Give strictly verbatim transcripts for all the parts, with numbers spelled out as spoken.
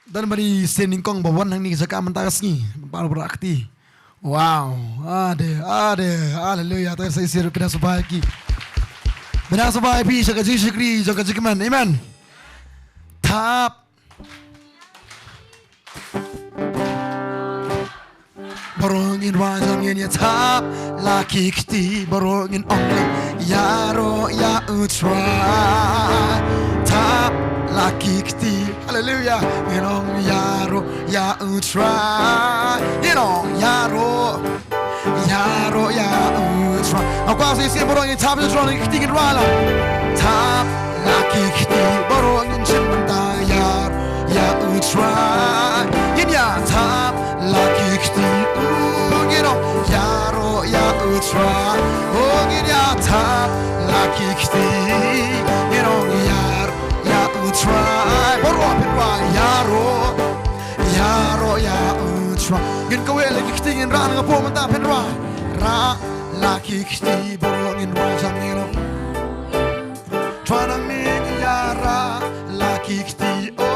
Don bani sien nyngkong ba wan hangne ka jaka mynta ka sngi. Ba ba kti. Wow. Ade, ade. Haleluya. Te sa isir pynah sngewbha ïa ki. Pynah sngewbha ïa phi sha ka jingshakri jong ka jingkmen. Amen. Thap. Baroh ngin wan jam ngin ïa thap la ki kti, baroh ngin ong ïaroh ïa U Trai. Thap la ki kti. Haleluya. Ngin ong ïaroh ïa U Trai. Ngin ong ïaroh, ïaroh ïa U Trai. Nga kwah sa isien baroh ngin thap ïa U Trai la ki kti, ngin rwai lang. Thap la ki kti, baroh ngin shim bynta ïaroh ïa U Trai. Ngin ïa thap la ki kti, u ngin ong ïaroh ïa U Trai. O ngin ïa thap la ki kti, ngin ong ïaroh ïa U Trai. Baroh phin rwai ïaroh, ïaroh ïa U Trai. Ngin kawei la ki kti, ngin rah na ka por mynta, phin rwai. Rah la ki kti, baroh ngin rwai jam ngin ong. Trai nang ngin ïa rah la ki kti, o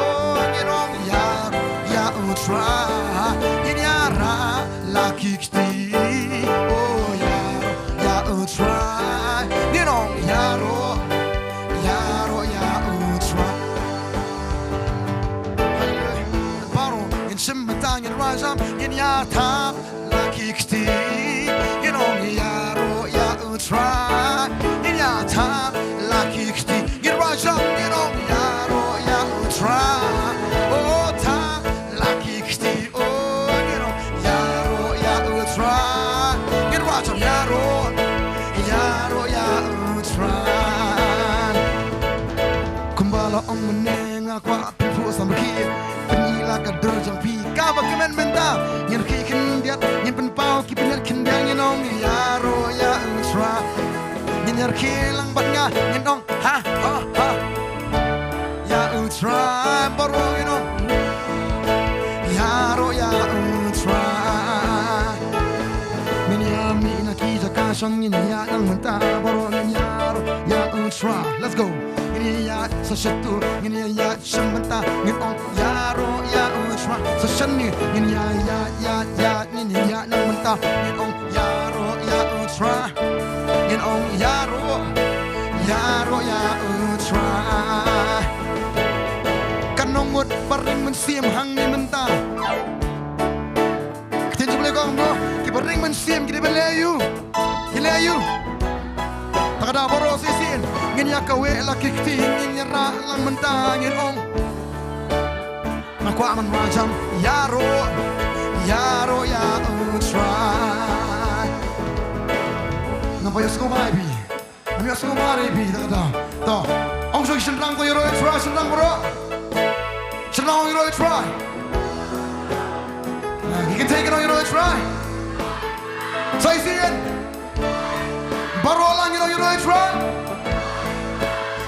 ngin ong ïaroh ïa U Trai. Ngin ïa rah la ki kti, o ïaroh ïa U Trai. Ngin ong ïaroh, ïaroh ïa U Trai. Baroh ngin shim bynta, ngin rwai jam, ngin ïa thap la ki kti, ngin ong ïaroh ïa U Trai. Ngin ïa thap la ki kti, ngin rwai jam, ngin ong ïaroh ïa U Trai. O thap la ki kti, o ngin ong ïaroh ïa U Trai. Ngin rwai jam ïaroh, ïaroh ïa U Trai. Kumba la ong mynne nga kwah pynphuh samrkhie, pyni la ka dur jong phi kaba kmen mynta. Ngin rkhie khyndiat, ngin pynpaw ki pynïaid khyndiat, ngin ong ïaroh ïa U Trai. Ngin ïa rkhie lang bad nga, ngin ong ha ha ha. Ïa U Trai, baroh ngin ong ïaroh ïa U Trai. Ngin ïa mih na ki jaka shong, ngin ïa nang mynta, baroh ngin ïaroh ïa U Trai. Let's go. Ngin ïa sa shatu, ngin ïa shim bynta, ngin ong ïaroh ïa U Trai. Sa shane, ngin ïa ïa ïa ïa, ngin ïa nang mynta, ngin ong ïaroh ïa U Trai. Ngin ong ïaroh, ïaroh ïa U Trai. Kan nongut ba ring mynsiem hangne mynta. Ktien jong U Blei ka ong, kiba ring mynsiem ki dei ban leh aïu? Ki leh aïu? Ta ka daw baroh shisien ngin ïa kawei la ki kti, ngin ïa rah lang mynta, ngin ong. Nga kwah ban rwai jam ïaroh, ïaroh ïa U Trai. Ngam pat ïohsngew ba ïa phi. Ngam ïohsngew ba ïa phi, ta ka daw. To. Ong sha ki shynrang to ïaroh ïa U Trai, shynrang baroh. Shynrang ong ïaroh ïa U Trai. Ki kynthei kin ong ïaroh ïa U Trai. Sa shisien. Baroh lang ngin ong ïaroh ïa U Trai.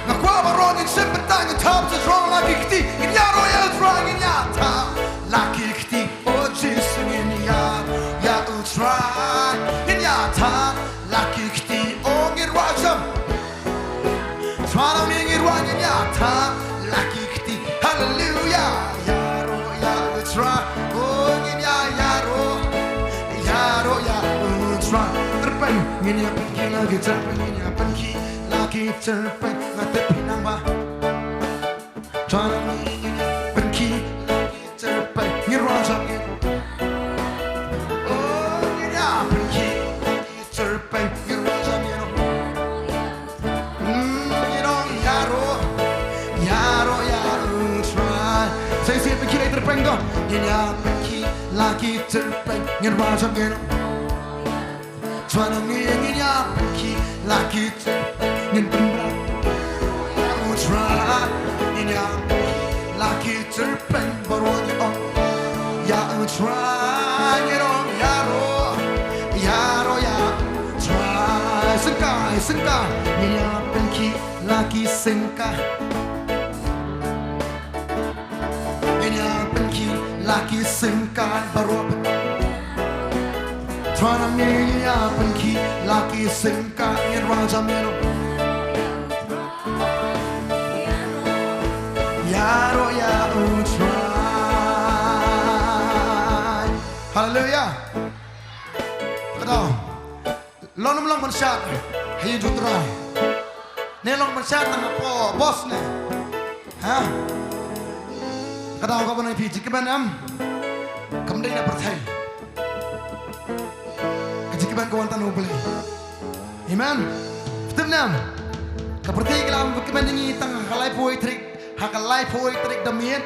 Nga kwah baroh ngin shim bynta, ngin thap sha U Trai la ki kti, ngin ïaroh ïa U Trai, ngin ïa thap la ki kti. O Jisu ngin ïaroh ïa U Trai, ngin ïa thap la ki kti. O ngin rwai jam. Trai nang ngin rwai, ngin ïa thap la ki kti. Haleluya. Ïaroh ïa U Trai. O ngin ïa ïaroh, ïaroh ïa U Trai. Tyrpeng, ngin ïa pynkhih la ki tyrpeng, ngin ïa pynkhih la ki tyrpeng. Nga tip phi nang ba. Trai nang ngin ïa pynkhih la ki tyrpeng. Ngin rwai jam ngin. O ngin ïa pynkhih la ki tyrpeng. Ngin rwai jam ngin. Mm, ngin ong ïaroh, ïaroh ïa U Trai. Sa shisien pynkhih la ki tyrpeng to. Ngin ïa pynkhih la ki tyrpeng. Ngin rwai jam ngin. Trai nang ngin, ngin ïa pynkhih la ki tyrpeng. Ngin pynbna ïa U Trai. Ngin ïa pynkhih la ki tyrpeng. Baroh ngin ong ïa U Trai, ngin ong ïaroh, ïaroh ïa U Trai. Syngkai, syngkai. Ngin ïa pynkhih la ki syngkai. Ngin ïa pynkhih la ki syngkai baroh. Trai nang ngin ïa pynkhih la ki syngkai, ngin rwai jam ngin ong. Ïaroh ïa U Trai. Haleluya. Kata. Long ym long ban shad ha ïing jong U Trai. Ne long ban shad tang hapoh bos ne. Ha? Kata ka ban ai phi jingkmen em. Kam dei na pyrthei. Ka jingkmen ka wan tang na U Blei. Amen. Phi tip ne em. Ka pyrthei ka la kmen ïa ngi tang ha ka laiphew tarik, ha ka laiphew tarik da miet.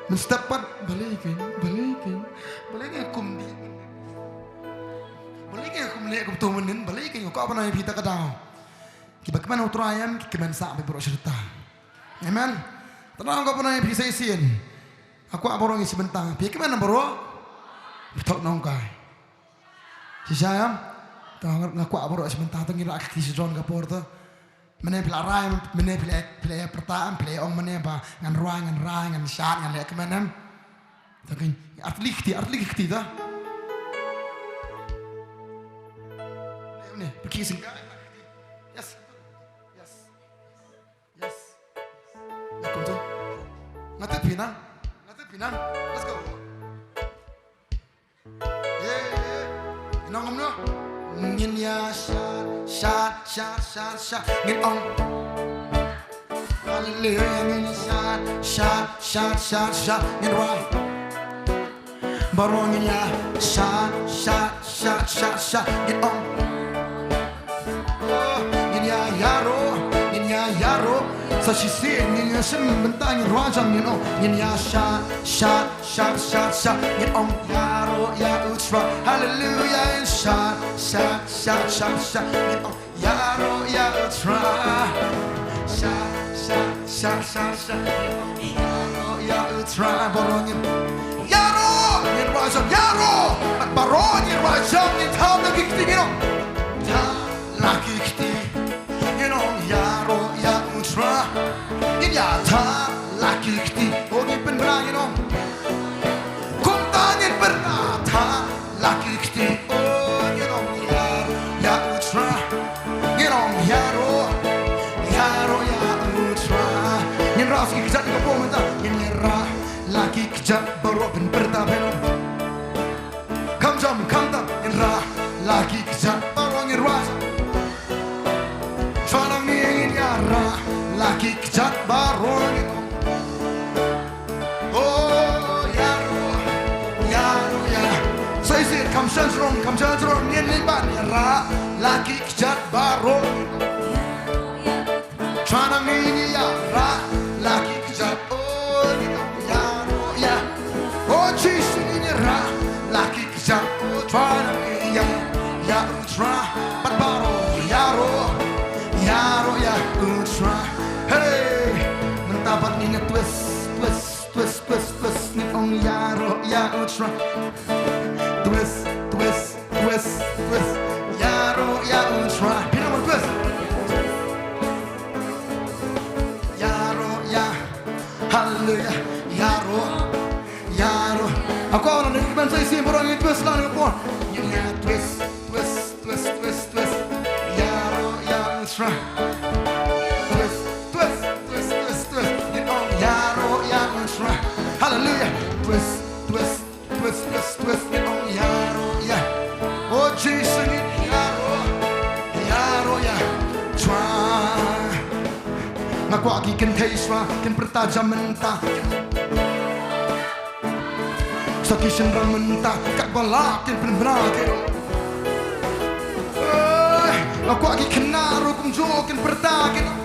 Mynstep pat balei kein, balei kein, balei kein kum dih. Balei kein kum leh kumto mynnin, balei kein, nga kwah ban ai phi ta ka daw. Kiba kmen ha U Trai em, ki kmen sah bad baroh shi rta. Amen. Te nga kwah ban ai phi sa shisien. Nga kwah baroh ngi shu bynta. Phi kmen baroh. Phi thok nongkai. Shisha em. Te nga kwah baroh shu bynta, te ngi la kti shu jon ka por te. Mane phi la rai, mane phi la, phi la pyrta em, phi la ong mane ba ngan rwai, ngan rai, ngan shad, ngan leh kmen em. Te kein, artylli kti, artylli kti te. Ne, ne, phi ki sing. Yes. Yes. Yes. Welcome to. Nga tip phi nang. Nga tip phi nang. Let's go. Yeah, yeah. Nong ngam no. Ngin ïa shad, shad, shad, shad, shad. Ngin ong. Hallelujah, ngin ïa shad, shad, shad, shad, shad. Ngin rwai. Baroh ngin ïa shad, shad, shad, shad, shad. Ngin ong. Oh, ngin ïa ïaroh, ngin ïa ïaroh. Sa shisien ngin ïa shim bynta, ngin rwai jam, ngin ong. Ngin ïa shad, shad, shad, shad, shad. Ngin ong ïaroh ïa U Trai. Hallelujah, ngin shad, shad, shad, shad, shad. Ngin ong ïaroh ïa U Trai. Shad, shad, shad, shad, shad. Ïaroh ïa U Trai. Baroh ngin ïaroh, ngin rwai jam, ïaroh. Baroh ngin rwai jam, ngin thad na ki kti, ngin ong. Thad na ki kti. Ngin ong ïaroh ïa U Trai. Ngin ïa thad la ki kti. Oh, ngin pynbna, ngin ong. Kumta ngin pynbna, thad la ki kti. Oh, ngin ong ïaroh ïa U Trai. Ngin ong ïaroh, ïaroh ïa U Trai. Ngin rah ki kjat ka por mynta. Ngin ïa rah la ki kjat baroh, pynpyrta, pynong. Kham jam, kham tam, ngin rah la ki kjat baroh, ngin rwai. Shuwa nangne ngin ïa rah la ki kjat baroh, ngin ong. Oh, ïaroh, ïaroh, ïaroh. Sa shisien, kham shah jrong, kham shah jrong, ngin lyngba, ngin rah la ki kjat baroh. Shuwa nangne ngin ïa rah la ki kjat, oh, ngin ong ïaroh ïa. Oh, Jisu, ngin ïa rah la ki kjat, oh, shuwa nangne ngin ïa, ïa U Trai. Bad baroh ïaroh, ïaroh ïa U Trai. Hey, mynta pat ngin ïa twist, twist, twist, twist, twist. Ngin ong ïaroh ïa U Trai. Twist, twist, twist, twist. Ïaroh ïa U Trai. Phi nang ban twist. Ïaroh ïa. Hallelujah. Ïaroh. Ïaroh. Nga kwah ba ngi kmen sa shisien, baroh ngi twist lang, ngi pon. Ngin ïa twist, twist, twist, twist, twist. Ïaroh ïa U Trai. Twist, twist, twist, twist, twist. Ngin ong ïaroh ïa U Trai. Hallelujah. Twist, twist, twist, twist, twist. Ngin ong ïaroh ïa. Oh, Jisu, ngin ïaroh, ïaroh ïa U Trai. Nga kwah ki kynthei shuwa kin pyrta jam mynta. Sa ki shynrang mynta katba lah kin pynbna, kin ong. Eh, nga kwah ki khynnah ruh kumjuh kin pyrta, kin ong.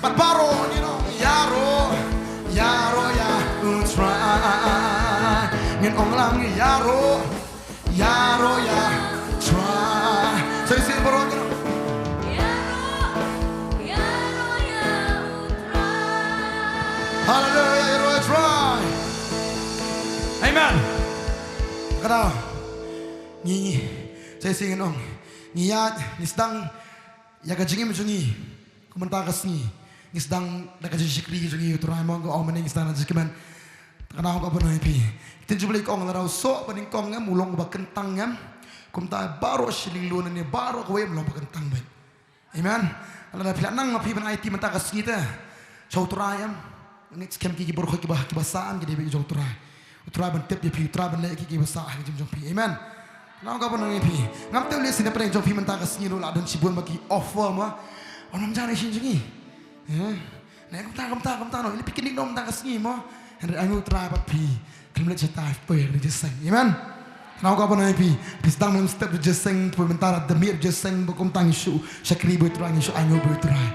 Bad baroh ngin ong ïaroh, ïaroh ïa U Trai. Ngin ong lang ïaroh, ïaroh ïa U Trai. Sa shisien baroh ngin ong. Hallelujah, ïaroh ïa U Trai. Amen. Kata. Ngi, sa shisien ngin ong. Ngi ïaid, ngi sdang ïa ka jingim jong ngi. Kum mynta ka sngi ngi sdang da ka jingshakri jong ngi, U Trai mo, nga ong mynne ngi sdang da jingkmen. Te kane ka ban ong ïa phi. Ktien jong U Blei ka ong lada u soh ba nyngkong em u long uba kyntang em, kumta baroh shi lyngluan ne baroh kawei em long ba kyntang beit. Amen. Lada phi la nang ma phi ban aiti mynta ka sngi te sha U Trai em, ngeit skhem ki, ki baroh kiba, kiba sah em ki dei beit jong U Trai. U Trai ban tip ïa phi, U Trai ban leh ïa ki, ki ba sah ha ka jingim jong phi. Amen. Nang ka ban nang ïa phi. Ngam tip lei shisien na pdeng jong phi mynta ka sngi ruh la don shibun ba ki offer mo. Ym jan ïa shisien jong ngi. Eh? Ne kumta, kumta, kumta no. Ïa phi kyndiah no mynta ka sngi mo. Hynrei ai nguh U Trai bad phi. Khlem leit shata poi ha ka jingïaseng. Amen. Nang ka ban nang ïa phi. Phi sdang mynta step jingïaseng, poi mynta da miet jingïaseng ba kumta ngi shu shakri bad U Trai, ngi shu ai nguh bad U Trai.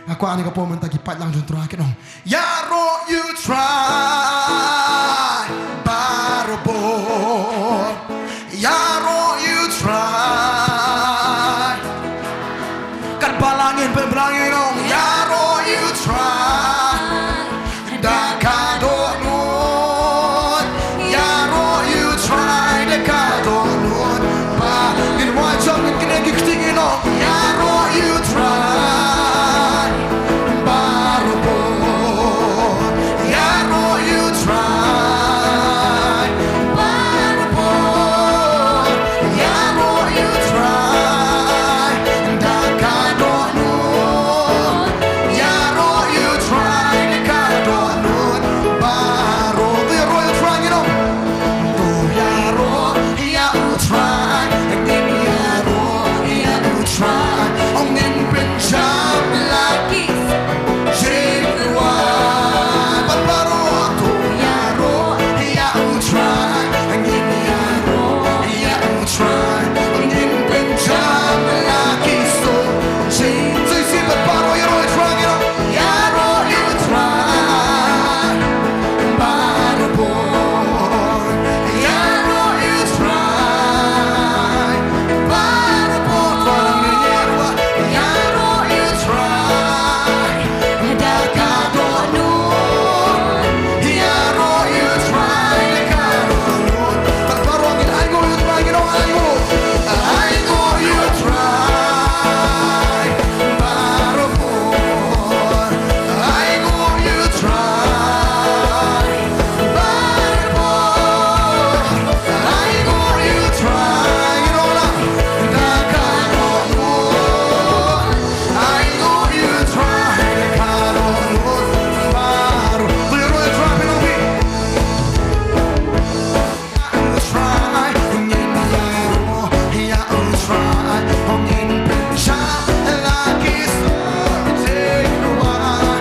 Nga kwah ani ka por mynta ki paidlang jong U Trai ki nong. Ïaroh U Trai barabor. Ïaroh U Trai. Kat ba la ngin pynbna ngi nong. Ïaroh U Trai. Da ka dohnud. Ïaroh U Trai da ka dohnud. Ba ngin wad jong ngin kyndiah ki kti ngi nong. Ïaroh U Trai. Barabor. Ïaroh U Trai. Barabor. Ïaroh U Trai. Da ka dohnud. Ïaroh U Trai da ka dohnud. Baroh. To ïaroh U Trai ngi nong. To ïaroh ïa U Trai. Ngin ïaroh ïa U Trai. Ong ngin pynjam la ki jingrwai. Bad baroh to ïaroh ïa U Trai. Ngin ïaroh ïa U Trai. Ngin pynjam la ki suk jingthoh. Sa shisien bad baroh ïaroh ïa U Trai ngi nong. Ïaroh ïa U Trai. Barabor. Ïaroh ïa U Trai. Barabor. Ïaroh ïa U Trai. Da ka dohnud. Ïaroh ïa U Trai. Ka dohnud. Bad baroh ngin ainguh ïa U Trai, ngin ainguh. Ainguh ïa U Trai. Barabor. Ainguh ïa U Trai. Barabor. Ainguh ïa U Trai. Ïa U Trai. Da ka dohnud. Ainguh ïa U Trai. Da ka dohnud. Barabor. Ïaroh ïa U Trai phi nong phi. U Trai, ngin ïaroh ïa U Trai, ngin pynjam la ki suk jingduwai.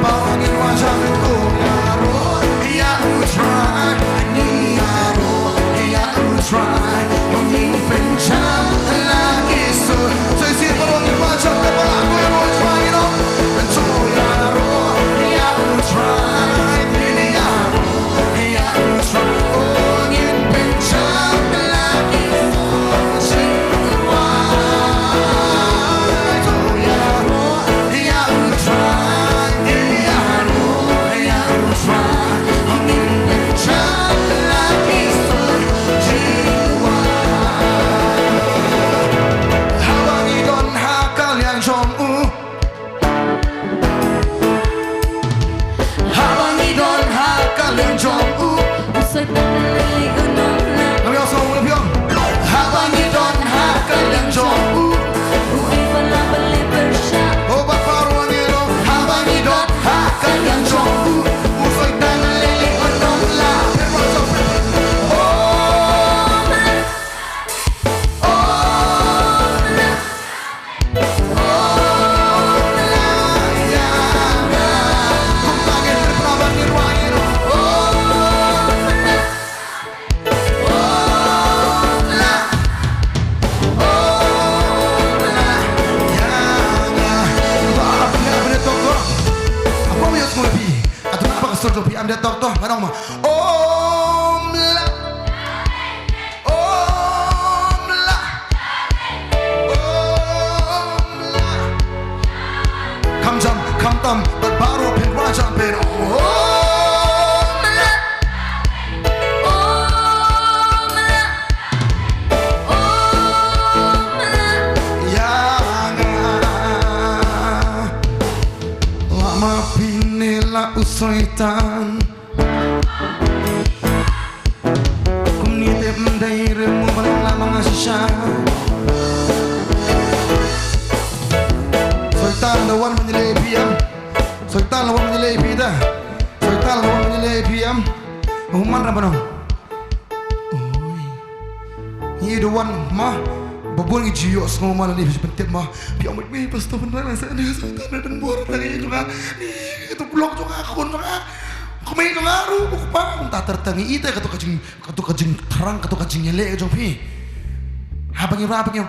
Baroh ngin wan jam, to ïaroh ïa U Trai, ngin ïaroh ïa U Trai, ngin pynjam la ki suk. Sa shisien baroh ngin wan jam, to ïaroh ïa U Trai, ngin ïaroh. To ïaroh ïa U Trai, ngin ïaroh. Haba ngi don ha ka liang jong u. Haba ngi don ha ka liang jong u. U Soitan u leh u nonglah. Ngam ïoh sngewbha, ngam ïoh. Haba ngi don ha ka liang jong u. U Eva la ba leh pyrshah. Oh, bad baroh ngi don. Haba ngi don ha ka liang jong u. U Soitan u leh u nonglah. Oh, Om la. Om la. Om la. Kham jam, kham tam, bad baroh phin wad jam phin. Om la. Om la. Om la. Ïa nga. La ma phi ne la u Soitan. Kumne te ym dei re mo ban la ma nga shisha. Soitan la wan ban ïaleh phi em. Soitan la wan ban ïaleh phi da. Soitan la wan ban ïaleh phi em. Bad man ra ba nong. Oi. Ngi da wan ma. Ba bun ngi ju ïohsngew ma lane phi pyntip ma. Phi ong, "Mei, pastor, pynban sa ne sa ta don bor ta ngi jong nga. Ni katu blok jong nga, khun jong nga. Kmie jong nga ruh, u kpa." Mynta ter ter ngi ïeit ïa katu ka jing, katu ka jingthrang, katu ka jingïaleh jong phi. Haba ngi, haba ngi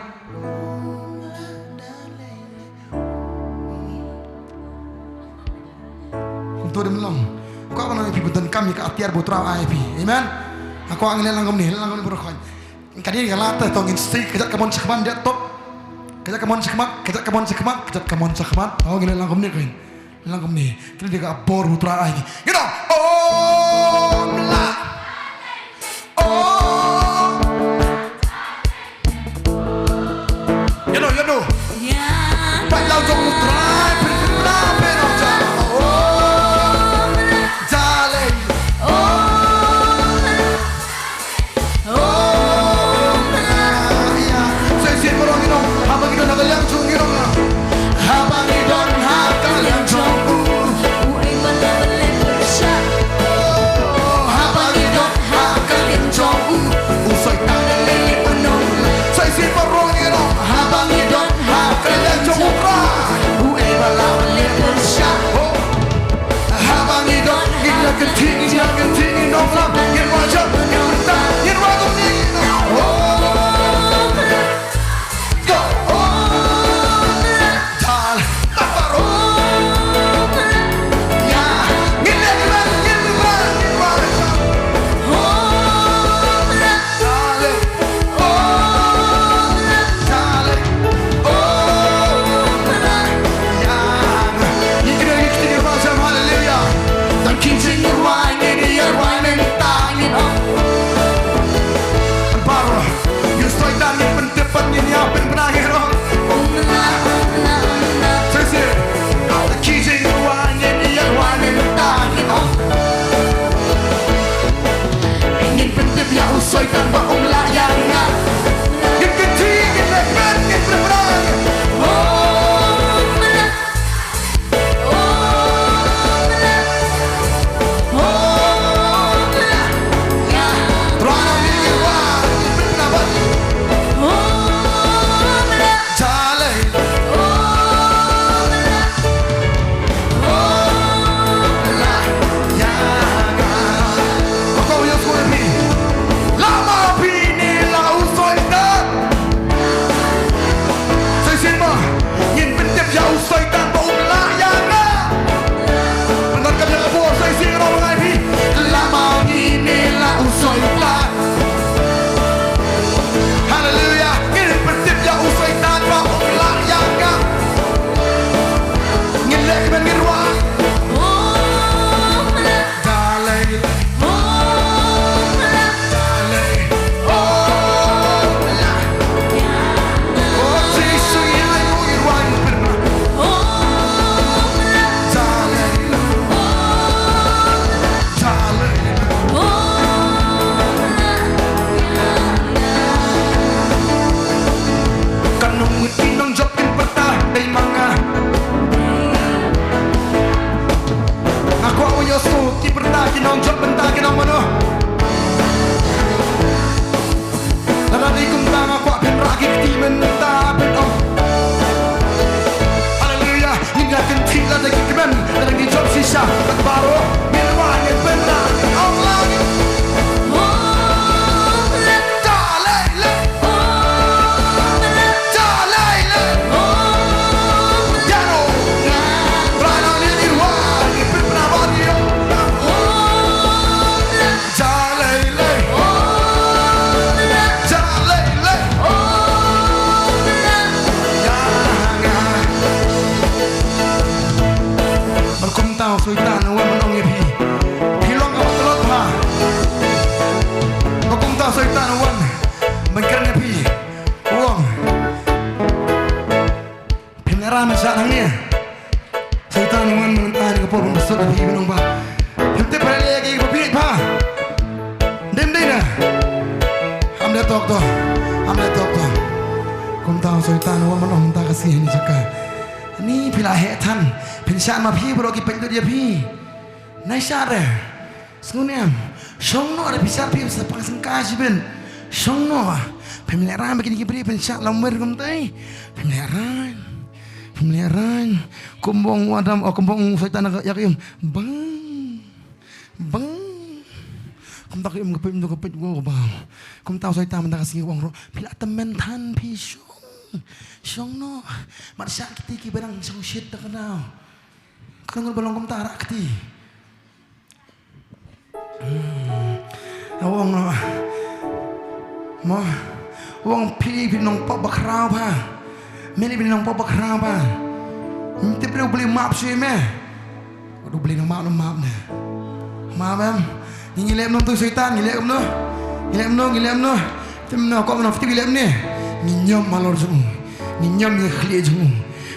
Ngi to dem long. Ko ba nang phi bynta kam ïa ka atiar ba U Trai ai phi. Amen. Ko ngi leh lang kumne, leh lang kumne baroh khoit. Ka dei ka lata to ngin sdei ka jait ka mon shakhmat ïa top. Ka jait ka mon shakhmat, ka jait ka mon shakhmat, ka jait ka mon shakhmat. To ngi leh lang kumne khoit. Leh lang kumne. Ka dei ka bor ba U Trai ai. Ngi to. Om la. Oh. Ïa no, ïa no. Ba ïa jong U Trai, pyn pyn pla pyn ong ja. Oh. Ja lei. Oh. Oh. Ïa. Sa shisien baroh ngi ong. Haba ngi don ha ka liang jong ngi ong. Haba ngi don ha ka liang jong u. U ai ba la ba leh pyrshah. Oh, haba ngi don ha ka liang jong u. U Soitan u leh u nong. Sa shisien baroh ngi ong. Haba ngi don ha ka liang jong u Trai. U ai ba la ba leh pyrshah. Oh. Haba ngi don, ngi la kynthih, ngi la kynthih, ngi nong lam, ngi wajah, ngi mynta, ngi wajah, ngi nong. Oh. Go. Oh. Tal. Taparo. Ya. Ngi la kynthih, ngi mynta, ngi wajah. Oh. Dale. Oh, dale. Oh, ya. Ngi kren, ngi kren, ngi rwai, haleluya. Tang ki jingrwai, ngi rwai, ngi tang, ngi ong. Baroh, ïa u Soitan, ngi pyntip, ngi ïa pynbna, ngi ong. Shisien. Ki jingrwai ngin ïa rwai mynta ngin ong. Ngin pyntip ïa u Soitan ba um lah ïa nga. Ngin kynthih, ngin leh bad, ngin pynbna. Oh, oh, oh, oh, oh. Trai ngin ïa rwai, ngin pynbna bad. Oh, Jalei. Ïa nga. Ko ïa sngewthuh phi. Lama phi ne la u Soitan. Sa shisien ma ngin pyntip ïa u Soitan ba um lah ïa nga. Pynban ka ïa ka bor sa shisien nga ong ïa phi. Lama phi ne la u Soitan. Haleluya. Ngin pyntip ïa u Soitan ba um lah ïa nga. Ngin leh kumne ngin rwai. Jalei. Jalei. Oh, Jisu, ïa ngi rwai ngin pynrwai. Jalei. Kan nong ngut ki nongjop kin pyrta dei ma nga. Nga kwah u ïohsngew ki pyrta ki nongjop mynta ki nong mano. Lada dei kumta nga kwah phin rah ki kti mynta phin ong. Haleluya. Ngin ïa kynthih lada ki kmen lada ngi jop shisha. Bad baroh ngin rwai ngin pynrah ngin ong lang. Jalei lei. Jalei lei. Ïa no. Rwai nang ngin rwai ngin pynpna bad ngin ong. Jalei lei. Jalei lei. Ïa nga. Bad kumta u Soitan u wan ban ong ïa phi. Phi long kaba tlot bha. Bad kumta u Soitan u wan ban kren ïa phi. U ong. Phim nang ïa ram sha hangne. Soitan u wan mynta ha ka por ban sot ïa phi ban ong ba. Phim tip ba leh ïa ki ba phi bha. Dei ne em dei na. Ham leh tok to. Ham leh tok to. Kumta u Soitan u wan ban ong mynta ka sngi ha kane ka jaka. Ni phi la heh than. Phin shah ma phi baroh ki pyndonkam ïa phi. Nai shah re. Sngew ne em? Shong noh, da phi shah phi sa pang sngewsih shibun. Shong noh. Phim lehraiñ ba kine ki briew phin shah lamwir kumtai. Phim lehraiñ. Phim lehraiñ. Kumba ong u Adam, oh, kumba ong u Soitan ïa ka im. Bang. Bang. Kumta ka im ka peit, ka peit, wow, bang. Kumta u Soitan mynta ka sngi u ong ruh. Phi la tymmen than phi shong. Shong noh. Mat shah kti kiba dang shong shit da ka daw. Ka ngur ba long kumta rah kti. Hmm. Ong, mo. Ong phi, phi nongpop bakhraw ba. Meli phi nongpop bakhraw ba. Tip U Blei map shuh me. Wat U Blei nang map, nang map ne. Map em. Ngi leh noh tu Soitan, ngi leh noh. Ngi leh noh, ngi leh noh. Te mynno, ko mynno, te ngi leh ne. Ngi ñiom halor jong u. Ngi ñiom ïa ka khlieh jong u.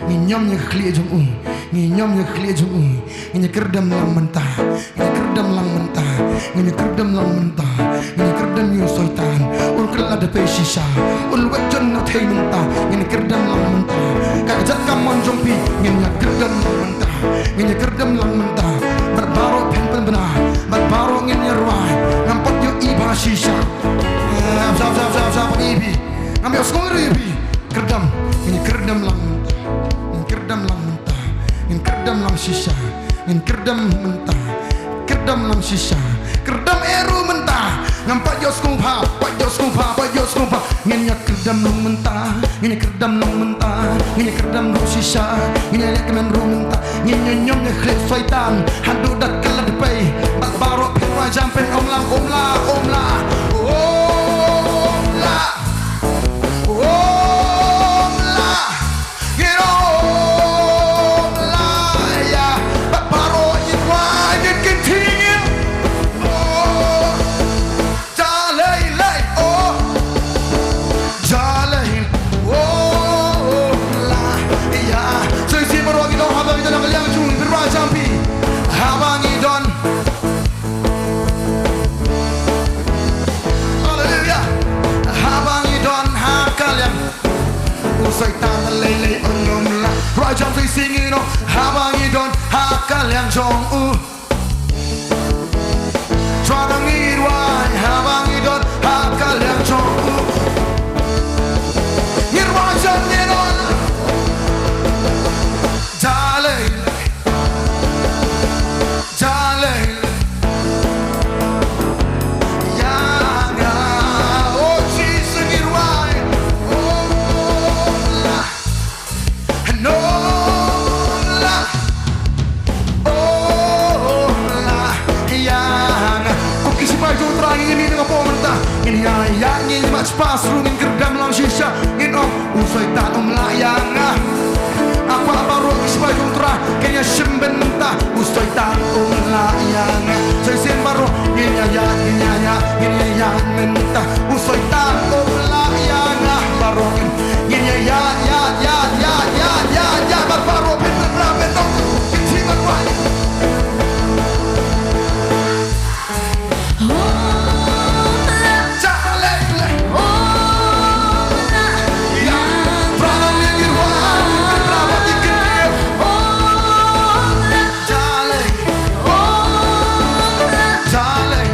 Ngi ñiom ïa ka khlieh jong u. Ngi ñiom ïa ka khlieh jong u. Ngin ïa kyrdem lang mynta. Ngin ïa kyrdem lang mynta. Ngin ïa kyrdem lang mynta. Ngin ïa kyrdem ïa u Soitan. Un klet lada pei shisha. Un wet jon na thei mynta. Ngin ïa kyrdem lang mynta. Ka kjat kamon jong phi. Ngin ïa kyrdem lang mynta. Ngin ïa kyrdem lang mynta. Bad baroh phin pynbna. Bad baroh ngin ïa rwai. Ngam pat ïohi ba shisha. Sha, sha, sha, sha, phi. Ngam ïohsngew ïa phi. Kyrdem. Ngin ïa kyrdem lang mynta. Ngin kyrdem lang mynta. Ngin kyrdem lang shisha. Ngin kyrdem mynta. Kyrdem lang shisha. Kyrdem eh ruh mynta. Ngam pat ïohsngew pha. Pat ïohsngew pha. Pat ïohsngew pha. Ngin ïa kyrdem lang mynta. Ngin ïa kyrdem lang mynta. Ngin ïa kyrdem ruh shisha. Ngin ïa leh kmen ruh mynta. Ngin ïa ñiom ïa ka khlieh Soitan. Haduh da ka la dei pei. Bad baroh phin rwai jam phin ong lang, ong la, ong la. Ong la. Ong la. Ngin ong la ïa. Bad baroh ngin rwai ngin kyntiew. Oh. Ja lei lei, oh. Ja lei, oh, la, ïa. So ïa sien baroh ngi don haba ngi don ha ka liang jong u, ngi rwai jam phi. Haba ngi don. Haleluya. Haba ngi don ha ka liang. U Soitan lei lei, oh, ym lah. Rwai jam phi sien ngi noh. Haba ngi don ha ka liang jong u. Shuwa ngi rwai, haba ngi don ha ka liang jong u. Ngi rwai jam ngi don. Ja lei lei. Ja lei lei. Ïa nga. Oh Jesus, ngi rwai. Oh la. Nong la, oh la, ïa nga. Ko ki sipai jong u Trai ngin ïa mih na ka por mynta. Ngin ïa, ïa, ngin ïa mach pas ruh ngin kyrdem lang shisha. Ngin ong, u Soitan um lah ïa nga. Hapoh baroh ki sipai jong u Trai kin ïa shim bynta. U Soitan um lah ïa nga. Sa shisien baroh ngin ïa, ïa, ngin ïa, ïa, ngin ïa, ïa mynta. U Soitan um lah ïa nga baroh ngin. Ngin ïa, ïa, ïa, ïa, ïa, ïa, ïa, ïa, bad baroh phin pynbna phin ong. Phin sih bad wai. Jalei, lei. Ïa, brother, ngin ïa wai, phin pynbna phin kyntiew. Jalei. Jalei.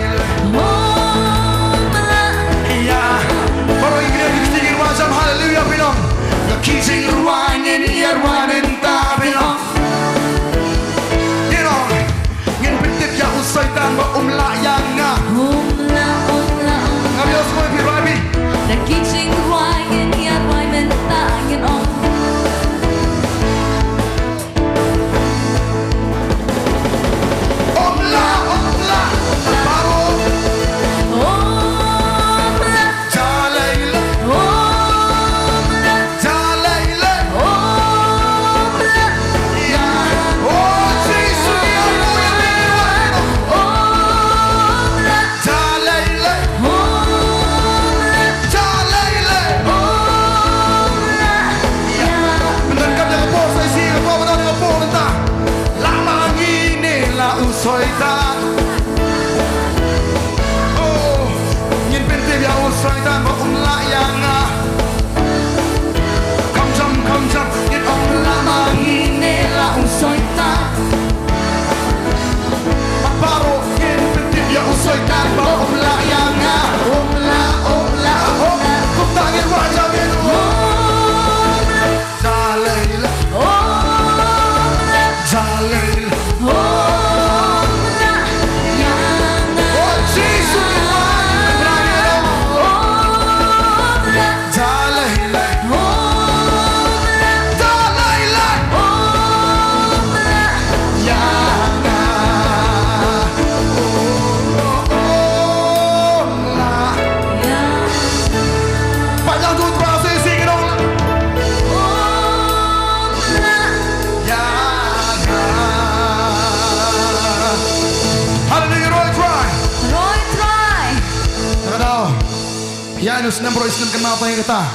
Ïa, ïa u snem baroh snem kynmaw tang ïa kata.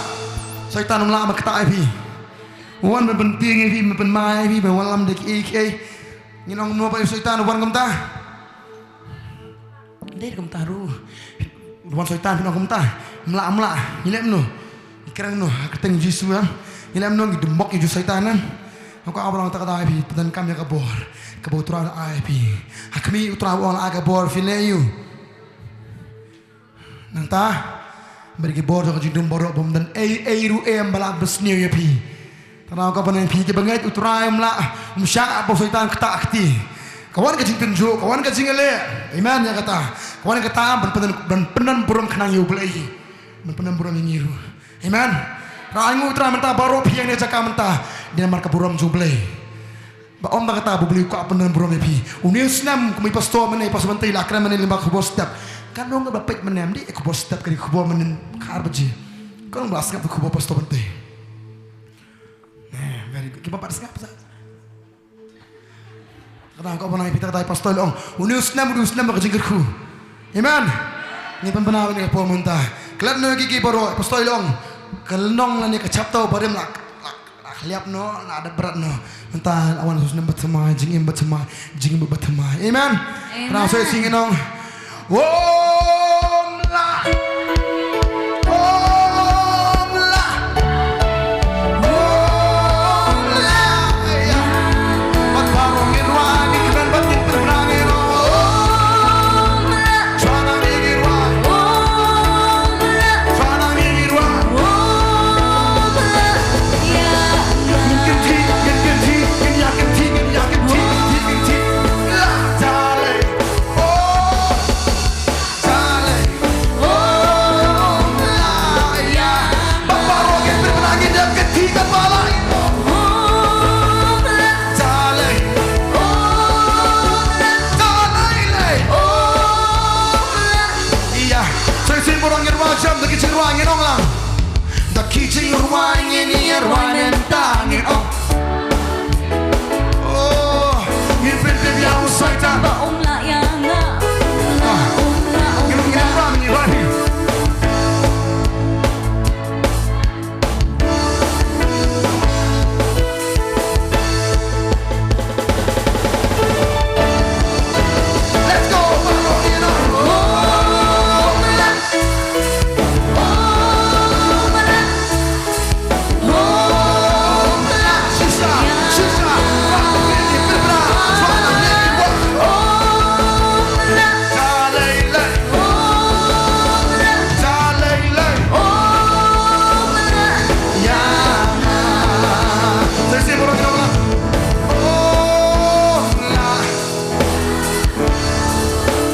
Soitan um lah ban ktah ïa phi. Wan ban pyntieng ïa phi, ban pynmai ïa phi, ban wallam da kiei kiei. Ngin ong kumno ba u Soitan u wan kumta. Dei kumta ruh. U wan Soitan phin ong kumta. Mlah, mlah. Ngi leh kumno? Ngi kren kumno ha kyrteng Jisu, ha? Ngi leh kumno? Ngi dum bok ïa u Soitan, ha? Hangta ka Balang ta ka dei phi pyndonkam ïa ka bor kaba U Trai u la ai ïa phi. Ha khmih U Trai u ong la ai ka bor, phin leh ïa u. Nangta bad ki bor jong ka jingdum baroh bym don ei ei ruh em ba lah ban sniew ïa phi. Tang ka ban phi kiba ngeit U Trai um lah, um shah ba u Soitan ktah kti. Ka wan ka jingtynjuh, ka wan ka jingïaleh. Amen ïa kata. Ka wan kata ban pyndonkam, ban pyndonkam burom khnang ïa U Blei. Ban pyndonkam burom ïa ngi ruh. Amen. Tang ai nguh U Trai mynta baroh phi ïeng na jaka mynta. Dei namar ka burom jong U Blei. Ba ym da kata ba U Blei u kwah pyndonkam burom ïa phi. Une u snem kum i pastor mynne, i pastor Bynta i la kren mynne lyngba ka khubor step. Katno ngut ba peit mynne, ym dei ka khubor step, ka dei ka khubor mynne ka ar baje. Katno ngut ba sngap ka khubor pastor Bynta. Eh, very good. Kiba pat sngap sa. Kata ka ba nai phi ta kata i pastor i la ong. Une u snem, une u snem ba ka jingkyrkhu. Amen. Ngi pynbna ïa kane ka por mynta. Klet noh ïa ki, ki baroh, i pastor i la ong. Ka lynnong lane ka chapter barim la, la, la khliap noh, la dep bret noh. Mynta la wan u snem bathymmai, jingim bathymmai, jingim bathymmai. Amen. Amen. Pra soi sing nong. Om la. Om la. Om la. Ïa. Bad baroh ngin rwai, ngin kmen bad ngin pynbna ngin rwai. Om la. Shwa na ngi ngin rwai. Om la. Shwa na ngi ngin rwai. Om la. Ïa. Ngin kynti, ngin kynti, ngin ïa kynti, ngin ïa kynti, kynti, kynti. La, darling. Oh. Darling. Oh, la, ïa. Bad baroh ngin pynbna ngin ïa kynti katba lah. Oh, darling. Oh, darling. Oh, ïa. Shisien baroh ngin rwai jam da ki jingrwai, ngin ong lang. Da ki jingrwai ngin ïa rwai mynta, ngin ong. Oh, ngin pyntip ïa u Soitan. Ba um lah ïa nga. Ah. Um lah, um lah. Ngin, ngin rwai, ngin rwai. Let's go.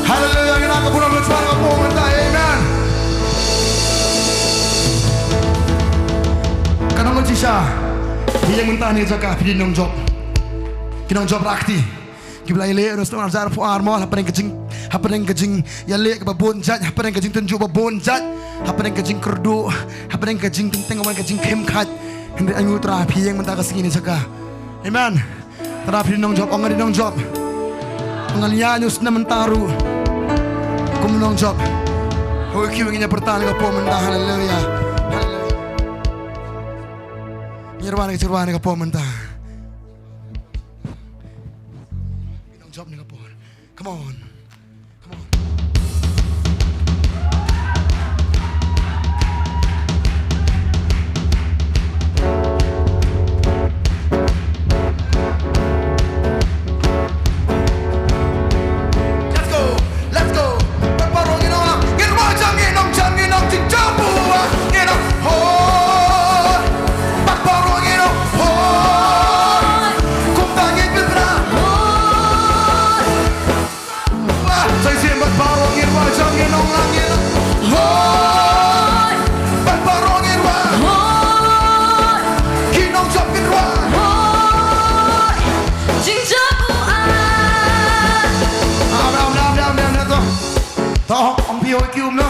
Haleluya, ngin ai ka burom na u Trai ha ka por mynta. Amen. Ka nong ka jingshisha. Phi ïeng mynta ha kane ka jaka, phi dei nongjop. Ki nongjop rakti. Kiba la ïaleh ruh snem ar hajar arphew ar mo, hapdeng ka jing, hapdeng ka jingïaleh kaba bun jait, hapdeng ka jingtynjuh ba bun jait, hapdeng ka jingkyrduh, hapdeng ka jingteng teng, hapdeng ka jingkhim khait. Hynrei ai nguh Trai, phi ïeng mynta ka sngi ha kane ka jaka. Amen. Tara phi nongjop, ong nga dei nongjop. Ngan ïaid une u snem mynta ruh kum nongjop. Hooid, ki wan ngin ïa pyrta ha kane ka por mynta, haleluya. Haleluya. Ngin ïa rwai, ngin ïa rwai ha kane ka por mynta. Nongjop ha kane ka por. Come on. Come on. Let's go. Let's go. Bad baroh ngin ong, ngin rwai jam, ngin ong jam, ngin ong jingjop, uh, ngin ong, ho. Bad baroh ngin ong, ho. Kumta ngin pynbna. Sa shisien bad baroh ngin rwai jam, ngin ong lang, ngin ong, hoi. Bad baroh ngin rwai. Hoi. Ki nongjop ngin rwai. Hoi. Jingjop u ai. Ah, ym, ym, ym, ym, ym, to. To, ong phi hoi ki um na.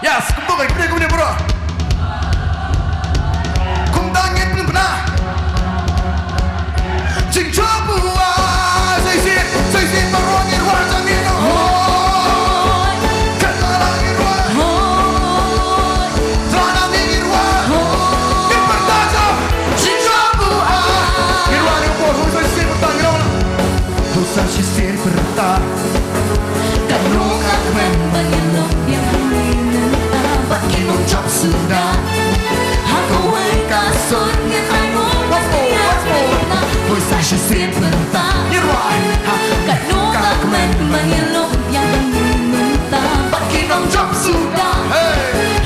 Yes, kumto ka, kumne, kumne, bro. Kumta ngin pynbna. Jingjop u ai, sa shisien, sa shisien baroh ngin rwai jam, ngin ong, hoi. Katba lah ngin rwai. Shisien pyrta. Katno ka kmen ban ïalum biang hangne mynta. Bad ki nongjop suda. Hey.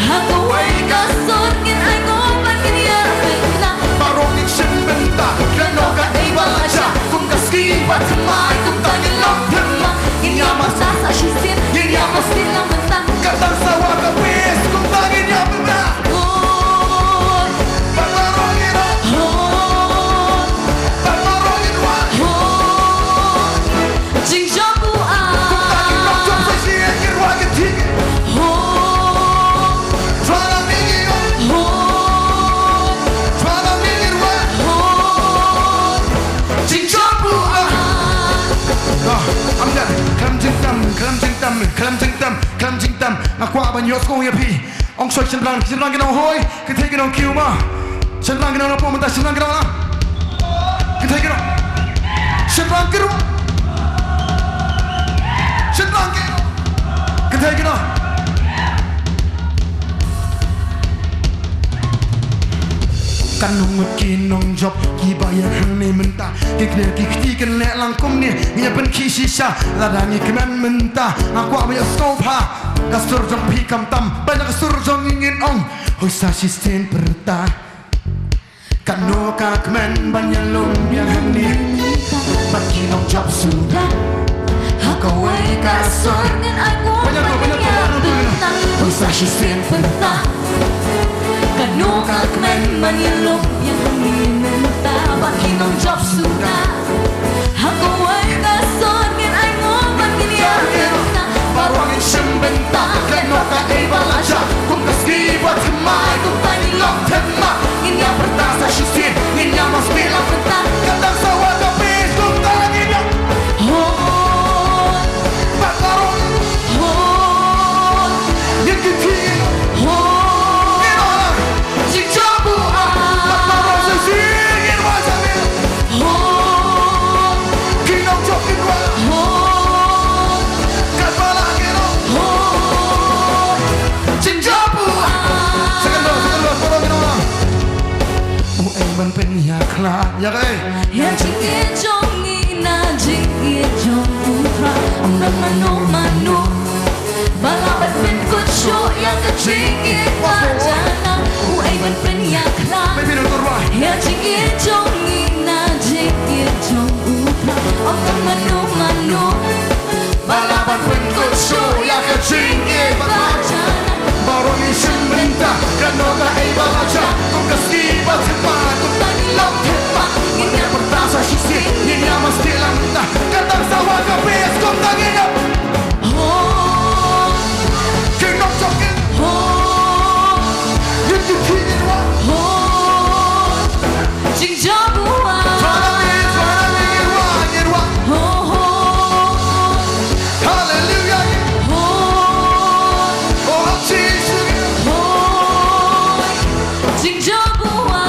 Ha kawei ka sur ngin ai nguh bad ngin ïa pyrta. Baroh ngin shim bynta. Katno kaei ba la jia. Kum ka sngi ba thymmai. Kumta ngin long thymmai. Ngin ïa pyrta sa shisien. Ngin ïa pyrta lang bynta. Ka tang sawa ka bes. Kumta ngin ïa pyrta. Hoi. Bad baroh ngin ong. Hoi. Bad baroh ngin wad. Hoi. Jingjop u ah. Kumta ngin long jop sa shisien ngin wad ka thik. Hoi. Thrang ngin ong. Hoi. Thrang ngin wad. Hoi. Jingjop u ah. Ah, am dang. Khlem jingtam, khlem jingtam, khlem jingtam, khlem jingtam. Nga kwah ban ïohsngew ïa phi. Ong soi shynrang, shynrang ki nong hoi, kynthei ki nong kiew ma. Shynrang ki nong na pom mynta shynrang ki nong na. Kynthei ki nong. Shynrang ki nong. Shynrang ki nong. Kynthei ki nong. Kan nong ngut ki nong jop ki ba ïa hangne mynta. Ki kner ki kti kan leh lang kumne. Ngi ïa pynkhih shisha. Lada ngi kmen mynta. Nga kwah ba ïa stop ha. Ka sur jong phi kam tam, ba na ka sur jong ngi ngin ong. Hoi sa shisien pyrta. Katno ka kmen ban ïalum biang hangne. Bad ki nongjop suda. Ha kawei ka sur ngin ai nguh. Hoi sa shisien pyrta. Katno ka kmen ban ïalum biang hangne mynta. Bad ki nongjop suda. Ha kawei ka sur ngin ai nguh bad ngin ïa pyrta. Baroh ngin shim bynta. Katno kaei ba la jia. Kum ka sngi ba thymmai. Kumta ngin long thymmai. Ngin ïa pyrta sa shisien. Ngin ïa mast lang bynta. Ka tang sawa ka bes. Kumta ngin ïa. Hoi. Bad baroh. Hoi. Ngin kynthih. Hoi. Ngin ong. Jingjop u ah. Bad baroh sa shisien ngin wad sa shisien. Hoi. Ki nongjop ngin wad. Hoi. Katba la ngin ong. Hoi. Jingjop u ah. Second verse, second verse, baroh ngin ong. U ei ban pynïakhlad. Ïa kaei? Ïa jingïeit jong ngi na jingïeit jong u Trai. Ym don mano mano. Ba lah ban pynkut shuh ïa ka jingïeit ba janai. U ei ban pynïakhlad. Ïa jingïeit jong ngi na jingïeit jong u Trai. Ym don mano mano. Ba lah ban pynkut shuh ïa ka jingïeit ba janai. Baroh ngi shim bynta. Katno kaei ba la jia. Kum ka sngi ba thymmai. Kumta ngin long thymmai. Ngin ïa pyrta sa shisien. Ngin ïa mast lang bynta. Ka tang sawa ka bes. Kumta ngin ïa. Hoi. Ki nongjop ngin. Hoi. Ngin kynthih ngin wad. Hoi. Jingjop u ah. Thrang ngin, thrang ngin wad, ngin wad. Hoi. Hallelujah. Hoi. Oh, Jisu. Hoi. Jingjop u ah.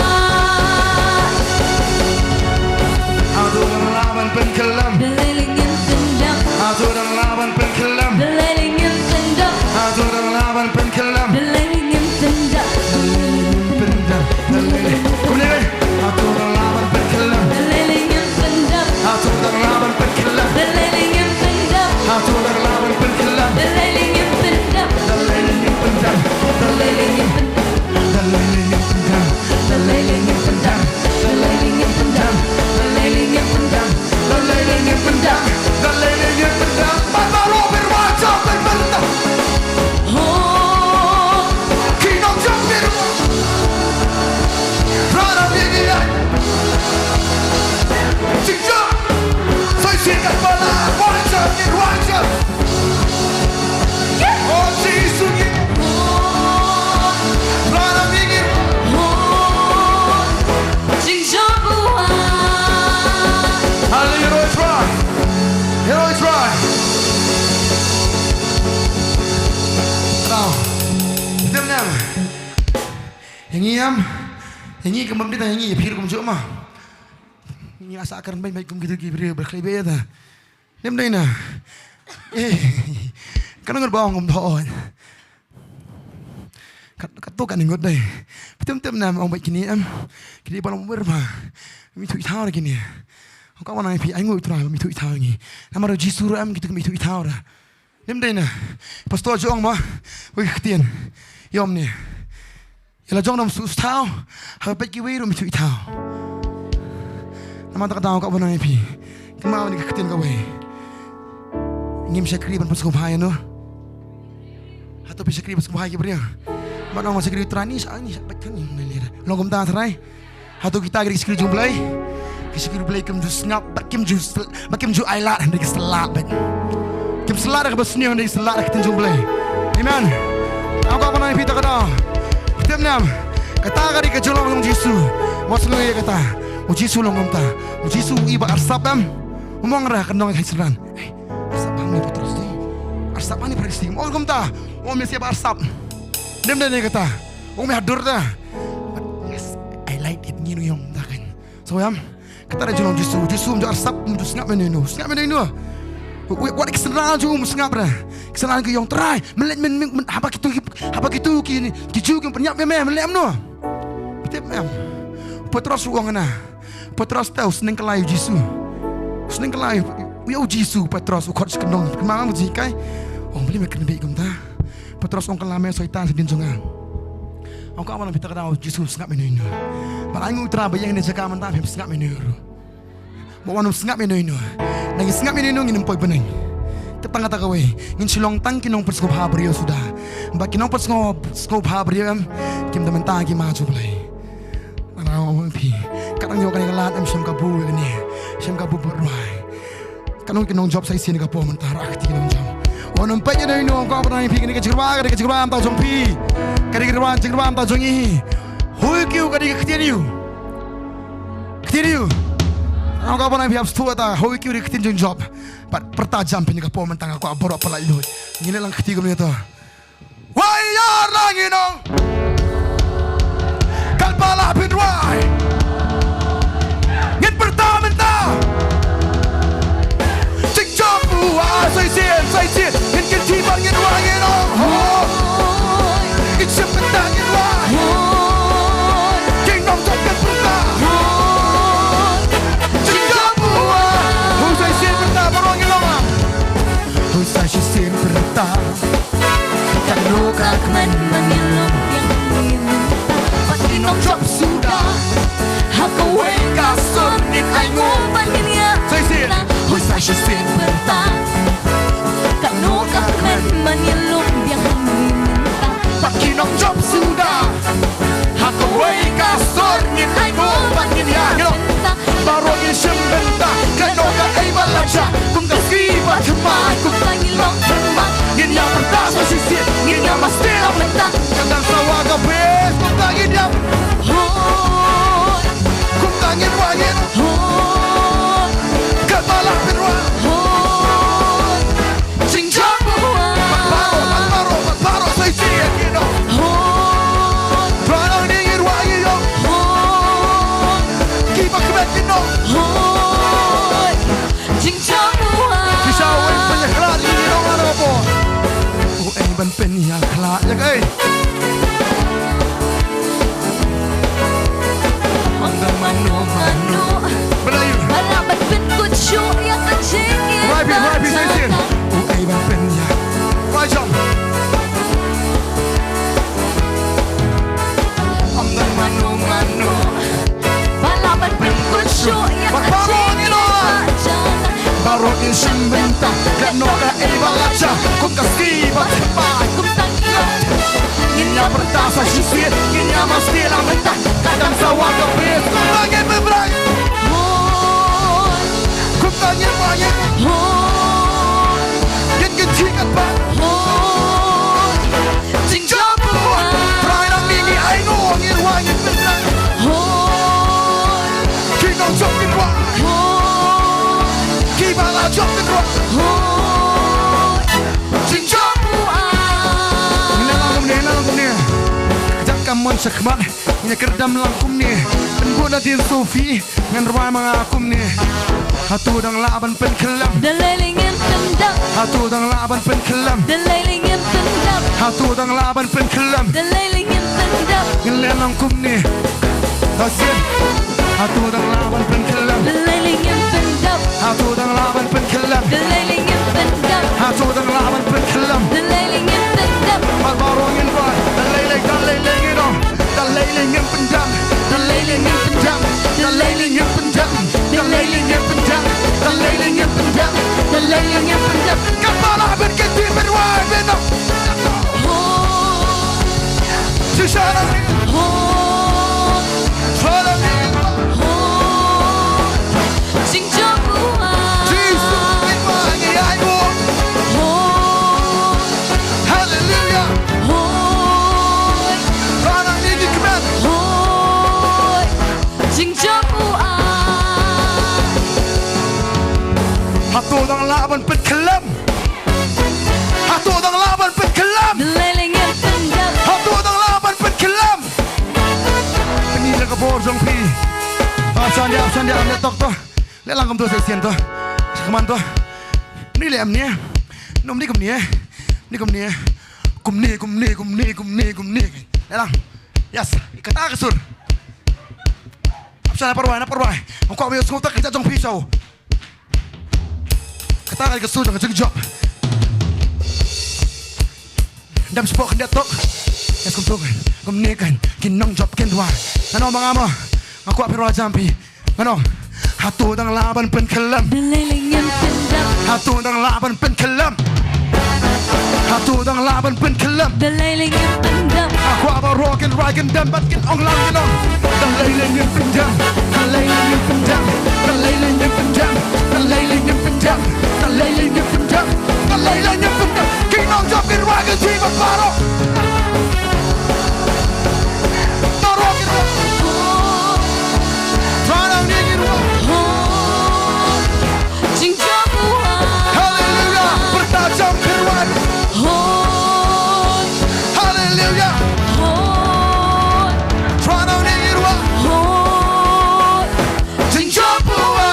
Hato dang lah ban pynkhlem. Balei lei ngin pyndap. Hato dang lah ban pynkhlem. Balei lei ngin pyndap. Hato dang lah ban pynkhlem. Balei lei ngin pyndap. Balei lei ngin pyndap. Balei lei. Kumne lei. Hato dang lah ban pynkhlem. Balei lei ngin pyndap. Hato dang lah ban pynkhlem. Balei lei ngin pyndap. Hato dang lah ban pynkhlem. Balei lei ngin pyndap. Balei lei ngin pyndap. Balei lei ngin pyndap. Balei lei ngin pyndap. Balei lei ngin pyndap. Balei lei ngin pyndap. Balei lei ngin pyndap. Balei lei ngin pyndap. Bad baroh phi wad jop phi pyrta. Hoi. Ki nongjop phi wad. Rana phi ngi ai. Jingjop. Soi sien katba la. Wad jop phi wad jop. Oh, Jisu ngi. Rana phi ngi. Jingjop u ah. Hallelujah, hero is right. Hero is right. Now, dem nem. Yang ngi am. Yang ngi kam bam dita yang ngi phi rukom jop ma. Ngi asa kren bem bem kum kitu ki briew berkhlei beta. Dem dei na. Eh. Kan ngut ba ong kum thon. Kat, kat tu kan ngut dei. Betul betul na ong baik kini em. Kini ba long ber ma. Mi tu ithar kini. Nga kwah ban ong ïa phi, ai nguh Trai ba me ithuh ithaw ïa ngi. Namar u Jisu ruh em kito ki me ithuh ithaw ruh. Ym dei na. Pastor ju ong mo, wei ka ktien. Ïa ym ne. Ïa la jong dam su thaw. Ha peit kiwei ruh me ithuh ithaw. Namar kata ka daw nga kwah ban ong ïa phi. Kynmaw ïa ka ktien kawei. Ngim shakri ban pynsngewbha ïano. Hato phi shakri ban sngewbha ïa ki briew? Ban ong shakri u Trai ni sa ni sa bad kan ni na lira. Long kumta Trai. Hato kita ki shakri jong Blei? Ki shakri Blei kim ju sngap bad kim ju sel- bad kim ju ai lad hynrei ki sel lad bad. Kim sel lad ka ba sniew hynrei ki sel lad ka ktien jong Blei. Amen. Ong ka ba nang phi ta ka da. Tip nam. Kata ka dei ka jinglong jong Jisu. Mo sngewbha ïa kata. U Jisu long kumta. U Jisu i ba arsap em. U mong ra ka nong hai sran. Ei, arsap hangne Petros dei. Arsap hangne Paris dei. Ong kumta. Ong me sia ba arsap. Dem dei ne kata. Ong me hadur da. But yes, I like it. Ngi nuyong da kan. So yam. Kata da jinglong Jisu. Jisu um ju arsap, um ju sngap me nenu. Sngap me nenu. Wat iksenra ju um sngap ra. Iksenra ki ong Trai. Melet men men haba kitu haba kitu ki ki ju ki pynïap me me melet em no. Tip em. Petros u ong na. Petros te u sneng kylla ïa u Jisu. U sneng kylla ïa u Jisu Petros u khot shi kyndong. Kynmaw mo jinghikai. Ong balei me kynbeit kumta. Petros ong kylla me Soitan sha ktien jong nga. Ong ka ban phi ta ka da u Jisu sngap me nenu. Bad ai ngu Trai ba ïeng ne jaka mynta phim sngap me nenu. Mo wan um sngap me nenu. Na ngi sngap me nenu ngin ym poi bneng. Tip tang kata kawei. Ngin shu long tang ki nongpynsngewbha briew suda. Ba ki nongpynsngew sngewbha briew em. Kim da mynta ki ma jong Blei. Nang ong phi. Kat nang ïoh kane ka lad em shem ka bu kane. Shem ka bu bu rwai. Kat nong ki nong jop sa shisien ka por mynta ra kti ki nong jop. Wan ym peit ïa nong ka ba nang phi kane ka jingrwai kane ka jingrwai mynta jong phi. Kane ka jingrwai jingrwai mynta jong ngi. Hoi kiew kane ka ktien ïa u. Ktien ïa u. Nong ka ba nang phi ap stu ta hoi kiew kane ka ktien jong jop. Pat pyrta jam phi kane ka por mynta nga kwah baroh pynlait lut. Ngi leh lang kti kumne to. Wai ïa ra ngi nong. Kal ba lah phin wai. Ngin pyrta mynta. Tik jong u wa sa shisien sa shisien. Ngin kynti ba ngin wai ngi nong. Ho. Ngin shem mynta ngin wai. Ki nong jop ngin pyrta. Tik jong u wa. Ho sa shisien pyrta baroh ngi nong. Ho sa shisien pyrta. Katno ka kmen ban ïalum ïa ngi mynta. Bad ki nongjop suda. Ha kawei ka sur ngin ainguh ban ngin ïa. Sa shisien. Hoi sa shisien pyrta. Katno ka kmen ban ïalum ïa ngi mynta. Bad ki nongjop suda. Ha kawei ka sur ngin ainguh ban ngin ïa. Baroh ngin shem bynta, kano ka ei ba la jia, kum ka ski ba thymmai, kum ka ngin long thymmai, ngin ïa pyrta sa shisien, ngin ïa maste la mynta, ka dang sawa ka bes, kum ka ngin ïa, hoi, kum ka ngin wa ngin, hoi, ka ba la pynwa, hoi. Jingjop. Baroh, baroh, baroh, sa shisien ki nong. Hoi. Baroh ni ngi ruh ngi ïoh. Hoi. Ki ba kmen ki nong. Hoi. Jingjop. Ki sa wei pynïakhlad ïa ki nong ano po. U ei ban pynïakhlad ïa kaei. Ong ka mano mano. Ba la ïoh. Ba lah ban pynkut shuh ïa ka jingïeit. Wai phi, wai phi, sa shisien. U ei ban pynïa. Wai jong. Ong ka mano mano. Ba lah ban pynkut shuh ïa ka jingïeit. Baroh ngin shem bynta, kano ka ei ba la jia, kum ka ski ba thymmai, kum tang ïa. Ngin ïa pyrta sa shisien, ngin ïa maste la mynta, ka dang sawa ka bes, kum tang ïa pynbrai. Hoi. Kum tang ïa ma ïa. Hoi. Ngin ngin chi kat ba. Hoi. Jingjop. Trai nang ni ni ai no ngin wa ngin pynbrai. Hoi. Ki nong jop ngin wa. Hoi. Ki ba la jop ngin wa. Hoi. Jingjop. Ngin la kumne, ngin la kumne. Jap ka mon shakhmat. Ngin kyrdam lang kumne. Pynbun na dien Sophie. Ngan rwai ma nga kumne. Hato dang lah ban pynkhlem. Da lei lei ngin pyndap. Hato dang lah ban pynkhlem. Da lei lei ngin pyndap. Hato dang lah ban pynkhlem. Da lei lei ngin pyndap. Ngin leh lang kumne. Hasin. Hato dang lah ban pynkhlem? Balei lei ngim pyndep? Hato dang lah ban pynkhlem? Balei lei ngim pyndep? Hato dang lah ban pynkhlem? Balei lei ngim pyndep? Mar baroh ngin rai. Balei lei, balei lei ngin ong? Balei lei ngim pyndep? Balei lei ngim pyndep? Balei lei ngim pyndep? Balei lei ngim pyndep? Balei lei ngim pyndep? Balei lei ngim pyndep? Kynmaw lah ban kynti, ban wai, ban ong. Shisha lang. Shisha lang. Jingjop u ai. Jisu, ngi ai nguh. Haleluya. Hoi. Ba nang ni di kmen. Hoi. Jingjop u ai. Hato dang lah ban pynkhlem? Hato dang lah ban pynkhlem? Balei lei ngim pyndep? Hato dang lah ban pynkhlem? Kane ka bor jong phi. Ah, shan dia, shan dia, ne tok to. Leh lang kumto sa sien to. Kman to. Ni leh amne. Nom ni kumne. Ni kumne. Kumne, kumne, kumne, kumne, kumne. Leh lang. Yes. Kata ka sur. Ap sha na parwai, na parwai. Ngam kwah ba ïohsngew ta ka jong phi sha u. Kata ka sur jong ka jingjop. Dam spok khyndiat tok. Yes, kumto kan. Kumne kan. Ki nongjop kin rwai. Ngan ong ma nga mo. Nga kwah phi rwai jam phi. Ngan ong. Hato dang lah ban pynkhlem? Balei lei ngim pyndep? Hato dang lah ban pynkhlem? Hato dang lah ban pynkhlem? Balei lei ngim pyndep? Nga kwah baroh kin rwai kin dem bad kin ong lang kin ong. Balei lei ngim pyndep? Balei lei ngim pyndep? Balei lei ngim pyndep? Balei lei ngim pyndep? Balei lei ngim pyndep? Balei lei ngim pyndep? Ki nongjop kin rwai kin ti bad baroh. Baroh kin rwai. Baroh kin rwai. Jingjop u ai. Haleluya. Pyrta jam pyrwan. Hoi. Haleluya. Hoi. Thrang nang ni ruh. Hoi. Jingjop u ai.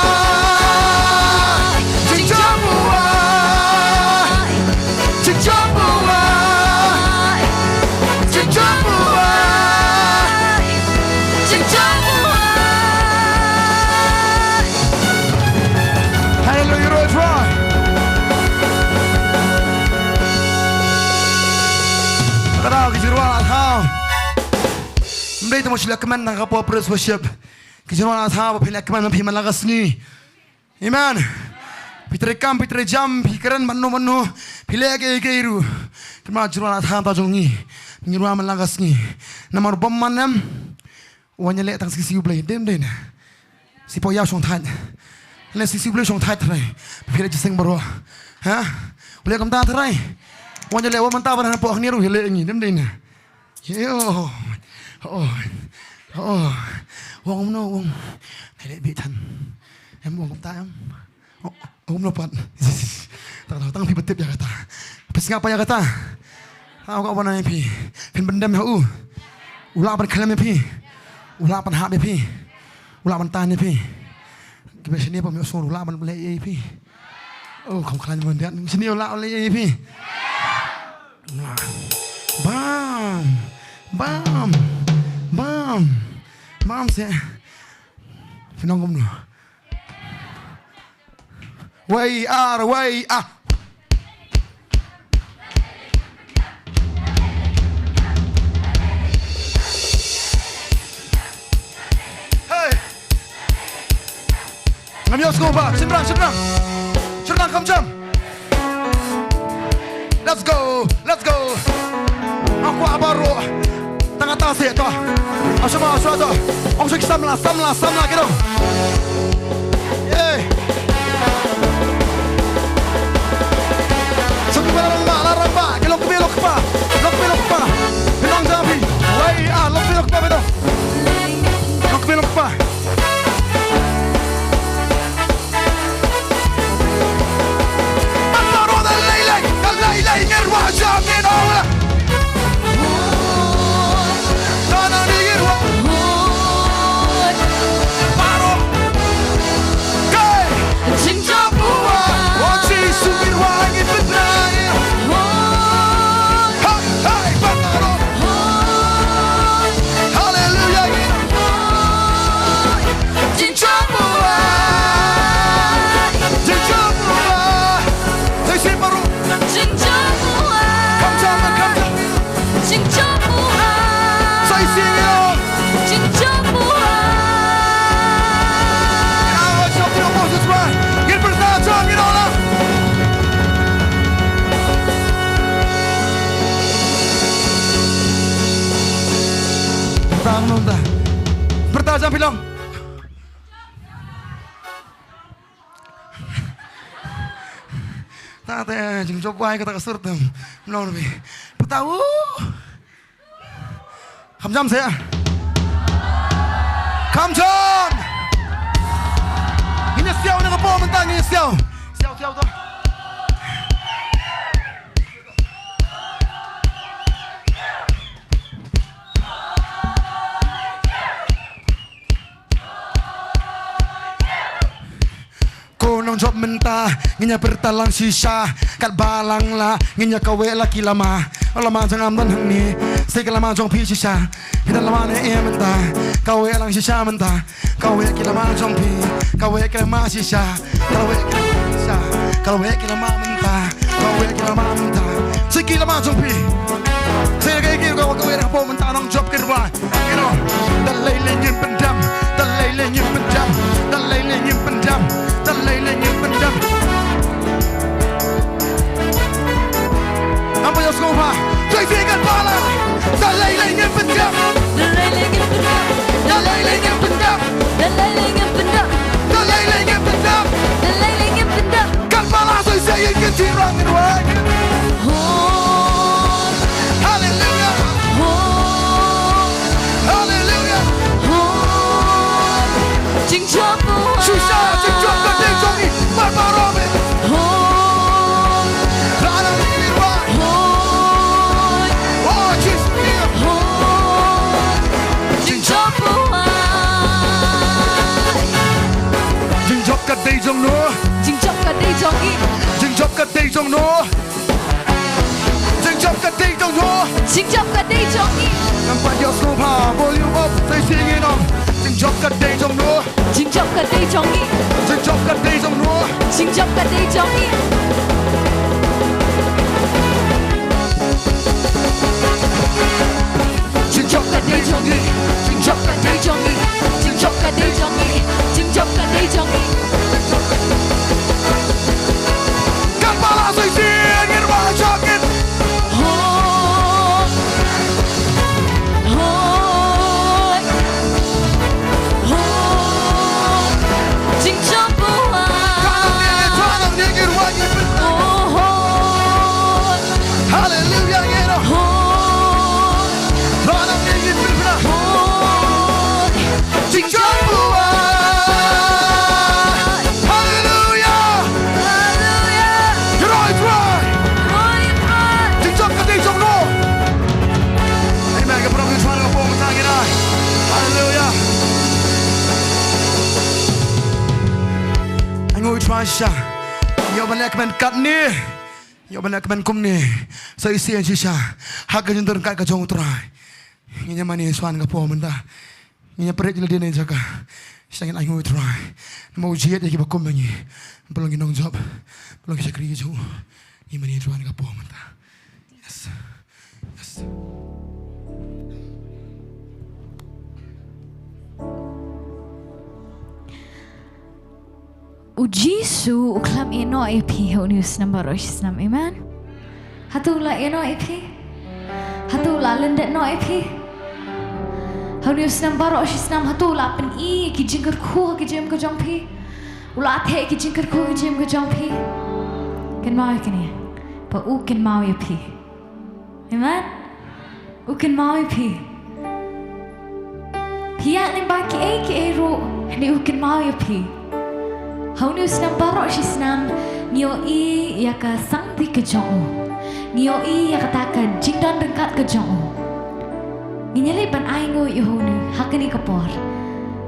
Jingjop u ai. Jingjop u ai. Jingjop u ai. Jingjop u ai. Haleluya, Lord, Lord. Ka dei ki jingrwai la thaw. Ym dei tang ba shu leh kmen na ka por praise worship. Ki jingrwai la thaw ba phi leh kmen phi man la ka sngi. Amen. Phi trei kam, phi trei jam, phi kren mano mano, phi leh kiei kiei ruh. Kynmaw jingrwai la thaw ta jong ngi. Ngi rwai man la ka sngi. Namar bym man em. Wan ïaleh tang sngewsih U Blei, dei ym dei ne? Sngewbha ïa shong thait. Leh sngewsih U Blei shong thait trai. Phi leh jingïaseng baroh. Ha? U leh kumta trai. Wan ïaleh, wan mynta ban hapoh hangne ruh ïaleh ïa ngi, dei ym dei ne? Ïo. Oh. Oh. Wan kumno, wan. Leh bit than. Em wan kumta em. Oh, oh, mlo pat. Tang, tang, tang phi ba tip ïa kata. Phi sngap pat ïa kata. Ha, u ka wan ïa phi. Phin pyndem ha u. U lah ban khlem ïa phi. U lah ban hap ïa phi. U lah ban tan ïa phi. Kiba shane ba me u sur u lah ban leh ïa phi. Oh, kham khlaiñ ban diat. Shane u lah leh ïa phi. Bam. Bam. Bam. Bam se. Phi nong kumno. Wei ar, wei ah. Hey. Ngam ïohsngew ba, shynrang, shynrang. Shynrang kham jam. Let's go, let's go. Nga kwah baroh. Tang kata seh to. Asha ma, asha to. Ong sha ki samla, samla, samla ki dong. Ïe. Sha ki ba la rangbah, la rangbah. Ki long kmie long kpa. Long kmie long kpa. Ki long jam phi. Wei ah, long kmie long kpa phi to. Long kmie long kpa. Mynta. Pyrta jam phi long. Ta te jingjop wai kata ka sur te. Mlong rubi. Pyrta u. Kham jam se. Kham jam. Ngin ïa siaw na ka por mynta, ngin ïa siaw. Siaw siaw to. Ko nongjop mynta, ngin ïa pyrta lang shisha. Katba lang la, ngin ïa kaweh la ki lama. Lama jong nga ym don hangne, sa ka lama jong phi shisha. Phi don lama ne em mynta, kaweh lang shisha mynta. Kaweh ki lama jong phi, kaweh ki lama shisha. Kaweh ki lama shisha, kaweh ki lama mynta, kaweh ki lama mynta. Sa ki lama jong phi. Sa ka ki ka kaweh na ka por mynta nongjop ki rwai. You know, da lei lei ngin pyndem, da lei lei ngin pyndem, da lei lei ngin pyndem, da lei lei ngin pyndem. Ngam ba ïohsngew bha. Trei sih katba la. Da lei lei ngin pyndem. Da lei lei ngin pyndem. Da lei lei ngin pyndem. Da lei lei ngin pyndem. Da lei lei ngin pyndem. Da lei lei ngin pyndem. Katba la soi seh ïa ki jingrang ngin wai. Ho. Haleluya. Ho. Haleluya. Ho. Jingjop u. Shisha, jingjop ka dei jong ngi. Mar mar ome. Ho. Rana ni wa. Ho. Oh, Jesus. Ho. Jingjop u. Jingjop ka dei jong no. Jingjop ka dei jong ngi. Jingjop ka dei jong no. Jingjop ka dei jong no. Jingjop ka dei jong ngi. Ngam pat ïohsngew bha, volume up, sa shisien ong. Jingjop ka dei jong no. Jingjop ka dei jong ngi. Jingjop ka dei jong no. Jingjop ka dei jong ngi. Jingjop ka dei jong ngi. Jingjop ka dei jong ngi. Jingjop ka dei jong ngi. Jingjop ka dei jong ngi. Katba la shisien ngin ba jong ngin. Ho. Ho. Ho. Jingjop u. Ka nang ne, ka nang ne ngin wai ngin pynbna. Ho. Haleluya, ngin. Ho. Ka nang ne ngin pynbna. Ho. Jingjop u. Haleluya. Haleluya. Ïaroh ïa U Trai. Ïaroh ïa U Trai. Jingjop ka dei jong no. Amen. Ka pynlong ïa U Trai ka por mynta ngin ai. Haleluya. Ai nguh ïa U Trai shisha. Ïoh ban leh kmen katne. Ïoh ban leh kmen kumne. Sa shisien shisha. Ha ka jingdon kat ka jong U Trai. Ngin ïa mane shuwa na ka por mynta. Ngin ïa pyrshah ïa lade na jaka. Shisha ngin ai nguh ïa U Trai. Namar u jied ïa kiba kum ma ngi. Ba long ki nongjop. Ba long ki shakri ki jong u. Ngin mane shuwa na ka por mynta. Yes. Yes. U Jisu u khlem ïeh noh ïa phi ha une u snem baroh shi snem. Amen. Hato u la ïeh noh ïa phi? Hato u la lyndet noh ïa phi? Ha une u snem baroh shi snem hato u la pyni ïa ki jingkyrkhu ha ki jingim ka jong phi? U la theh ïa ki jingkyrkhu ha ki jingim ka jong phi? Kynmaw ïa kane. Ba u kynmaw ïa phi. Amen. U kynmaw ïa phi. Phi ïaid lyngba kiei kiei ruh, hynrei u kynmaw ïa phi. Ha une u snem baroh shi snem, ngi ïohi ïa ka sangti ka jong u. Ngi ïohi ïa kata ka jingdon ryngkat ka jong u. Ngin ïaleh ban ainguh ïa u ha une, ha kane ka por.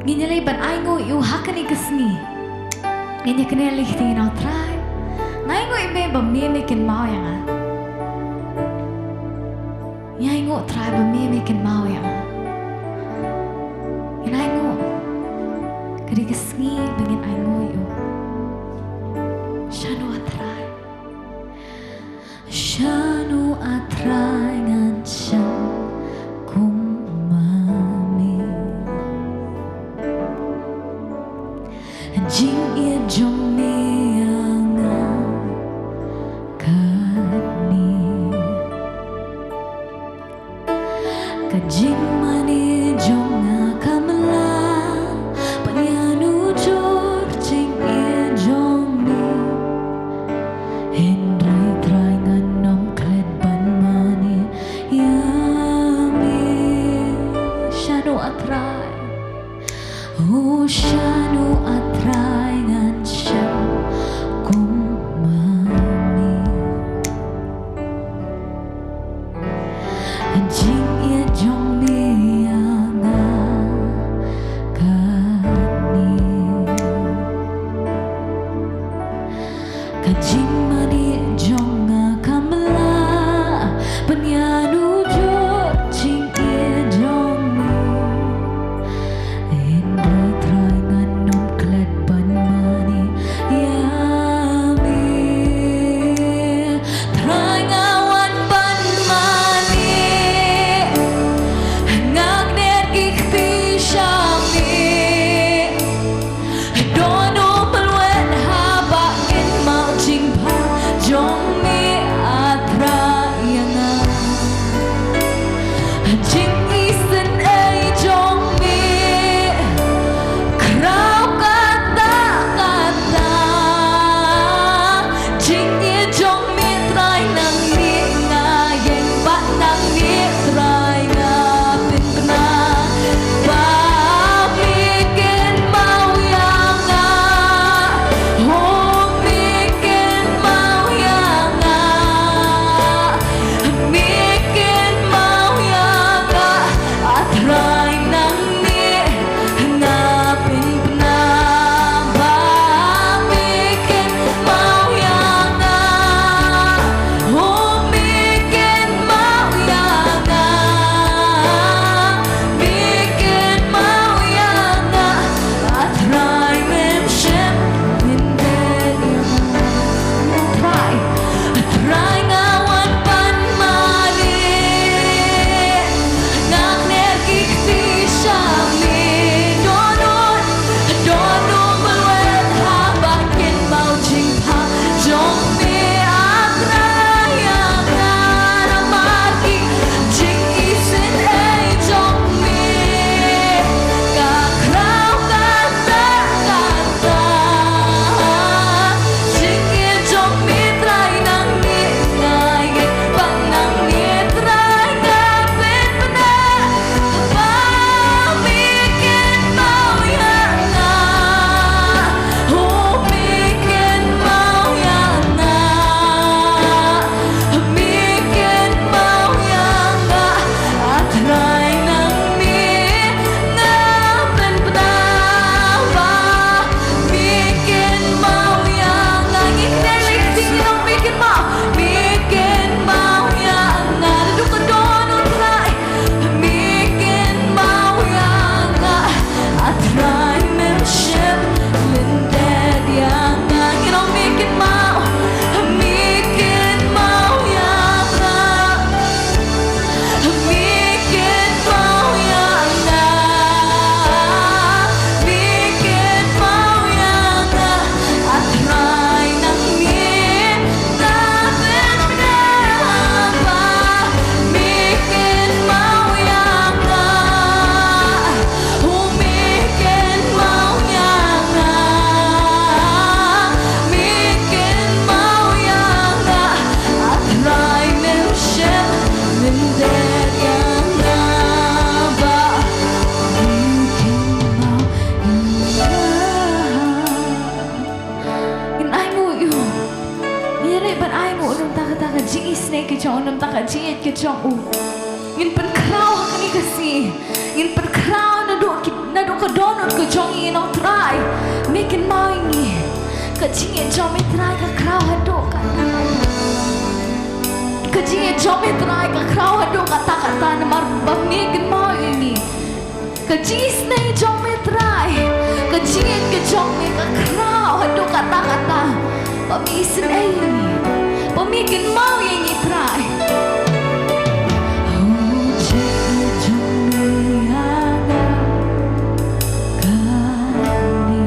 Ngin ïaleh ban ainguh ïa u ha kane ka sngi. Ngin ïa kynnoh leh ïa u Trai. Nga ainguh ïa me ba me me kynmaw ïa nga. Nga ainguh Trai ba me me kynmaw ïa nga. Ngin ainguh. Ka dei ka sngi ba ngin ainguh ïa u. Shano a Trai. Shano a Trai ngan shah kum ma me. Jingïeit jong me ïa nga katne. Ka jingmane jong Jingïeit jong me ïa nga kane. Ka jingmane jong nga kam lah ban ïanujor jingïeit jong me. Hynrei Trai ngan ym klet ban mane ïa me. Trai nga wan ban mane. Nga kner ki kti sha me. Don u mlwet haba ngin mad jingbha jong me, A Trai ïa nga. Jingisynei jong me khraw katta katta. Jingïeit jong me Trai nangne nga ïeng bad nangne Trai nga pynbna ba me kynmaw ïa nga. Oh, me kynmaw ïa nga. Me kynmaw ïa nga. A Trai nangne nga pynbna ba me kynmaw ïa nga. Oh, me kynmaw ïa nga. Me kynmaw ïa nga. A Trai mem shym lyndet ïa nga. A Trai, A Trai nga wan ban mane. Nga kner ki kti sha me. Don u, don u mlwet haba ngin mad jingbha jong me, A Trai ïa nga. Namar ki jingisynei jong me ka khraw katta katta. Jingïeit jong me Trai nangne nga ïeng bad nangne Trai nga pynbna ba me kynmaw ïa nga. Oh, me kynmaw ïa nga. Me kynmaw ïa nga. A Trai nangne nga pynbna ba me kynmaw ïa nga. Ngin ïeng lei sing ïa me kynmaw. Me kynmaw ïa nga. Naduh ka daw, O Trai. Me kynmaw ïa nga. A Trai mem shym lyndet ïa nga. Ngin ong me kynmaw. Me kynmaw ïa nga. Me kynmaw ïa nga. Me kynmaw ïa nga. A Trai nangne nga pynbna ba me kynmaw ïa nga. Oh, me kynmaw ïa nga. Me kynmaw ïa nga. A Trai mem shym lyndet ïa nga ba me kynmaw ïa nga. Ngin ainguh ïa u. Ngin ïaleh ban ainguh na ka bynta kata ka jingisynei ka jong u, na ka bynta ka jingïeit ka jong u. Ngin pynkhraw ha kane ka sngi. Ngin pynkhraw naduh ki, naduh ka dohnud ka jong ngi, ngin ong Trai, me kynmaw ïa ngi. Ka jingïeit jong me Trai ka khraw haduh katta katta. Ka jingïeit jong me Trai ka khraw haduh katta katta namar ba me kynmaw ïa ngi. Ka jingisynei jong me Trai, ka jingïeit ka jong me ka khraw haduh katta katta. Ba me isynei ïa ngi, ba me kynmaw ïa ngi Trai. Oh, jingïeit jong me ïa nga kane.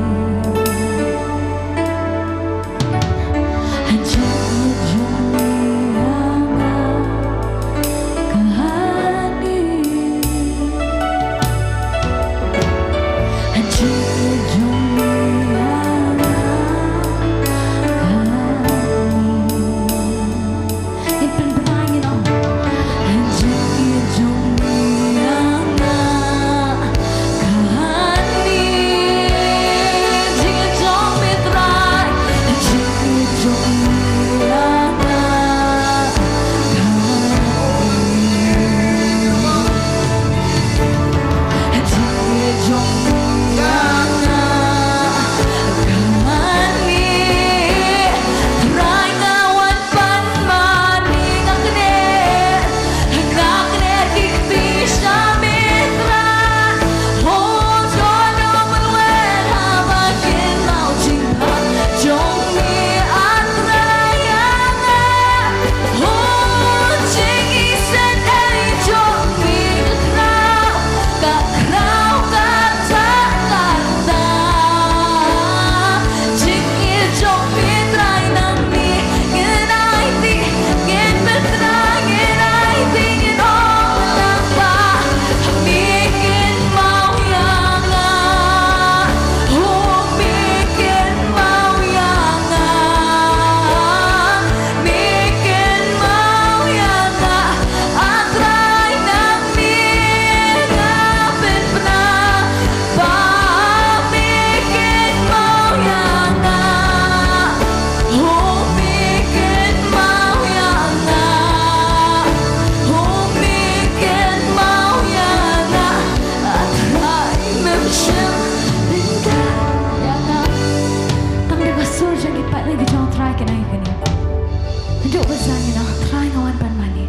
Nga Trai nga wan ban mane.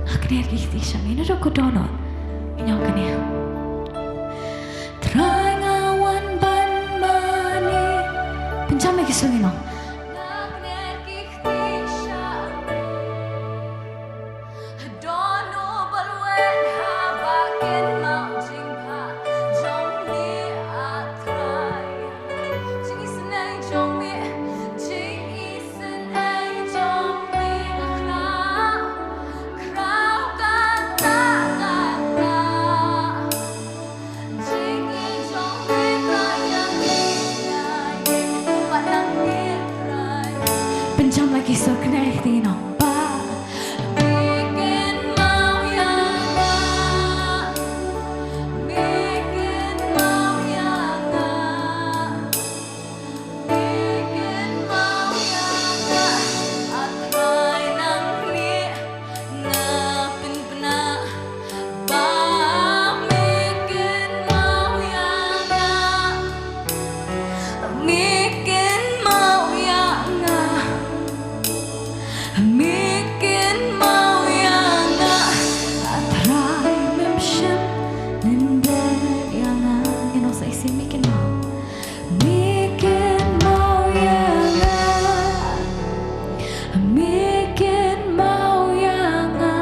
Nga kner ki kti sha me. Naduh ka dohnud ngin ïoh kane. Trai nga wan ban mane. Pynjam ïa ki sur ngin ong. Nga kner ki kti sha me. Dohnud ba lwet haba kynmaw jingbha jong me, ah Trai. Jingisynei jong me, jingisynei jong me nga khraw, khraw kata kata. Pynjam la ki sur kynnoh ïa ki kti noh. Ba me kynmaw ïa nga, me kynmaw ïa nga. Me kynmaw ïa nga, ah Trai nangne nga pynbna. Ba me kynmaw ïa nga, me kynmaw ïa nga, me kynmaw ïa nga, ah Trai mem shym lyndet ïa nga. Ngin ong sa shisien, me kynmaw. Me kynmaw ïa nga, me kynmaw ïa nga,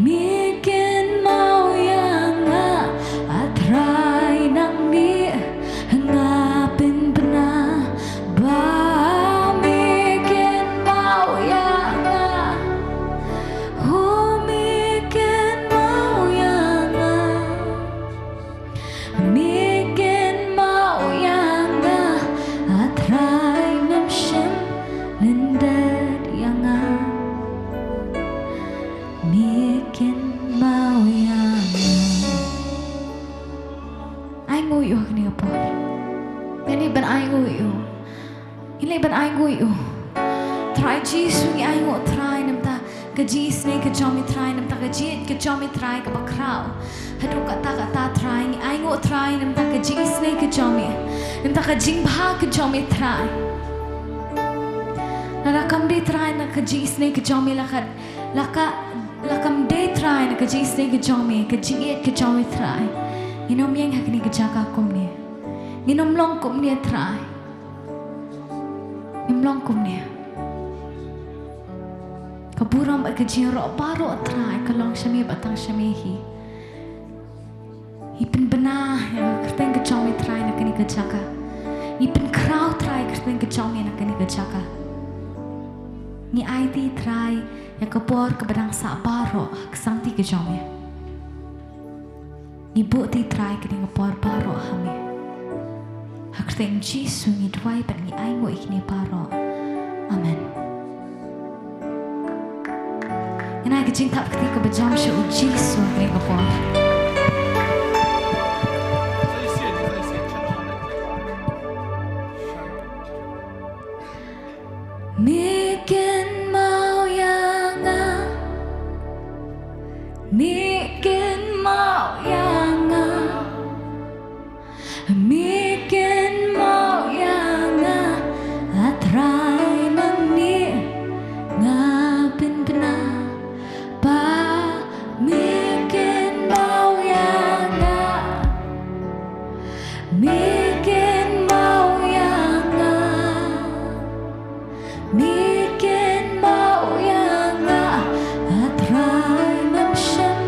me kynmaw ïa nga, ah Trai nangne nga pynbna. Ba me kynmaw ïa nga, oh me kynmaw ïa nga. Me kynmaw ïa nga, ah Trai mem shym lyndet ïa nga. Me kynmaw ïa nga. Ainguh ïa u ha kane ka por. Ngi leit ban ainguh ïa u. Ngi leit ban ainguh ïa u. Trai Jisu, ngi ainguh Trai na ka bynta ka jingisynei ka jong me Trai, na ka bynta ka jingïeit ka jong me Trai kaba khraw. Haduh katta katta Trai, ngi ainguh Trai na ka bynta ka jingisynei ka jong me, na ka bynta ka jingbha ka jong me Trai. Lada kam dei Trai na ka jingisynei ka jong me, la ka, la ka, la kam dei Trai na ka jingisynei ka jong me, ka jingïeit ka jong me Trai, ngin ym ïeng ha kane ka jaka kumne. Ngin ym long kumne Trai. Ngim long kumne. Ka burom bad ka jingïaroh baroh Trai ka long sha me bad tang sha me hi. Ngi pynbna ïa ka kyrteng ka jong me Trai na kane ka jaka. Ngi pynkhraw Trai ka kyrteng ka jong me na kane ka jaka. Ngi aiti Trai ïa ka bor kaba dang sah baroh ha ka sangti ka jong me. Ngi buh ïa Trai kane ka por baroh ha me. Ha ka kyrteng Jisu ngi duwai bad ngi ainguh ïa kine baroh. Amen. Ngin ai ka jingthap kti kaba jam sha u Jisu ha kane ka por. Me kynmaw ïa nga, me kynmaw ïa nga, me kynmaw ïa nga, a Trai nangne nga pynbna. Ba me kynmaw ïa nga, me kynmaw ïa nga, me kynmaw ïa nga, a Trai mem shym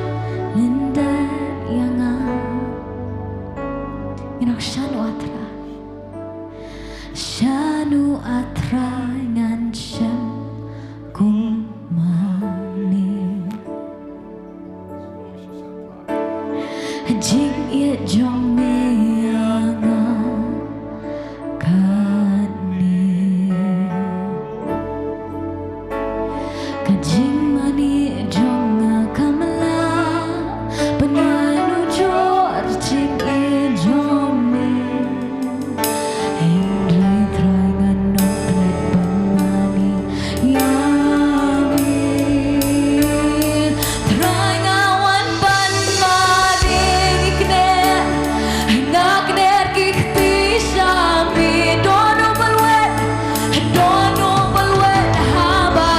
lyndet ïa nga. Ngin ong shano a Trai, shano a Trai ngan shem kum ma me. Jingïeit jong me ïa nga katne. Ka jingmane jong nga kam lah ban ïanujor jingïeit jong me. Hynrei Trai ngan ym klet ban mane ïa me. Trai nga wan ban mane, ngi kner, nga kner ki kti sha me. Dohnud ba lwet, dohnud ba lwet haba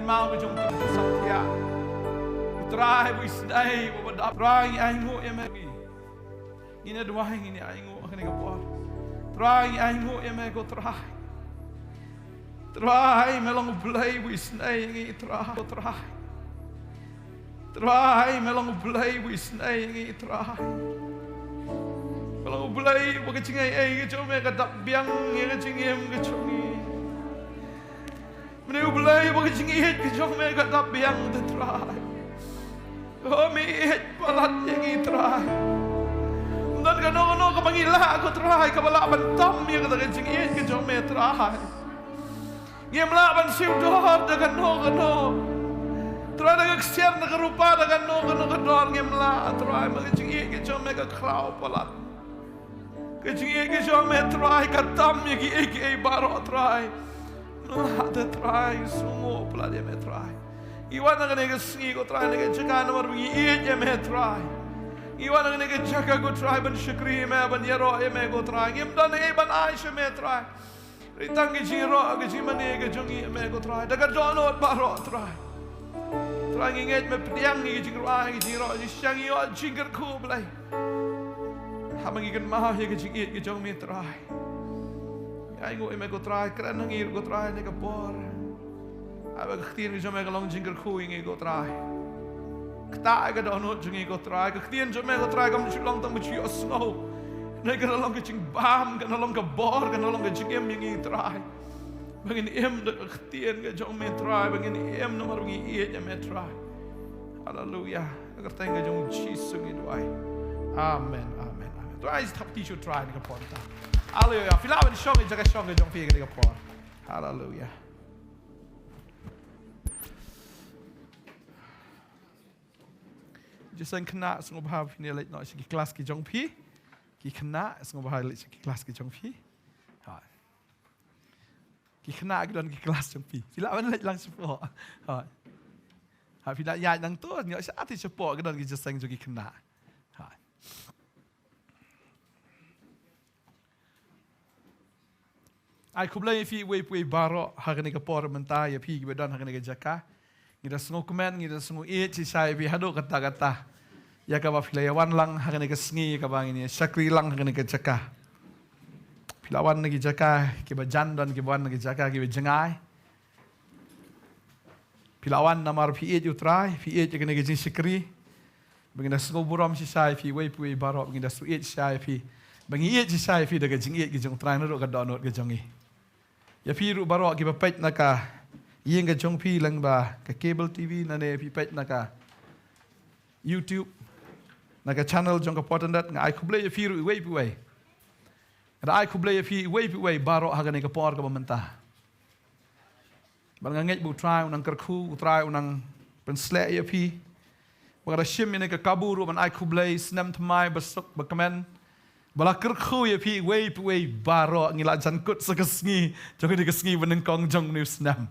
Kynmaw ka jong u Trai, u Trai ba isynei, ba badap. Trai, ngi ainguh ïa me. Ngin ïa duwai, ngin ïa ainguh ha kane ka por. Trai, ngi ainguh ïa me ko Trai. Trai, me long U Blei ba isynei ïa ngi Trai, ko Trai. Trai, me long U Blei ba isynei ïa ngi Trai. Me long U Blei ba ka jingaiei ka jong me ka dap biang ïa ka jingim ka jong ngi. Me long U Blei ba ka jingïeit ka jong me ka dap biang te Trai. Oh, me ïeit palat ïa ngi Trai. Ym don kano kano kaba ngi lah ko Trai kaba lah ban tam ïa kata ka jingïeit ka jong me Trai. Ngim lah ban siew dor da kano kano. Trai, da ka ksiar, da ka rupa, da kano kano ka dor ngim lah Trai, ba ka jingïeit ka jong me ka khraw palat. Ka jingïeit ka jong me Trai ka tam ïa kiei kiei baroh Trai. Lah te Trai, sngewnguh palat ïa me Trai. Ngi wan ha kane ka sngi ko Trai na ka jaka namar ba ngi ïeit ïa me Trai. Ngi wan ha kane ka jaka ko Trai ban shakri ïa me, ban ïaroh ïa me ko Trai. Ngim don ei ban ai sha me Trai. Hynrei tang ka jingïaroh, ka jingmane ka jong ngi ïa me ko Trai. Da ka dohnud baroh Trai. Trai, ngi ngeit me pdiang ïa ka jingrwai, ka jingïaroh, jingshisha ngi ïoh jingkyrkhu Blei. Haba ngi kynmaw ïa ka jingïeit ka jong me Trai. Ngi ainguh ïa me ko Trai, kren ha ngi ruh ko Trai ha kane ka por. Haba ka ktien ka jong me ka long jingkyrkhu ïa ngi ko Trai. Ktah ïa ka dohnud jong ngi ko Trai. Ka ktien jong me ko Trai kam ju long tang ba ju ïohsngew. Hynrei ka long ka jingbam, ka long ka bor, ka long ka jingim ïa ngi Trai. Ba ngin im da ka ktien ka jong me Trai, ba ngin im namar ba ngi ïeit ïa me Trai. Haleluya. Ha ka kyrteng ka jong U Jisu ngi duwai. Amen, amen, amen. To ai thap kti sha U Trai ha kane ka por mynta. Haleluya. Phi lah ban shong ïa ka jaka shong ka jong phi ha kane ka por. Haleluya. Jingïaseng khynnah, sngewbha phin ïa leit noh sha ki klas ki jong phi. Ki khynnah, sngewbha leit sha ki klas ki jong phi. Ha. Ki khynnah ki don ki klas jong phi. Phi lah ban leit lang shapoh. Ha. Ha, phi lah ïaid nangto, ïoh sha ati shapoh ki don ki jingïaseng jong ki khynnah. Ha. Ai khublei ïa phi uwei pa uwei baroh ha kane ka por mynta, ïa phi kiba don ha kane ka jaka. Ngi da sngewkmen, ngi da sngewieit shisha ïa phi haduh katta katta. Ïa kaba phi la ïa wan lang ha kane ka sngi, ïa kaba ngin ïa shakri lang ha kane ka jaka. Phi la wan na ki jaka kiba jan, don kiba wan na ki jaka kiba jngai. Phi la wan namar phi ïeit ïa U Trai, phi ïeit ïa kane ka jingshakri. Ba ngin da sngewburom shisha ïa phi uwei pa uwei baroh, ba ngin da sngewieit shisha ïa phi. Ba ngi ïeit shisha ïa phi da ka jingïeit ka jong U Trai naduh ka dohnud ka jong ngi. Ïa phi ruh baroh kiba peit na ka ïing ka jong phi lyngba ka cable T V, lane phi peit na ka YouTube, na ka channel jong ka Pyrthei Ndat, nga ai khublei ïa phi ruh uwei pa uwei. Nga da ai khublei ïa phi uwei pa uwei baroh ha kane ka por kaba mynta. Bad nga ngeit ba U Trai u nang kyrkhu, U Trai u nang pynshlur ïa phi. Ba nga da shim ïa kane ka kabu ruh ban ai khublei snem thymmai ba suk ba kmen. Ba la kyrkhu ïa phi uwei pa uwei baroh, ngi la jan kut sa ka sngi jong kane ka sngi banyngkong jong une u snem.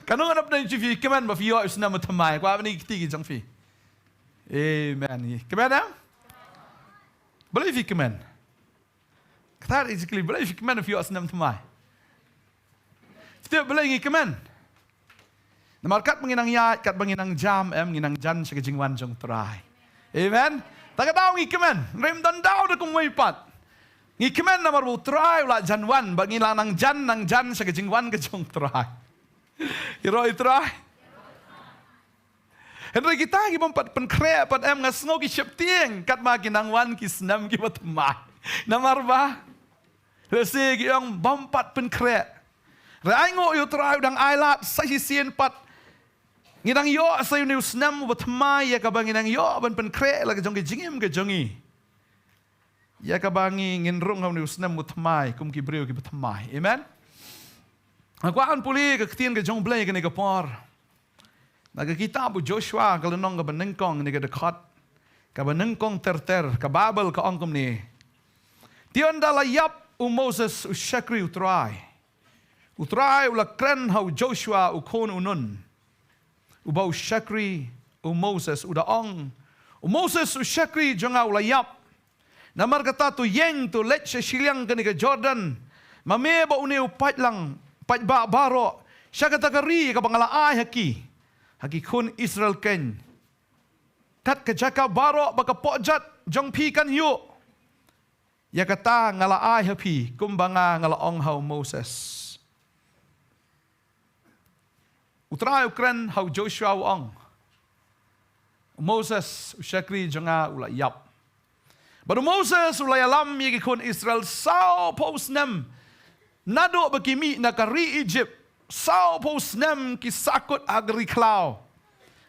Kano nga da pyndonkam ïa phi, kmen ba phi ïoh u snem thymmai. Kwah ban ïa kti ki jong phi. Amen. Kmen em? Balei phi kmen? Kata exactly, balei phi kmen phi ïoh snem thymmai? Phi tip balei ngi kmen? Namar katba ngi nang ïaid, katba ngi nang jam, em, ngi nang jan sha ka jingwan jong U Trai. Amen. Ta ka daw ngi kmen, ym don daw da kumwei pat. Ngi kmen namar ba U Trai u la jan wan, ba ngi la nang jan, nang jan sha ka jingwan ka jong U Trai. Ïaroh ïa U Trai. Hynrei kita ki bym pat pynkhreh pat, em, nga sngew ki sheptieng katba ki nang wan ki snem kiba thymmai. Namar ba lehse ki ong bym pat pynkhreh. Hynrei ainguh ïa U Trai u dang ailad sa shisien pat. Ngi dang ïoh sa une u snem uba thymmai ïa kaba ngi dang ïoh ban pynkhreh la ka jong ka jingim ka jong ngi. Ïa kaba ngi ngin rung ha une u snem uba thymmai kum ki briew kiba thymmai. Amen. Nga kwah ban pule ka ktien ka jong U Blei kane ka por. Na ka kitab u Joshua ka lynnong kaba nyngkong ne ka dkhot kaba nyngkong ter ter, ka Baibl ka ong kumne. Te ynda la ïap u Moses u shakri U Trai, U Trai u la kren ha u Joshua u khun u Nun, uba u shakri u Moses, u da ong, u Moses u shakri jong nga u la ïap. Namar kata to ïeng, to leit sha shiliang kane ka Jordan, ma me bad une u paidlang paidbah baroh, sha kata ka ri kaba nga la ai ha ki. ha ki khun Israel keiñ, kat ka jaka baroh ba ka pohjat jong phi kan ïuh, ïa kata nga la ai ha phi, kumba nga, nga la ong ha u Moses. U Trai u kren ha u Joshua u ong, Moses, u shakri jong nga u la ïap. Bad u Moses u la ïalam ïa ki khun Israel saw phew snem, naduh ba ki mih na ka ri Egypt, saw phew snem ki sahkut ha ka ri khlaw,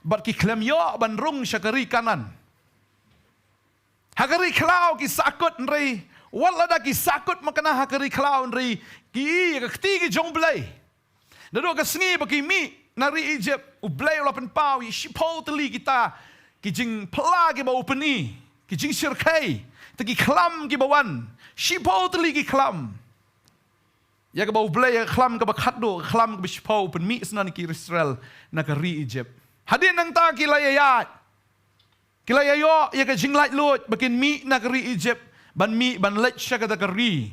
bad ki khlem ïoh ban rung sha ka ri Kanaan. Ha ka ri khlaw ki sahkut, hynrei wat lada ki sahkut makna ha ka ri khlaw, hynrei ki ïoh ka kti ki jong U Blei. Naduh ka sngi ba ki mih na ri Egypt, U Blei u la pynpaw ïa shiphew tylli kita ki jingphylla kiba u pyni, ki jingshyrkhei, te ki khlam kiba wan, shiphew tylli ki khlam. Ïa kaba U Blei, ïa ka khlam kaba khatduh, ka khlam kaba shiphew, u pynmih shuh na ki Israel na ka ri Egypt. Hadien nangta ki la ïaid, ki la ïaid ïa ka jinglaitluid ba kin mih na ka ri Egypt, ban mih ban leit sha kata ka ri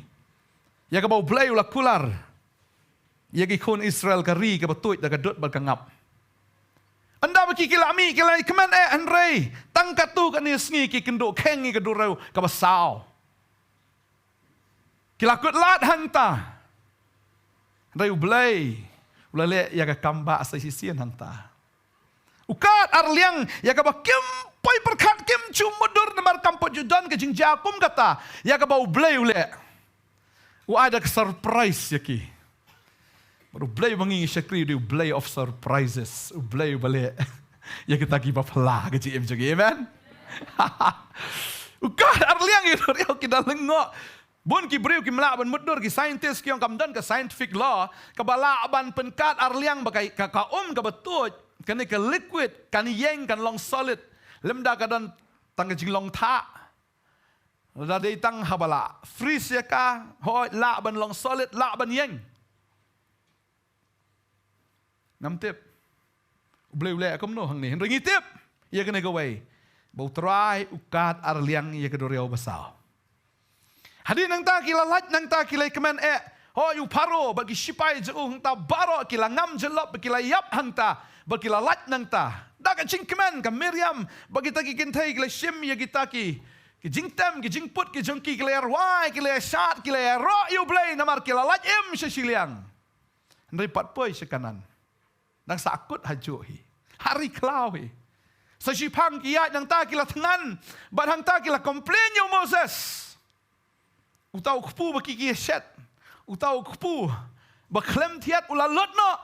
ïa kaba U Blei u la kular ïa ki khun Israel, ka ri kaba tuid da ka dud bad ka ngap. Ynda ba ki, ki la mih, ki la kmen eh, hynrei tang katto katne sngi ki kynduh kheiñ ïa ka duriaw kaba saw. Ki la kut lad hangta. Hynrei U Blei u la leh ïa ka kam ba sa shisien hangta. U kad ar liang ïa kaba kim poi pyrkhat, kim ju mutdur, namar kam pat ju don ka jingjia kum kata ïa kaba U Blei u leh. U ai da ka surprise ïa ki. Bad U Blei ba ngi shakri u dei U Blei of surprises. U Blei uba leh ïa kita kiba phylla, ka jingim jong ngi. Amen. U kad ar liang ïa u duriaw, ki da lyngngoh. Bun ki briew kim lah ban mutdur, ki scientist ki ong kam don ka scientific law kaba lah ban pynkad ar liang ba ka, ka, ka um kaba tuid, kane ka liquid, kan ïeng, kan long solid. Lymda ka don tang ka jinglong thah. Lada dei tang haba la freeze ïa ka, hooid, lah ban long solid, lah ban ïeng. Ngam tip U Blei u leh kumno hangne, hynrei ngi tip ïa kane kawei, ba U Trai u kad ar liang ïa ka duriaw basaw. Hadien nangta ki la lait, nangta ki la kmen eh. Hooid, u Pharaoh bad ki shipai jong u hangta baroh ki la ngam jyllop, ba ki la ïap hangta, ba ki la lait nangta. Da ka jingkmen ka Miriam bad kita ki kynthei ki la shim ïa kita ki, ki jingtem, ki jingput ki jong ki, ki la ïarwai, ki la ïashad, ki la ïaroh ïa U Blei, namar ki la lait im sha shiliang. Hynrei pat poi sha Kanaan, nang sahkut hajuh hi, ha ri khlaw hi. Sa shiphang ki ïaid, nangta ki la thngan, bad hangta ki la complain ïa u Moses. Uta u kpu ba ki, ki ïashet, uta u kpu ba khlem thied u la lut noh.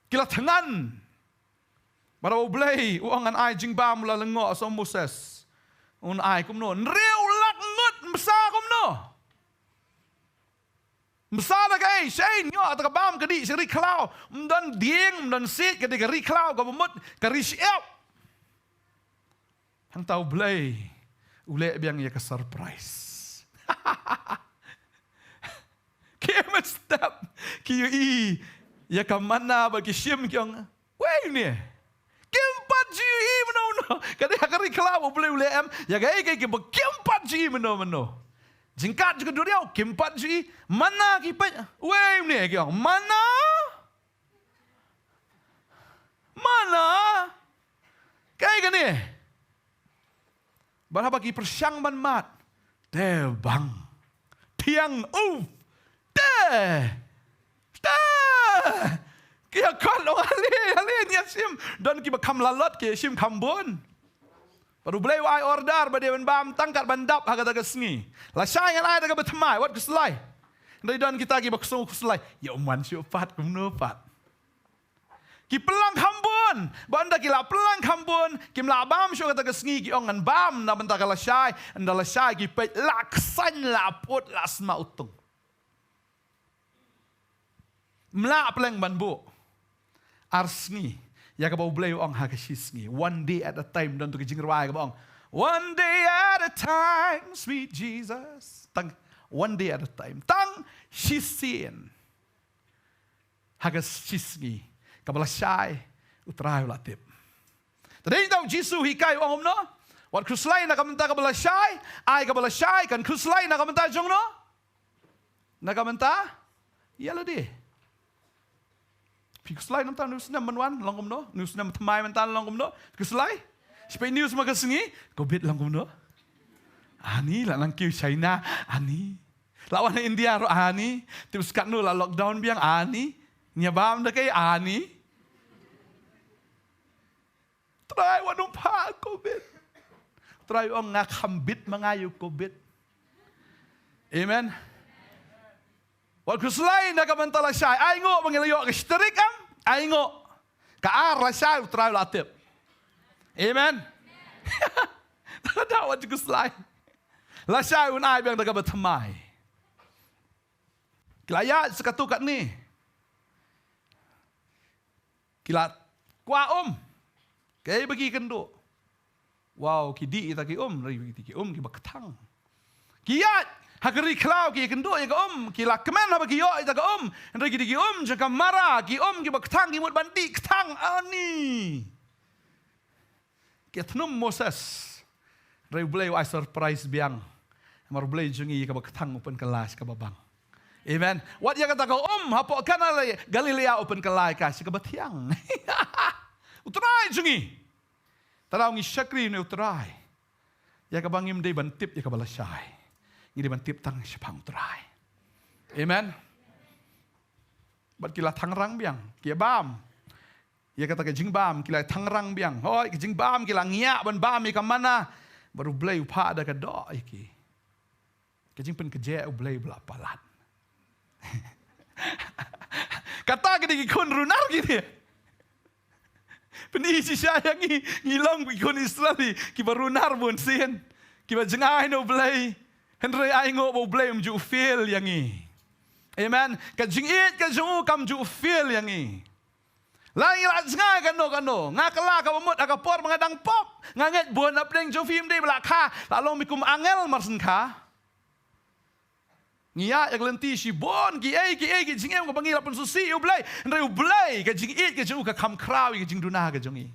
Ki la thngan. Bad U Blei u ong ngan ai jingbam, u la lyngngoh sa u Moses. Un ai kumno? Hynriew lak ngut. Ym bsa kumno? Ym bsa da kaei, shaei, ïoh kata ka bam ka dih sha ri khlaw. Ym don dieng, ym don siej, ka dei ka ri khlaw kaba mut, ka ri shyiap. Hangta U Blei u leh biang ïa ka surprise. Ki im step, ki ïohi ïa ka manna bad ki shim, ki ong, wei une? Kim pat ju ïohi mynno mynno. Ka dei ha ka ri khlaw U Blei u leh em ïa kaei kaei kiba kim pat ju ïohi mynno mynno. Jingkat jong ka duriaw kim pat ju ïohi. Manna ki peit, wei une, ki ong, manna? Manna? Kaei kane? Bad haba ki pyrshang ban mad, te bang, thiang, uf, te, te. Ki ïa khot, ong, ale, ale, ngi ïa shim. Don kiba kham lalot, ki ïa shim kham bun. Bad U Blei u ai order ba dei ban bam tang kat ban dap ha kata ka sngi. Lashai ngan ai da kaba thymmai, wat khuslai. Hynrei don kita kiba khuslai, khuslai. Ïa, um wan shuh pat, kumno pat? Ki pynlang kham bun. Bad ynda ki la pynlang kham bun, kim lah bam shuh kata ka sngi, ki ong ngan bam na bynta ka lashai. Ynda lashai ki peit, la ksain, la put, la sma utung. Ym lah pleng ban buh. Ar sngi. Ïa kaba U Blei u ong ha ka shi sngi. One day at a time. Don tu ka jingrwai kaba ong, one day at a time, sweet Jesus. Tang one day at a time. Tang shisien. Ha ka shi sngi, kaba lashai, U Trai u la tip. Te dei tang U Jisu u hikai, u ong kumno? Wat khuslai na ka bynta kaba lashai, ai kaba lashai, kan khuslai na ka bynta jong no? Na ka bynta ïa lade. Phi khuslai nangta, une u snem ban wan long kumno? Une u snem thymmai mynta long kumno? Khuslai? Shiphew news ma ka sngi, covid long kumno? Ani, la nang kiew China, ani. La wan India ruh, ani. Tip skat nu la lockdown biang, ani. Ngi bam da kaei, ani. Trai, wat ym phah covid. Trai ong, nga kham bit ma nga ïa u covid. Amen. Wat khuslai na ka bynta lashai. Ai nguh ba ngi la ïoh ka strik, em? Ai nguh. Ka ar lashai, u Trai u la tip. Amen. Da wat khuslai. Lashai un ai biang da kaba thymmai. Ki la ïaid sa katto katne. Ki la kwah um. Kaei ba ki kynduh? Wow, ki dih ïa kita ki um, hynrei kita ki um kiba kthang. Ki ïaid ha ka ri khlaw, ki kynduh ïa ka um, ki la kmen haba ki ïoh ïa kita ka um, hynrei kita ki um jong ka mara, ki um kiba kthang, ki mut ban dih kthang, ani. Ki ïathnum Moses. Hynrei U Blei u ai surprise biang. Namar U Blei jong ngi ïa kaba kthang u pynkylla sha kaba bang. Amen. Wat ïa kata ka um hapoh Kana Galilea u pynkylla ïa ka sha kaba thiang. U Trai jong ngi. Tang ngi shakri ïa une u Trai. Ïa kaba ngim dei ban tip ïa kaba lashai. Ngi dei ban tip tang shaphang u Trai. Amen. Bad ki la thangrang biang, ki bam. Ïa kata ka jingbam ki la thangrang biang. Hooid, ka jingbam ki la ngiah ban bam ïa ka manna. Bad U Blei u phah da ka doh ïa ki. Ka jingpynkhiah U Blei ba la palat. Kata ka dei ki khun runar ki dei. Pyni shisha ïa ngi, ngi long ki khun Israel kiba runar bunsien. Kiba jngai na U Blei. Hynrei ai nguh ba U Blei um ju fail ïa ngi. Amen. Ka jingïeit ka jong u kam ju fail ïa ngi. La ngi la jngai kano kano. Nga kylla kaba mut ha ka por ba nga dang pop. Nga ngeit bun na pdeng jong phi ym dei ba la kha. La long phi kum angel mar shen kha. Ngi ïa ïa ka lynti shibun kiei kiei ki jingim kaba ngi la pynsngewsih ïa U Blei. Hynrei U Blei ka jingïeit ka jong u ka kham khraw ïa ka jingduna ka jong ngi.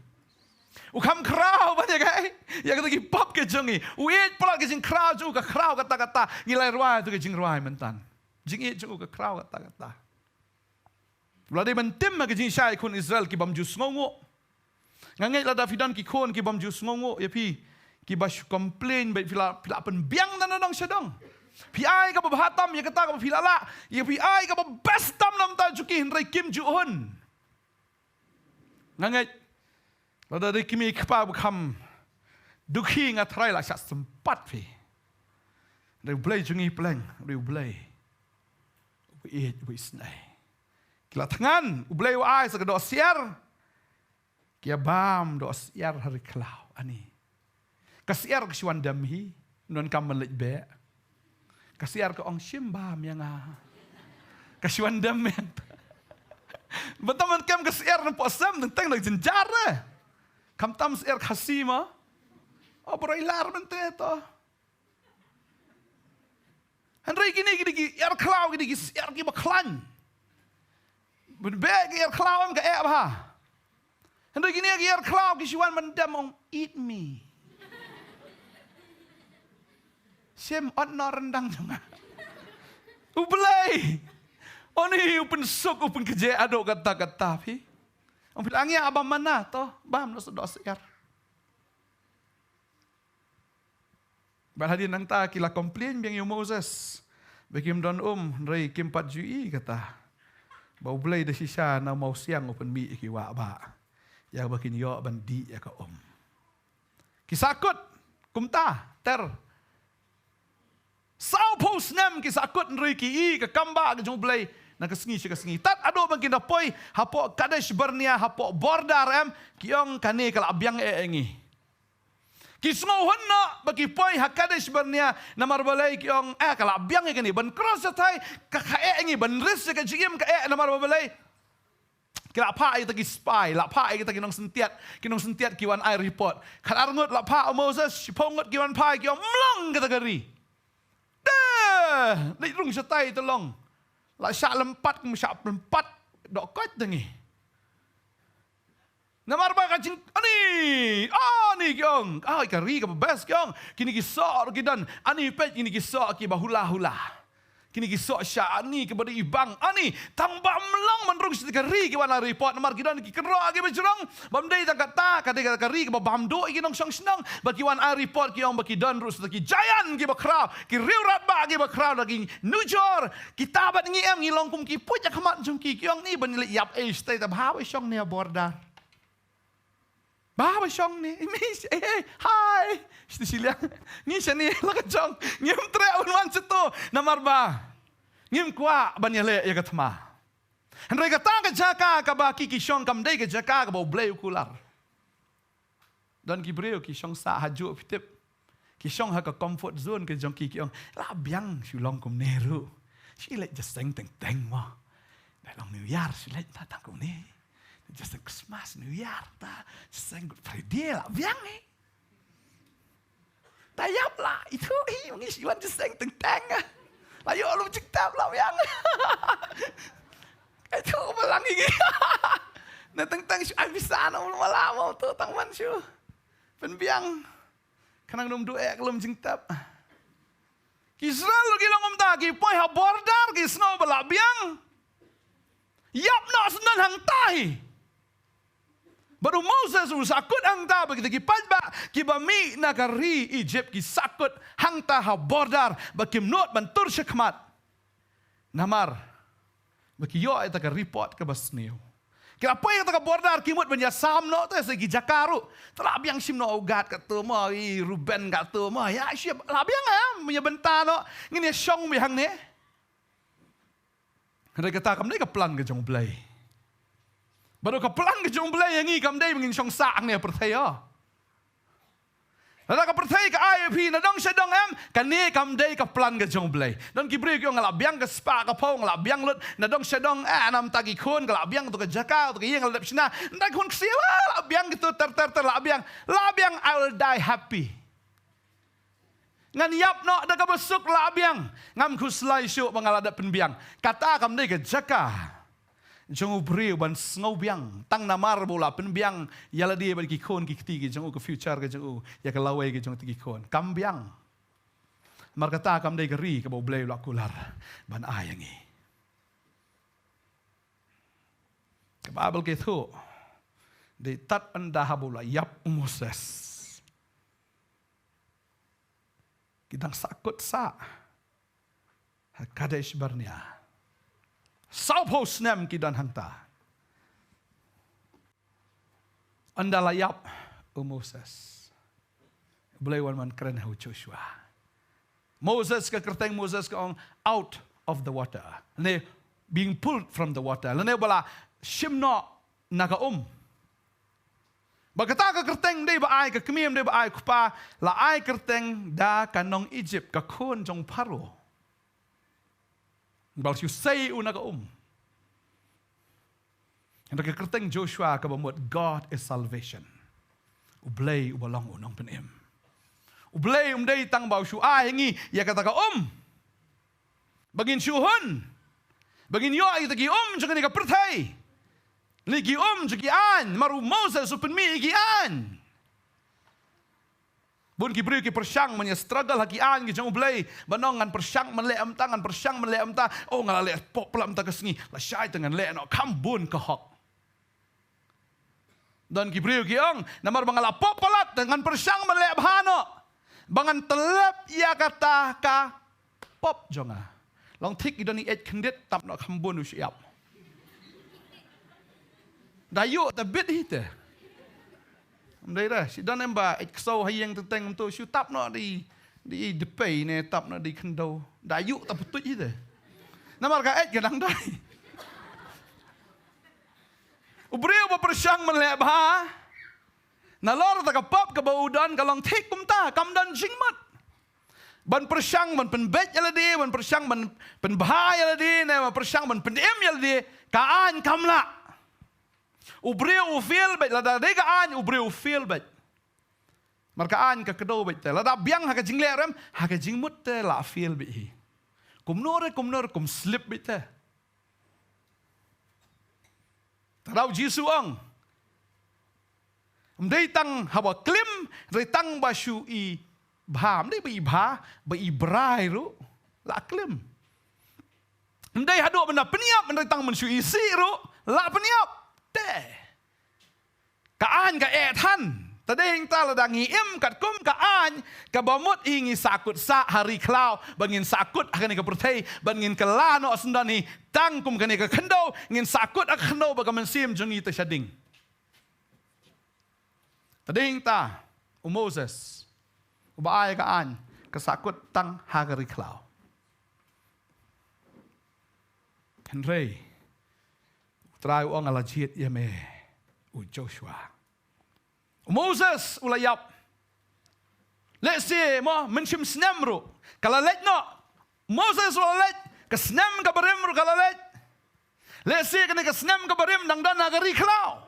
U kham khraw ban ïa kaei? Ïa kata ki pop ka jong ngi. U ïeit palat ka jingkhraw jong u ka khraw katta katta. Ngi la rwai tu ka jingrwai mynta. Jingïeit jong u ka khraw katta katta. Ba la dei ban tim ha ka jingshai khun Israel ki bym ju sngewnguh. Nga ngeit lada phi don ki khun ki bym ju sngewnguh ïa phi, ki ba shu complain bad phi la, phi la pynbiang da na dong sha dong. Phi ai kaba bha tam ïa kata kaba phi la lah, ïa phi ai kaba best tam na bynta jong ki hynrei kim ju hun. Nga ngeit lada dei ki mei ki kpa ba kham dukhi nga tharai la shah sympat phi. Hynrei U Blei jong ngi pleng, hynrei U Blei uba ïeit, uba isynei. Ki la thngan, U Blei u ai sa ka doh syiar. Ki ïa bam doh syiar ha ri khlaw, ani. Ka syiar ka shu wan dem hi, ym don kam ban leit beh. Ka syiar ka ong shim bam ïa nga. Ka shu wan dem ïa nga. Mynta man kem ka syiar na poh sem, teng teng na jynjar eh. Khamtam syiar Khasi mo. O broiler mynta to. Hynrei kine ki dei ki ïar khlaw, ki dei ki ïar kiba khlaiñ. Ban beh ki ïar khlaw em ka eh bha. Hynrei kine ki ïar khlaw ki shu wan ban dem ong eat me. Shim ot noh ryndang jong nga. U Blei. Oni u pynsuk u pynkhiah haduh katta katta phi. Ong phi la ngiah bam manna to bam noh sa doh syiar. Bad hadien nangta ki la complain biang ïa u Moses ba kim don um, hynrei kim pat ju i kata ba U Blei da shisha na u mawsiang u pynmih ïa ki wah bah ïa ba kin ïoh ban dih ïa ka um. Ki sahkut kumta ter. Sawphew snem ki sahkut hynrei ki i ka kam bah ka jong U Blei na ka sngi sha ka sngi. Tad haduh ba kin da poi hapoh Kadesh Barnea, hapoh border em, ki ong kane ka la biang eh ïa ngi. Ki sngewhun noh ba ki poi ha Kadesh Barnea, namar balei ki ong, eh, ka la biang ïa kane ban cross shathie, ka kha eh ïa ngi ban risk ïa ka jingim ka eh, namar balei. Ki la phah ïa kita ki spy, la phah ïa kita ki nongsyntiat, ki nongsyntiat ki wan ai report. Khatar ngut la phah u Moses, shiphew ngut ki wan phai, ki ong, mlong kata ka ri. Deh, leit rung shatai te long. La shah lympat kum shah lympat dohkoit da ngi. Namar ba ka jing, ani, ani ki ong, ai ka ri kaba best ki ong, kine ki soh ruh ki don, ani peit kine ki soh kiba hula hula. Kine ki soh sha ani kiba dei i bang ani, tang ba ym long ban rung sha ka ri ki wan ai report, namar ki don ki kynroh kiba jrong. Bym dei tang kata, ka dei ka ri kaba bam duh ïa ki nongshong shnong, ba ki wan ai report ki ong ba ki don ruh sha ki giant kiba khraw, ki riewrangbah kiba khraw, da ki nujor. Kita bad ngi em, ngi long kum ki puit ha khmat jong ki, ki ong ni ban leit ïap ei shatei, ta bha ba shong ne ha border. Bha ba shong ne, eh, eh, hai. Shati shiliang. Ngi shane la ka jong. Ngim treh un wan shato. Namar ba ngim kwah ban ïaleh ïa ka thma. Hynrei kata ka jaka kaba ki ki shong kam dei ka jaka kaba U Blei u kular. Don ki briew ki shong sah hajuh, phi tip. Ki shong ha ka comfort zone ka jong ki, ki ong, la biang shu long kumne ruh. Shu leit jingïaseng teng teng mo. Da long New Year shu leit ta tang kumne. Jingïaseng Christmas, New Year ta. Jingïaseng Good Friday la biang eh. Ta ïap la, itu hi, ngi shu wan jingïaseng teng teng. La ïoh lum jingtep la biang. Itu ba lang ïa ngi. Na teng teng shu ai visa na ul mala mo tu tang man shu pynbiang. Khnang nym duh eh ka lum jingtep. Ki Israel ruh ki long kumta, ki poi ha border, ki sngew ba la biang. Ïap noh shen hangta hi. Bad u Moses u sahkut hangta bad kita ki paidbah kiba mih na ka ri Egypt, ki sahkut hangta ha border, ba kim nud ban tur shakhmat. Namar ba ki ïoh ïa kata ka report kaba sniew. Ki la poi ha kata ka border, ki mut ban ïasam noh te sha ki jaka ruh. Te la biang shim noh u Gad kato mo, i Reuben kato mo. Ïa shi la biang, eh, ïa bynta noh. Ngin ïa shong beit hangne. Hynrei kata kam dei ka plan ka jong U Blei. Bad ka plan ka jong U Blei ïa ngi kam dei ba ngin shong sah hangne ha pyrthei, oh. Lada ka pyrthei ka ai ïa phi nadong shadong, em, kane kam dei ka plan ka jong U Blei. Don ki briew ki ong, nga la biang ka spah ka phew, nga la biang lut nadong shadong, eh, namar ta ki khun, ka la biang tu ka jaka, tu ka ïing, ka la dep shna. Nda khun ksiew, ah, la biang kitu ter ter ter, la biang, la biang, I will die happy. Ngan ïap noh da kaba suk, la biang. Ngam khuslai shuh ba nga la dep pynbiang. Kata kam dei ka jaka jong u briew ban sngewbiang tang namar ba u la pynbiang ïa lade bad ki khun ki kti ki jong u, ka future ka jong u, ïa ka lawei ka jong ki khun. Kam biang. Namar kata kam dei ka ri kaba U Blei u la kular ban ai ïa ngi. Ka Baibl ka ïathuh, dei tad ynda haba u la ïap u Moses, ki dang sahkut sah ha Kadesh Barnea. Sawphew snem ki don hangta. Ynda la ïap u Moses, U Blei u wan ban kren ha u Joshua. Moses, ka kyrteng Moses ka ong out of the water, ne being pulled from the water, lane ba la shim noh na ka um. Ba kata ka kyrteng dei ba ai ka kmie, dei ba ai kpa, la ai kyrteng da ka nong Egypt, ka khun jong Pharaoh. Ba la shu sei u na ka um. Hynrei ka kyrteng Joshua kaba mut God is salvation. U Blei uba long u nongpynim. U Blei um dei tang ba u shu ai ha ngi ïa kata ka um ba ngin shu hun, ba ngin ïoh ïa kita ki um jong kane ka pyrthei. Lei ki um jong ki aiñ, namar u Moses u pynmih ïa ki aiñ. Bun ki briew ki pyrshang ban ïa struggle ha ki aiñ ki jong U Blei, ban ong ngan pyrshang ban leh kumta, ngan pyrshang ban leh kumta. Oh, nga la leh pop palat mynta ka sngi, lashai te ngan leh noh kham bun ka hok. Don ki briew ki ong, namar ba nga la pop palat te ngan pyrshang ban leh bha noh, ba ngan tyllep ïa kata ka pop jong nga. Long thik ki don i eit khyndiat, tap noh kham bun u shyiap. Da ïuh ta bit hi te. Ym dei re, shi don em ba eit ksew ha ïing teng teng, ym tu shu tap noh da i, da i dpei ne tap noh da i khyndew. Da ïuh ta pyntuid hi te. Namar ka eit ka dang dei. U briew ba pyrshang ban leh bha, nalor ta ka pop kaba u don ka long thik kumta, kam don jingmut. Ban pyrshang ban pynbeit ïa lade, ban pyrshang ban pynbha ïa lade, ne ban pyrshang ban pynim ïa lade, ka aiñ kam lah. U briew u fail beit, lada dei ka aiñ u briew u fail beit. Namar ka aiñ ka kdew beit te. Lada biang ha ka jingleh rem, ha ka jingmut te la fail beit hi. Kumno re, kumno re, kum slip beit te. Te da u Jisu u ong, ym dei tang haba klim, dei tang ba shu i bha, ym dei ba i bha, ba i brai ruh la klim. Ym dei haduh ban da pynïap, ym dei tang ban shu isih ruh la pynïap. Te ka aiñ ka eh than. Te dei hangta lada ngi im katkum ka aiñ kaba mut hi, ngi sahkut sah ha ri khlaw, ba ngin sahkut ha kane ka pyrthei, ba ngin kylla noh syndon hi tang kum kane ka khyndew, ngin sahkut ha ka khyndew ba ka mynsiem jong ngi te sha ding. Te dei hangta u Moses uba ai ka aiñ ka sahkut tang ha ka ri khlaw. Hynrei U Trai u ong, nga la jied ïa me, u Joshua. U Moses u la ïap. Lehse mo, mynshem snem ruh ka la leit noh. Moses u la leit, ka snem kaba rim ruh ka la leit. Lehse kane ka snem kaba rim dang don ha ka ri khlaw.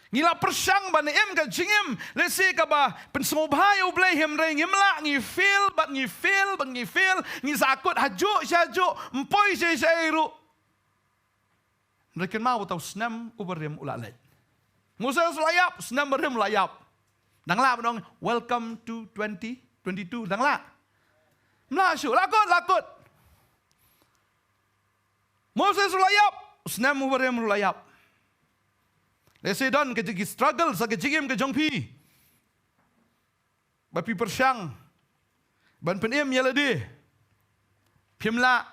Ngi la pyrshang ban im ka jingim lehse kaba pynsngewbha ïa U Blei, hynrei ngim lah, ngi fail bad ngi fail bad ngi fail, ngi sahkut hajuh sha hajuh, ym poi sha ei sha ei ruh. Hynrei kynmaw, uta u snem uba rim u la leit. Moses u la ïap, u snem ba rim u la ïap. Dang lah ban ong welcome to twenty twenty-two, dang lah? Ym lah shuh, la kut, la kut. Moses u la ïap, u snem uba rim u la ïap. Lehse don ka jing, ki struggle ha ka jingim ka jong phi, ba phi pyrshang ban pynim ïa lade, phim lah.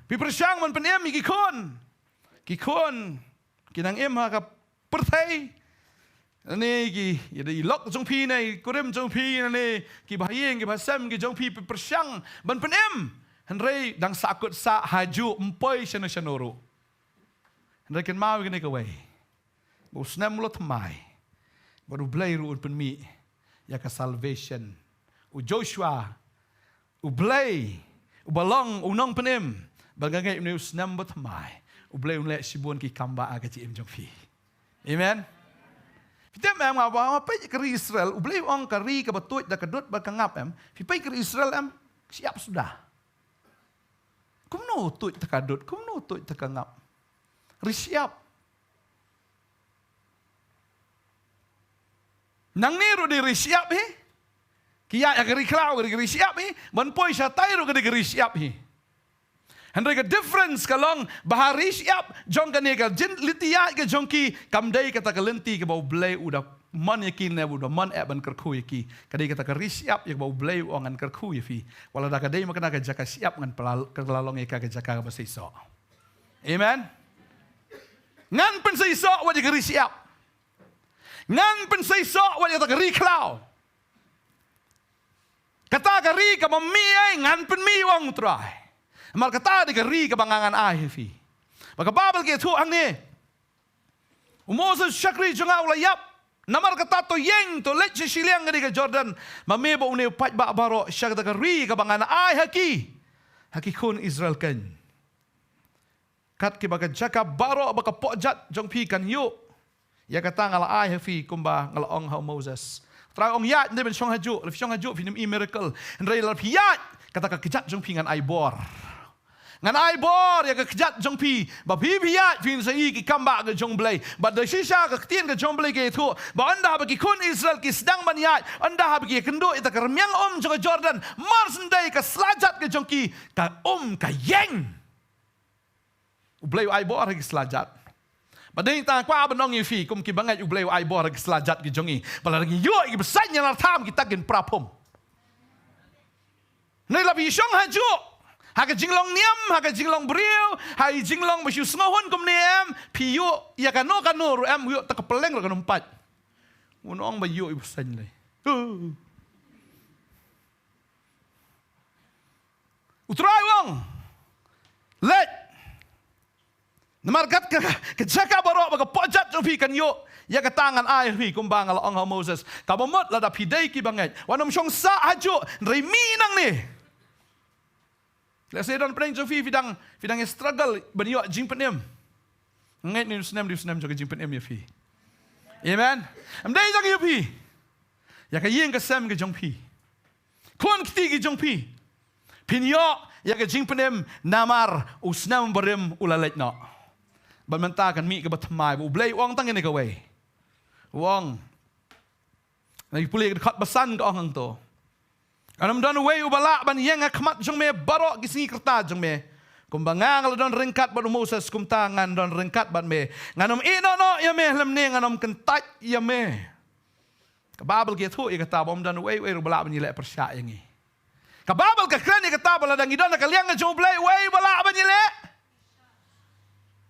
Phi pyrshang ban pynim ïa ki khun, ki khun ki nang im ha ka pyrthei, ne ki, ïa, i lok jong phi ne i kurim jong phi ne kiba ha ïing kiba ha sem ki jong phi, phi pyrshang ban pynim, hynrei dang sahkut sah hajuh, ym poi shano shano ruh. Hynrei kynmaw ïa kane kawei, ba u snem u la thymmai, bad U Blei ruh un pynmih ïa ka salvation. U Joshua, U Blei uba long u nongpynim, ba nga ngeit une u snem ba thymmai U Blei un leh shibun ki kambah ha ka jingim jong phi. Amen. Phi tip em, nga ba nga peit ka ri Israel, U Blei u ong ka ri kaba tuid da ka dud bad ka ngap em. Phi peit ka ri Israel em, shyiap suda. Kumno tuid da ka dud, kumno tuid da ka ngap? Ri shyiap. Nangne ruh dei ri shyiap hi. Ki ïaid ha ka ri khlaw, ka ri, ka ri shyiap hi. Ban poi shatai ruh ka dei ka ri shyiap hi. Hynrei ka difference ka long ba ha ri shyiap jong kane ka jin, lynti ïaid ka jong ki, kam dei kata ka lynti kaba U Blei u da mon ïa ki ne u da mon eh ban kyrkhu ïa ki. Ka dei kata ka ri shyiap ïa kaba U Blei u ong ngan kyrkhu ïa phi. Wat lada ka dei ma kane ka jaka shyiap, ngan pynlong, ka la long ïa ka ka jaka kaba seisoh. Amen. Ngan pynseisoh wat ïa ka ri shyiap. Ngan pynseisoh wat ïa kata ka ri khlaw. Kata ka ri kaba mih ei, ngan pynmih, u ong U Trai. Namar kata dei ka ri kaba nga ngan ai ha phi. Bad ka Baibl ka ïathuh hangne, u Moses u shakri jong nga u la ïap. Namar kata to ïeng, to leit sha shiliang ka dei ka Jordan, ma me bad une u paidbah baroh, sha kata ka ri kaba ngan ai ha ki, ha ki khun Israel keiñ. Kat kiba ka jaka baroh ba ka pohjat jong phi kan ïuh, ïa kata nga la ai ha phi kumba nga la ong ha u Moses. U Trai u ong ïaid, ym dei ban shong hajuh. Lada phi shong hajuh phin ym i miracle. Hynrei lada phi ïaid, kata ka kjat jong phi ngan ai bor. Ngan ai bor ïa ka kjat jong phi, ba phi phi ïaid phin sa i ki kambah ka jong U Blei. Bad da shisha ka ktien ka jong U Blei ka ïathuh ba ynda haba ki khun Israel ki sdang ban ïaid, ynda haba ki ïakynduh ïa kata ka rmiang um jong ka Jordan, mar shen dei ka sla jat ka jong ki, ka um ka ïeng. U Blei u ai bor ha ki sla jat. Bad dei tang kwah ban ong ïa phi kum ki bangeit, U Blei u ai bor ha ki sla jat ki jong ngi. Bad lada ngi ïoh ïa ki bseiñ ïa la tham, kita kin pra phom. Hynrei lada phi shong hajuh ha ka jinglong niam, ha ka jinglong briew, ha ka jinglong ba shu sngewhun kumne em, phi ïoh ïa kano kano ruh em, ïoh ta ka pylleng ruh kan ym pait. Ngan ong ba ïoh ïa bseiñ lei. U Trai u ong, leit. Namar kat ka, ka jaka baroh ba ka pohjat jong phi kan ïuh, ïa kata ngan ai ha phi kumba nga la ong ha u Moses. Kaba mut lada phi dei ki bangeit, wat nym shong sah hajuh, hynrei mih nangne. Lehse don pdeng jong phi, phi dang, phi dang struggle ban ïoh jingpynim. Nga ngeit une u snem dei u snem jong ka jingpynim ïa phi. Amen. Ym dei tang ïa phi, ïa ka ïing ka sem ka jong phi, khun kti ki jong phi. Phin ïoh ïa ka jingpynim namar u snem barim u la leit noh. Bad mynta kan mih kaba thymmai, ba U Blei u ong tang kane kawei. U ong, na ki pule ka dkhot ba san ka ong hangto. Ngan ym don uwei uba lah ban ïeng ha khmat jong me baroh ki sngi kyrta jong me. Kumba nga nga la don ryngkat bad u Moses, kumta ngan don ryngkat bad me. Ngan ym ïeh noh noh ïa me lymne ngan ym kyntait ïa me. Ka Baibl ka ïathuh ïa kata ba ym don uwei uwei ruh ba lah ban ïaleh pyrshah ïa ngi. Ka Baibl ka kren ïa kata ba lada ngi don ha ka liang ka jong U Blei, uwei uba lah ban ïaleh?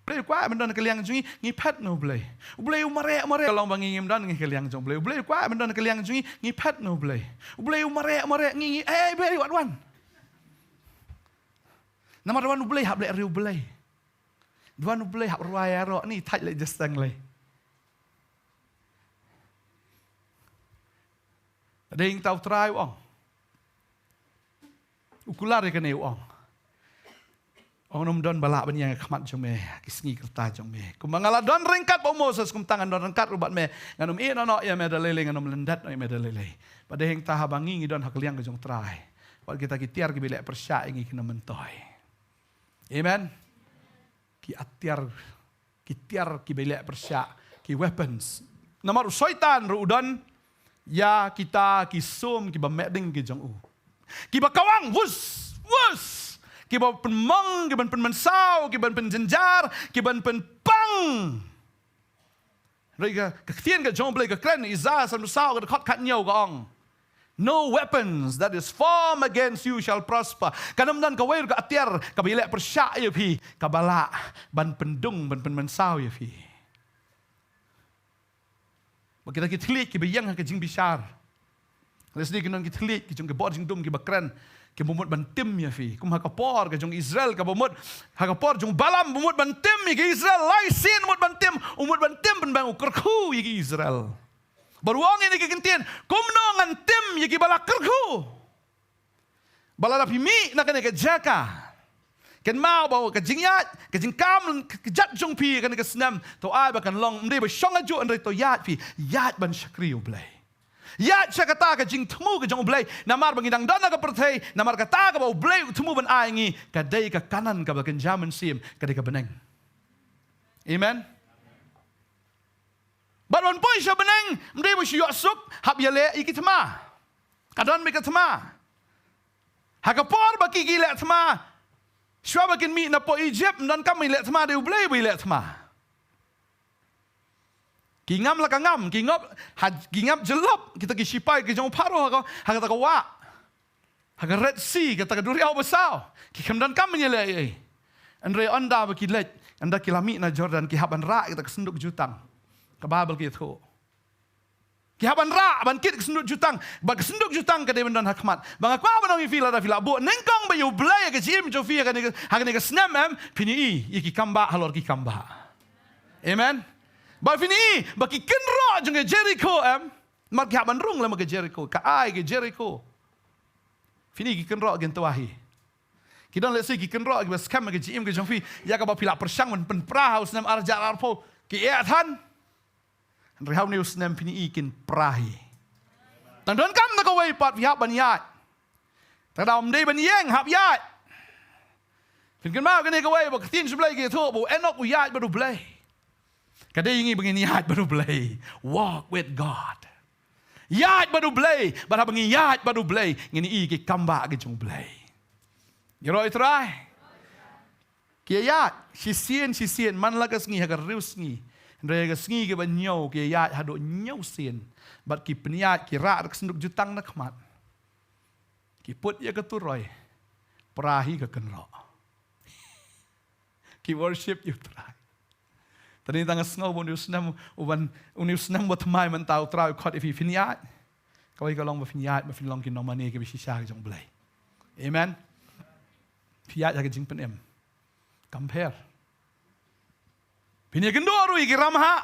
U Blei u kwah ban don ha ka liang jong ngi, ngi phet na U Blei. U Blei u mareh mareh, ka long ba ngi ngim don ngi ha ka liang jong U Blei. U Blei u kwah ban don ha ka liang jong ngi, ngi phet na U Blei. U Blei u mareh mareh, ngi ngi eh Blei wat wan. Namar wan U Blei hap leh ri U Blei. Wan U Blei hap rwai ïaroh ni thait leh jasteng lei. Dei ïing tau Trai u ong. U kular ïa kane u ong. Ong ym don ba lah ban ïeng ha khmat jong me, ki sngi kyrta jong me. Kumba nga la don ryngkat bad u Moses, kumta ngan don ryngkat ruh bad me. Ngan ym ïeh noh noh ïa me da lei lei, ngan ym lyndet noh ïa me da lei lei. Bad dei hangta haba ngi ngi don ha ka liang ka jong Trai, wat kita ki tiar kiba ïaleh pyrshah ïa ngi kin ym myntoi. Amen. Ki atiar, ki tiar kiba ïaleh pyrshah, ki weapons. Namar u Soitan ruh u don ïa kita ki sum kiba meh ding ki jong u, kiba kawang, vus vus, kiba pynmong, kiba pynmynsaw, kiba pynjynjar, kiba pynpang. Hynrei ka, ka ktien ka jong U Blei ka kren, Isaiah sanphew saw ka dkhot khathynñiew ka ong, "No weapons that is formed against you shall prosper." Kan ym don kawei ruh ka atiar kaba ïaleh pyrshah ïa phi kaba lah ban pyndung, ban pynmynsaw ïa phi. Ba kita ki thylliej kiba ïeng ha ka jingbishar, lehse ki don ki thylliej ki jong ki bor jingdum kiba kren, kiba mut ban tim ïa phi. Kum ha ka por ka jong Israel kaba mut, ha ka por jong Balaam ba mut ban tim ïa ki Israel, lai sien mut ban tim, u mut ban tim pynban u kyrkhu ïa ki Israel. Bad u ong ïa kine ki ktien, kumno ngan tim ïa kiba la kyrkhu? Ba lada phi mih na kane ka jaka, kynmaw ba ka jingïaid, ka jingkam, ka, ka jait jong phi kane ka snem, to ai ba kan long, ym dei ba shong hajuh, hynrei to ïaid phi, ïaid ban shakri U Blei. Ïaid sha kata ka jingthmu ka jong U Blei, namar ba ngi dang don ha ka pyrthei, namar kata kaba U Blei u thmu ban ai ngi, ka dei ka Kanaan kaba kynja mynsiem, ka dei ka bneng. Amen. Bad ban poi sha bneng, ym dei ba shu ïoh suk, hap ïaleh ïa ki thma. Ka don beit ka thma. Ha ka por ba ki, ki leh thma, shuwa ba kin mih na poh Egypt, ym don kam ïaleh thma, dei U Blei ba ïaleh thma. Ki ngam la ka ngam, ki ngop, ha, ki ngap jyllop kita ki shipai ki jong u Pharaoh ha ka, ha kata ka wah, ha ka Red Sea, kata ka duriaw basaw. Ki khlem don kam ban ïaleh ei ei. Hynrei ynda ba ki leit, ynda ki la mih na Jordan, ki hap ban rah ïa kata ka synduk jutang. Ka Baibl ka ïathuh, ki hap ban rah, ban kit ka synduk jutang. Bad ka synduk jutang ka dei ban don ha khmat. Ba nga kwah ban ong ïa phi, lada phi la buh nyngkong beit ïa U Blei ha ka jingim jong phi ha kane ka, ha kane ka snem, em, phin ïohi ïa ki kambah halor ki kambah. Amen. Bad phin ïohi ba ki kynroh jong ka Jeriko, em, namar ki hap ban rung lem ha ka Jeriko, ka ai ka Jeriko. Phin ïohi ki kynroh kin twa hi. Ki don lehse ki kynroh kiba skhem ha ka jingim ka jong phi, ïa kaba phi la pyrshang ban pynpra ha u snem ar hajar arphew, ki eh than. Hynrei ha une u snem phin ïohi kin pra hi. Tang donkam na kawei pat, phi hap ban ïaid. Tang da ym dei ban ïeng, hap ïaid. Phin kynmaw kane kawei ba ka ktien U Blei ka ïathuh ba u Enok u ïaid bad U Blei. Ka dei ïa ngi ba ngin ïaid bad U Blei. Walk with God. Ïaid bad U Blei, bad haba ngi ïaid bad U Blei, ngin ïohi ki kambah ki jong U Blei. Ïaroh ïa U Trai. Ki ïaid shisien shisien man la ka sngi ha ka riew sngi. Hynrei ha ka sngi kaba hynñiew ki ïaid haduh hynñiew sien. Bad ki pynïaid, ki rah da ka synduk jutang na khmat. Ki put ïa ka turoi. Pra hi ka kynroh. Ki worship ïa U Trai. Tang dei tang nga sngew ba une u snem, u ban, une u snem ba thymmai mynta U Trai u khot ïa phi, phin ïaid. Kawei ka long ba phin ïaid, ba phin long ki nongmane kiba shisha ki jong U Blei. Amen. Phi ïaid ha ka jingpynim. Compare. Phin ïakynduh ruh ïa ki ramhah.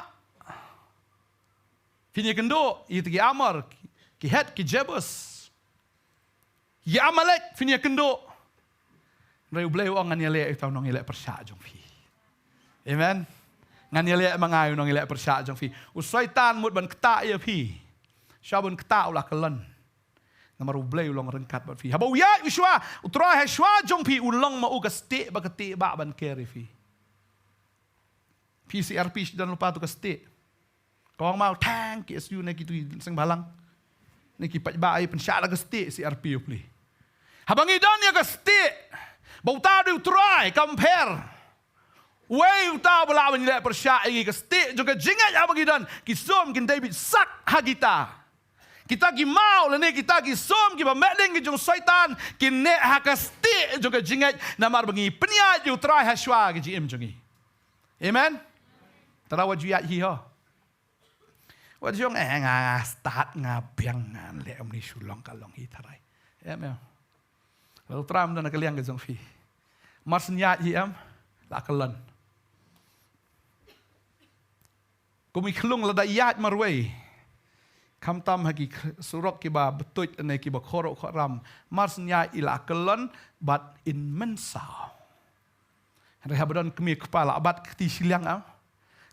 Phin ïakynduh ïa kita ki Amor, ki, ki Het, ki Jebus, ïa Amalek, phin ïakynduh. Hynrei U Blei u ong ngan ïaleh ïa uta u nongïaleh pyrshah jong phi. Amen. Ngan ïaleh ma nga ïa u nongïaleh pyrshah jong phi. U Soitan mut ban ktah ïa phi. Shuwa ban ktah u la kyllon. Namar U Blei u long ryngkat bad phi. Haba u ïaid u shuwa, U Trai ha shuwa jong phi, u long ma u ka stieh ba ka tieh bah ban ker ïa phi. Phi C R P shi don lypa tu ka stieh. Ka ong ma u thang ki S U ne kitu i seng bhalang. Ne ki paidbah i pynshah da ka stieh, C R P U P lei. Haba ngi don ïa ka stieh ba uta u dei u Trai, kam pher. Wei uta ba lah ban leh pyrshah ïa ngi, ka stieh jong ka jingngeit haba ngi don, ki sum kin dei bit sak ha kita. Kita ki maw lane kita ki sum kiba meh ding ki jong Soitan, kin neh ha ka stieh jong ka jingngeit namar ba ngi pynïaid ïa u Trai ha shuwa ka jingim jong ngi. Amen. Tara wat ju ïaid hi ho. Wat ju ong, eh, nga, nga stad, nga biang, nga leh, ym ni shu long ka long hi tharai. Em, em. Lada u Trai um don ha ka liang ka jong phi, mar shu ïaid hi em, la kyllon. Kum i khlung lada ïaid marwei, khamtam ha ki k-, surok kiba btuid ne kiba khoro khoram, mar shu ïaid i la kyllon bad in mynsaw. Hynrei haba don kmie kpa la bat ka kti shiliang, am,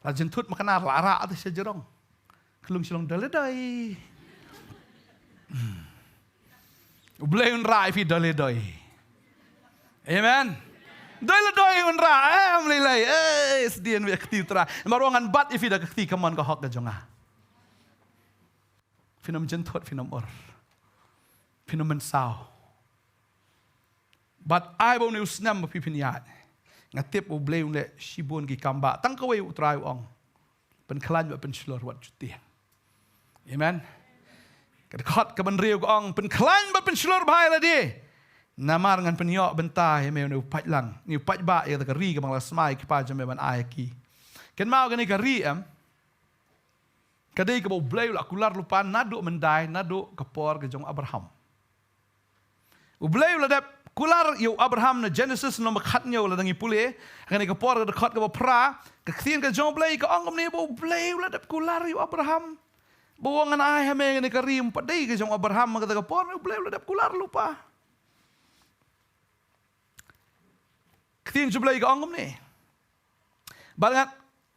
la jynthut ma knar, la rah te sha jrong. Khlung shalong doi le doi. Hmm. U Blei un rah ïa phi doi le doi. Amen. Doi le doi un rah, em, lei lei. Eh, sdien ïa ka kti u Trai. Namar u ong ngan bat ïa phi da ka kti kamon ka hok ka jong nga. Phin ym jynthut, phin ym ur, phin ym mynsaw. Bad ai ba une u snem ba phi phin ïaid, nga tip U Blei un leh shibun ki kam ba tang kawei u Trai u ong, pynkhlaiñ bad pynshlur, wat ju tieng. Amen. Ka dkhot kaba hynriew ka ong, pynkhlaiñ bad pynshlur bha ïa lade, namar ngan pynïoh bynta ïa me, une u paidlang, une u paidbah, ïa ka ri kaba nga la smai ïa ki kpa jong me ban ai ha ki. Kynmaw kane ka ri, em, ka dei kaba U Blei u la kular lypa naduh myndai, naduh ka por ka jong u Abraham. U Blei u la dep kular ïa u Abraham na Genesis lynnong ba khathynñiew, lada ngi pule ha kane ka por, ka dkhot kaba phra, ka ktien ka jong U Blei ka ong kumne ba U Blei u la dep kular ïa u Abraham ba u ong ngan ai ha me kane ka ri, ym pat dei ka jong u Abraham ha kata ka por, U Blei u la dep kular lypa. Ktien jong U Blei ka ong kumne. Bad ngan,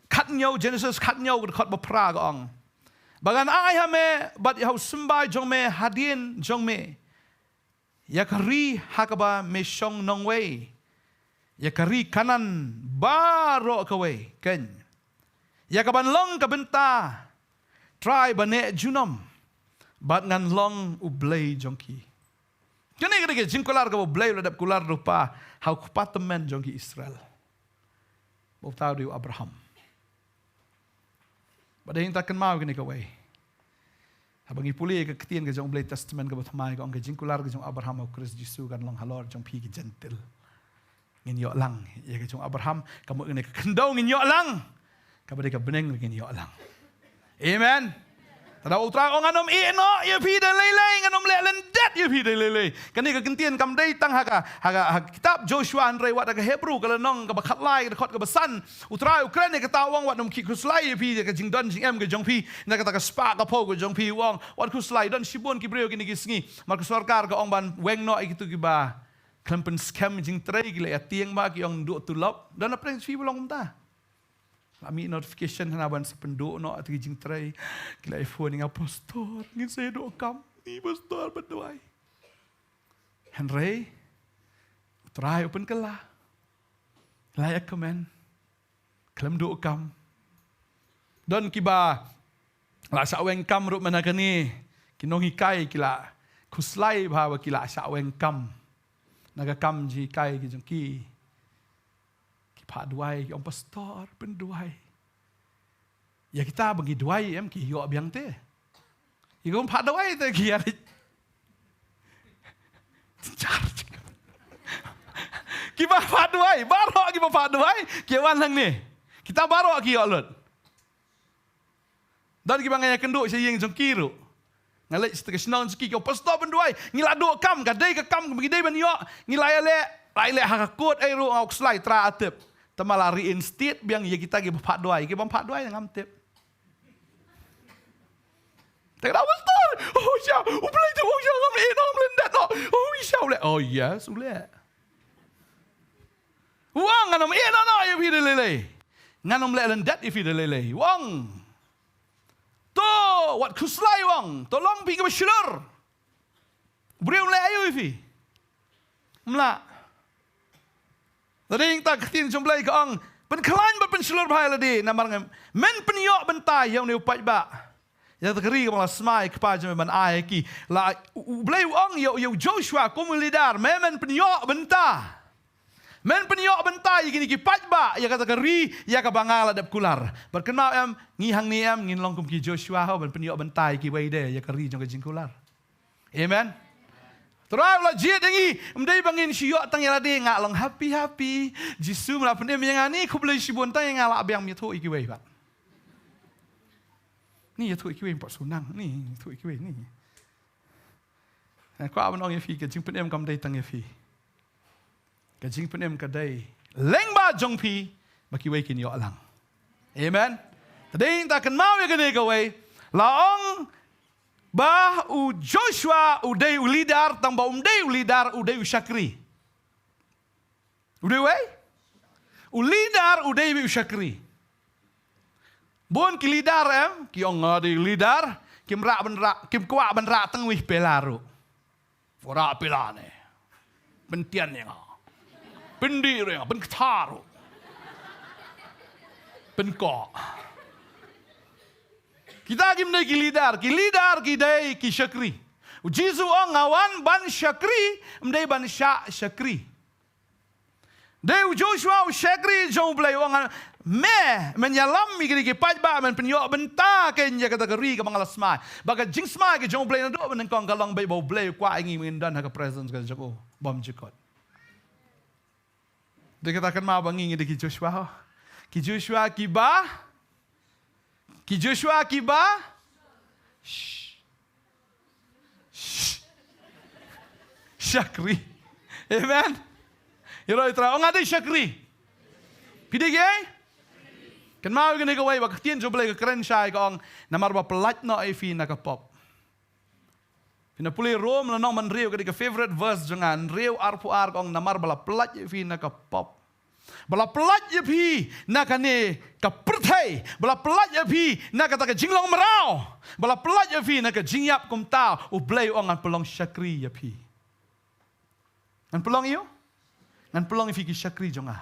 khathynñiew, Genesis khathynñiew, dkhot ba phra ka ong, ba ngan ai ha me bad ïa u symbai jong me hadien jong me ïa ka ri ha kaba me shong nongwei, ïa ka ri Kanaan baroh kawei, keiñ, ïa kaban long ka bynta trai ba neh junom, bad ngan long U Blei jong ki. Kane ka dei ka jingkular kaba U Blei u la dep kular lypa ha u kpa tymmen jong ki Israel, ba uta u dei u Abraham. Bad hangta kynmaw kane kawei, haba ngi pule ka ktien ka jong U Blei Testament kaba thymmai, ka ong ka jingkular ka jong u Abraham ha u Khrist Jisu kan long halor jong phi ki Jentil. Ngin ïoh lang ïa ka jong u Abraham, ka mut kane ka khyndew ngin ïoh lang, kaba dei ka bneng ngin ïoh lang. Amen. Te da u Trai u ong ngan ym ïehnoh ïa phi da lei lei, ngan ym leh lyndet ïa phi da lei lei. Kane ka ktien kam dei tang ha ka, ha ka, ha ka kitab Joshua, hynrei wat ha ka Hebru ka lynnong kaba khatlai, ka dkhot kaba san, u Trai u kren ïa kata, u ong wat nym khih khuslai ïa phi ïa ka jingdon jingem ka jong phi na kata ka spah ka phew ka jong phi, u ong wat khuslai. Don shibun ki briew kine ki sngi, namar ka sorkar ka ong ban weng noh ïa kito kiba khlem pynskhem jingtrei, ki la ïa tieng ba ki ong duh tulop. Don na pdeng phi ba long kumta? La mih notification hana ban sa pynduh noh ïa ki jingtrei. Ki la ïa phone ïa nga, Pastor, ngin sa ïa duh kam. Ni Pastor, ba duwai. Hynrei u Trai u pynkylla. La ïa kmen, khlem duh kam. Don kiba la shah weng kam ruh mynta kane, ki nonghikai ki la khuslai bha ba ki la shah weng kam na ka kam jinghikai ki jong ki. Ki phah duwai, ki ong, Pastor, pynduwai. Ïa kita ba ngi duwai em, ki ïoh biang te. Ïa ki bym phah duwai te ki ïa rit. Kiba phah duwai, baroh kiba phah duwai ki wan hangne. Kita baroh ki ïoh lut. Don kiba nga ïakynduh sha ïing jong ki ruh. Nga leit sha ka shnong jong ki, ki ong, Pastor, pynduwai, ngi la duh kam, ka dei ka kam kaba ngi dei ban ïoh, ngi la ïaleh, la ïaleh ha ka kot ei ruh, nga khuslai, Trai a tip. Te ma la reinstate biang ïa kita kiba phah duwai, ki bym phah duwai ngam tip. Te ka dei, Pastor, oh sha, U Blei te u ong sha, ngam leh, ngam leh lyndet noh. Oh sha, U leh. Oh yes, U leh. U ong ngan ym ïehnoh noh ïa phi da lei lei. Ngan ym leh lyndet ïa phi da lei lei. U ong, to wat khuslai, u ong, to long phi kiba shlur. U briew un leh aïu ïa phi? Ym lah. Te dei hangta ka ktien jong U Blei ka ong, pynkhlaiñ bad pynshlur bha ïa lade, namar nga, men pynïoh bynta ïa une u paidbah. Ïa kata ka ri kaba nga la smai ïa kpa jong me ban ai ïa ki. La, u, u Blei u ong ïa u, ïa u Joshua kum u leader, me men pynïoh bynta. Men pynïoh bynta ïa kine ki paidbah, ïa kata ka ri, ïa kaba nga la dep kular. Bad kynmaw em, ngi hangne em, ngin long kum ki Joshua ho, ban pynïoh bynta ïa kiwei de, ïa ka ri jong ka jingkular. Amen. Trai u la jied ïa ngi, ym dei ba ngin shu ïoh tang ïa lade, nga long happy happy. Jisu me la pynim ïa nga, ni khublei shibun, tang ïa nga lah biang, ym ïathuh ïa kiwei pat. Ni ïathuh ïa kiwei, ym pat shu nang, ni ïathuh ïa kiwei, ni. Nga kwah ban ong ïa phi, ka jingpynim kam dei tang ïa phi. Ka jingpynim ka dei lyngba jong phi ba kiwei kin ïoh lang. Amen. Te dei ngi kynmaw ïa kane kawei. La ong ba u Joshua u dei u leader, tang ba um dei u leader, u dei u shakri. U dei uwei? U leader u dei u shakri. Bun ki leader em, ki ong nga dei u leader, kim rah ban rah, kim kwah ban rah tang wei pela ruh. Rah pela ne. Pyntian ïa nga. Pyndih ïa nga, pynkthar ruh. Pynkoh. Kita kim dei ki leader, ki leader ki dei ki shakri. U Jisu ong nga wan ban shakri, ym dei ban shah shakri. Dei u Joshua u shakri jong u Blei, u ong me, men ïalam ïa kine ki paidbah, men pynïoh bynta kein ïa kata ka ri kaba nga la smai. Ba ka jingsmai ka jong u Blei naduh mynnyngkong ka long beit ba u Blei u kwah ïa ngi ngin don ha ka presence ka jong u bymjukut. Dei kata kynmaw ba ngi ngi dei ki Joshua ho. Ki Joshua kiba Ki Joshua kiba Shh. Shh. Shakri. Amen. Ïaroh ïa u Trai, ong nga dei shakri. Phi dei kiei? Kynmaw ïa kane kawei ba ka ktien jong u Blei ka kren shai, ka ong namar ba pyllait noh ïa phi na ka pop. Phi na pule Rom lynnong ba hynriew, ka dei ka favorite verse jong nga, hynriew arphew ar, ka ong namar ba la pyllait ïa phi na ka pop. Ba la pyllait ïa phi na kane ka pyrthei. Ba la pyllait ïa phi na kata ka jinglong mraw. Ba la pyllait ïa phi na ka jingïap, kumta u Blei u ong ngan pynlong shakri ïa phi. Ngan pynlong ïa u? Ngan pynlong ïa phi ki shakri jong nga.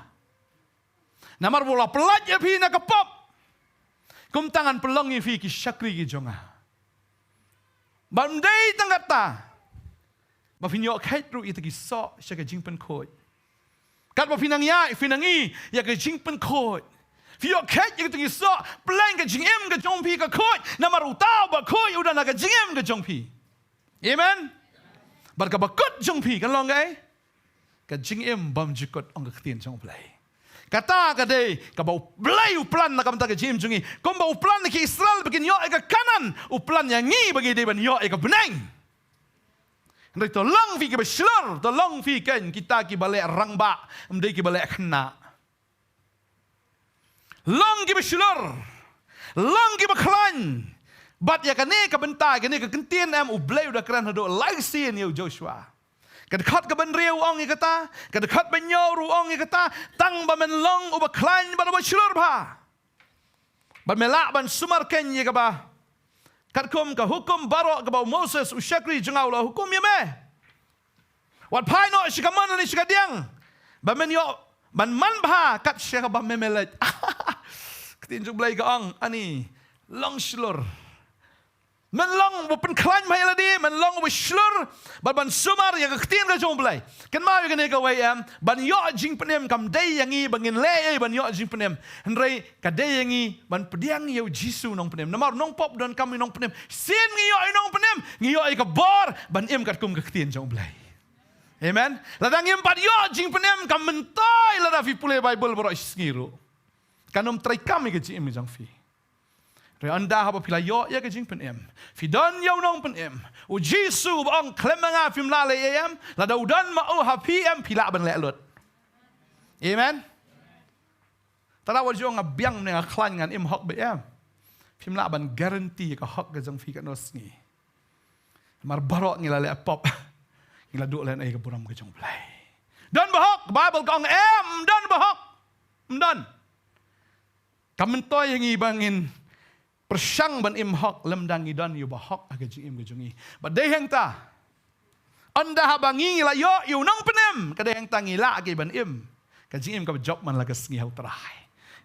Namar ba la pyllait ïa phi na ka pop, kumta ngan pynlong ïa phi ki shakri ki jong nga. Bad ym dei tang kata, ba phin ïoh kheit ruh ïa kita ki soh sha ka jingpynkhuid. Katba phi nang ïaid, phi nang i ïa ka jingpynkhuid. Phi ïoh kheit ïa kita ki soh, pleng ka jingim ka jong phi ka khuid, namar uta uba khuid u don ha ka jingim ka jong phi. Amen. Bad kaba kut jong phi kan long kaei? Ka jingim bymjukut, ong ka ktien jong u Blei. Kata ka dei kaba u Blei u plan na ka bynta ka jingim jong ngi. Kumba u plan na ki Israel ba kin ïoh ïa ka Kanaan, u plan ïa ngi ba ngi dei ban ïoh ïa ka bneng. Hynrei to long phi kiba shlur, to long phi kein kita kiba leh rangbah, ym dei kiba leh khynnah. Long kiba shlur, long kiba khlaiñ. Bad ïa kane ka bynta, kane ka kyntien em, u Blei u da kren haduh lai sien ïa u Joshua. Ka dkhot kaba hynriew u ong ïa kata, ka dkhot ba hynñiew ruh u ong ïa kata, tang ba men long uba khlaiñ bad uba shlur bha. Bad me lah ban sumar kein ïa kaba, katkum ka hukum baroh kaba u Moses u shakri jong nga u la hukum ïa me. Wat phai noh sha kamon lane sha kadiang, ba men ïoh ban manbha kat sha kaba me me leit. Ktien jong u Blei ka ong, ani, long shlur. Men long uba pynkhlaiñ bha ïa lade, men long uba shlur, bad ban sumar ïa ka ktien ka jong u Blei. Kynmaw ïa kane kawei em, ban ïoh jingpynim kam dei ïa ngi ba ngin leh ei ban ïoh jingpynim. Hynrei ka dei ïa ngi ban pdiang ïa u Jisu u nongpynim. Namar u nongpop donkam ïa u nongpynim. Sien ngi ïoh ïa u nongpynim, ngi ïoh ïa ka bor ban im katkum ka ktien jong u Blei. Amen. Lada ngim pat ïoh jingpynim, kam myntoi lada phi pule Baibl baroh shi sngi ruh. Kan ym treikam ïa ka jingim jong phi. Hynrei ynda haba phi la ïoh ïa ka jingpynim, phi don ïa u nongpynim, u Jisu uba ong khlem ma nga phim lah leh ei em, lada u don ma u ha phi em, phi lah ban leh lut. Amen. Tara wat ju ong nga biang ne nga khlaiñ ngan im hok beit em. Phim lah ban guarantee ïa ka hok ka jong phi katno sngi. Namar baroh ngi la leh pop. Ngi la duh lehnoh ïa ka burom ka jong u Blei. Don ba hok, Baibl ka ong em, don ba hok. Ym don. Kam myntoi ïa ngi ba ngin pyrshang ban im hok lymda ngi don ïa uba hok ha ka jingim ka jong ngi. Bad dei hangta, ynda haba ngi ngi la ïoh ïa u nongpynim, ka dei hangta ngi lah ki ban im ka jingim kaba jop man la ka sngi ha u Trai.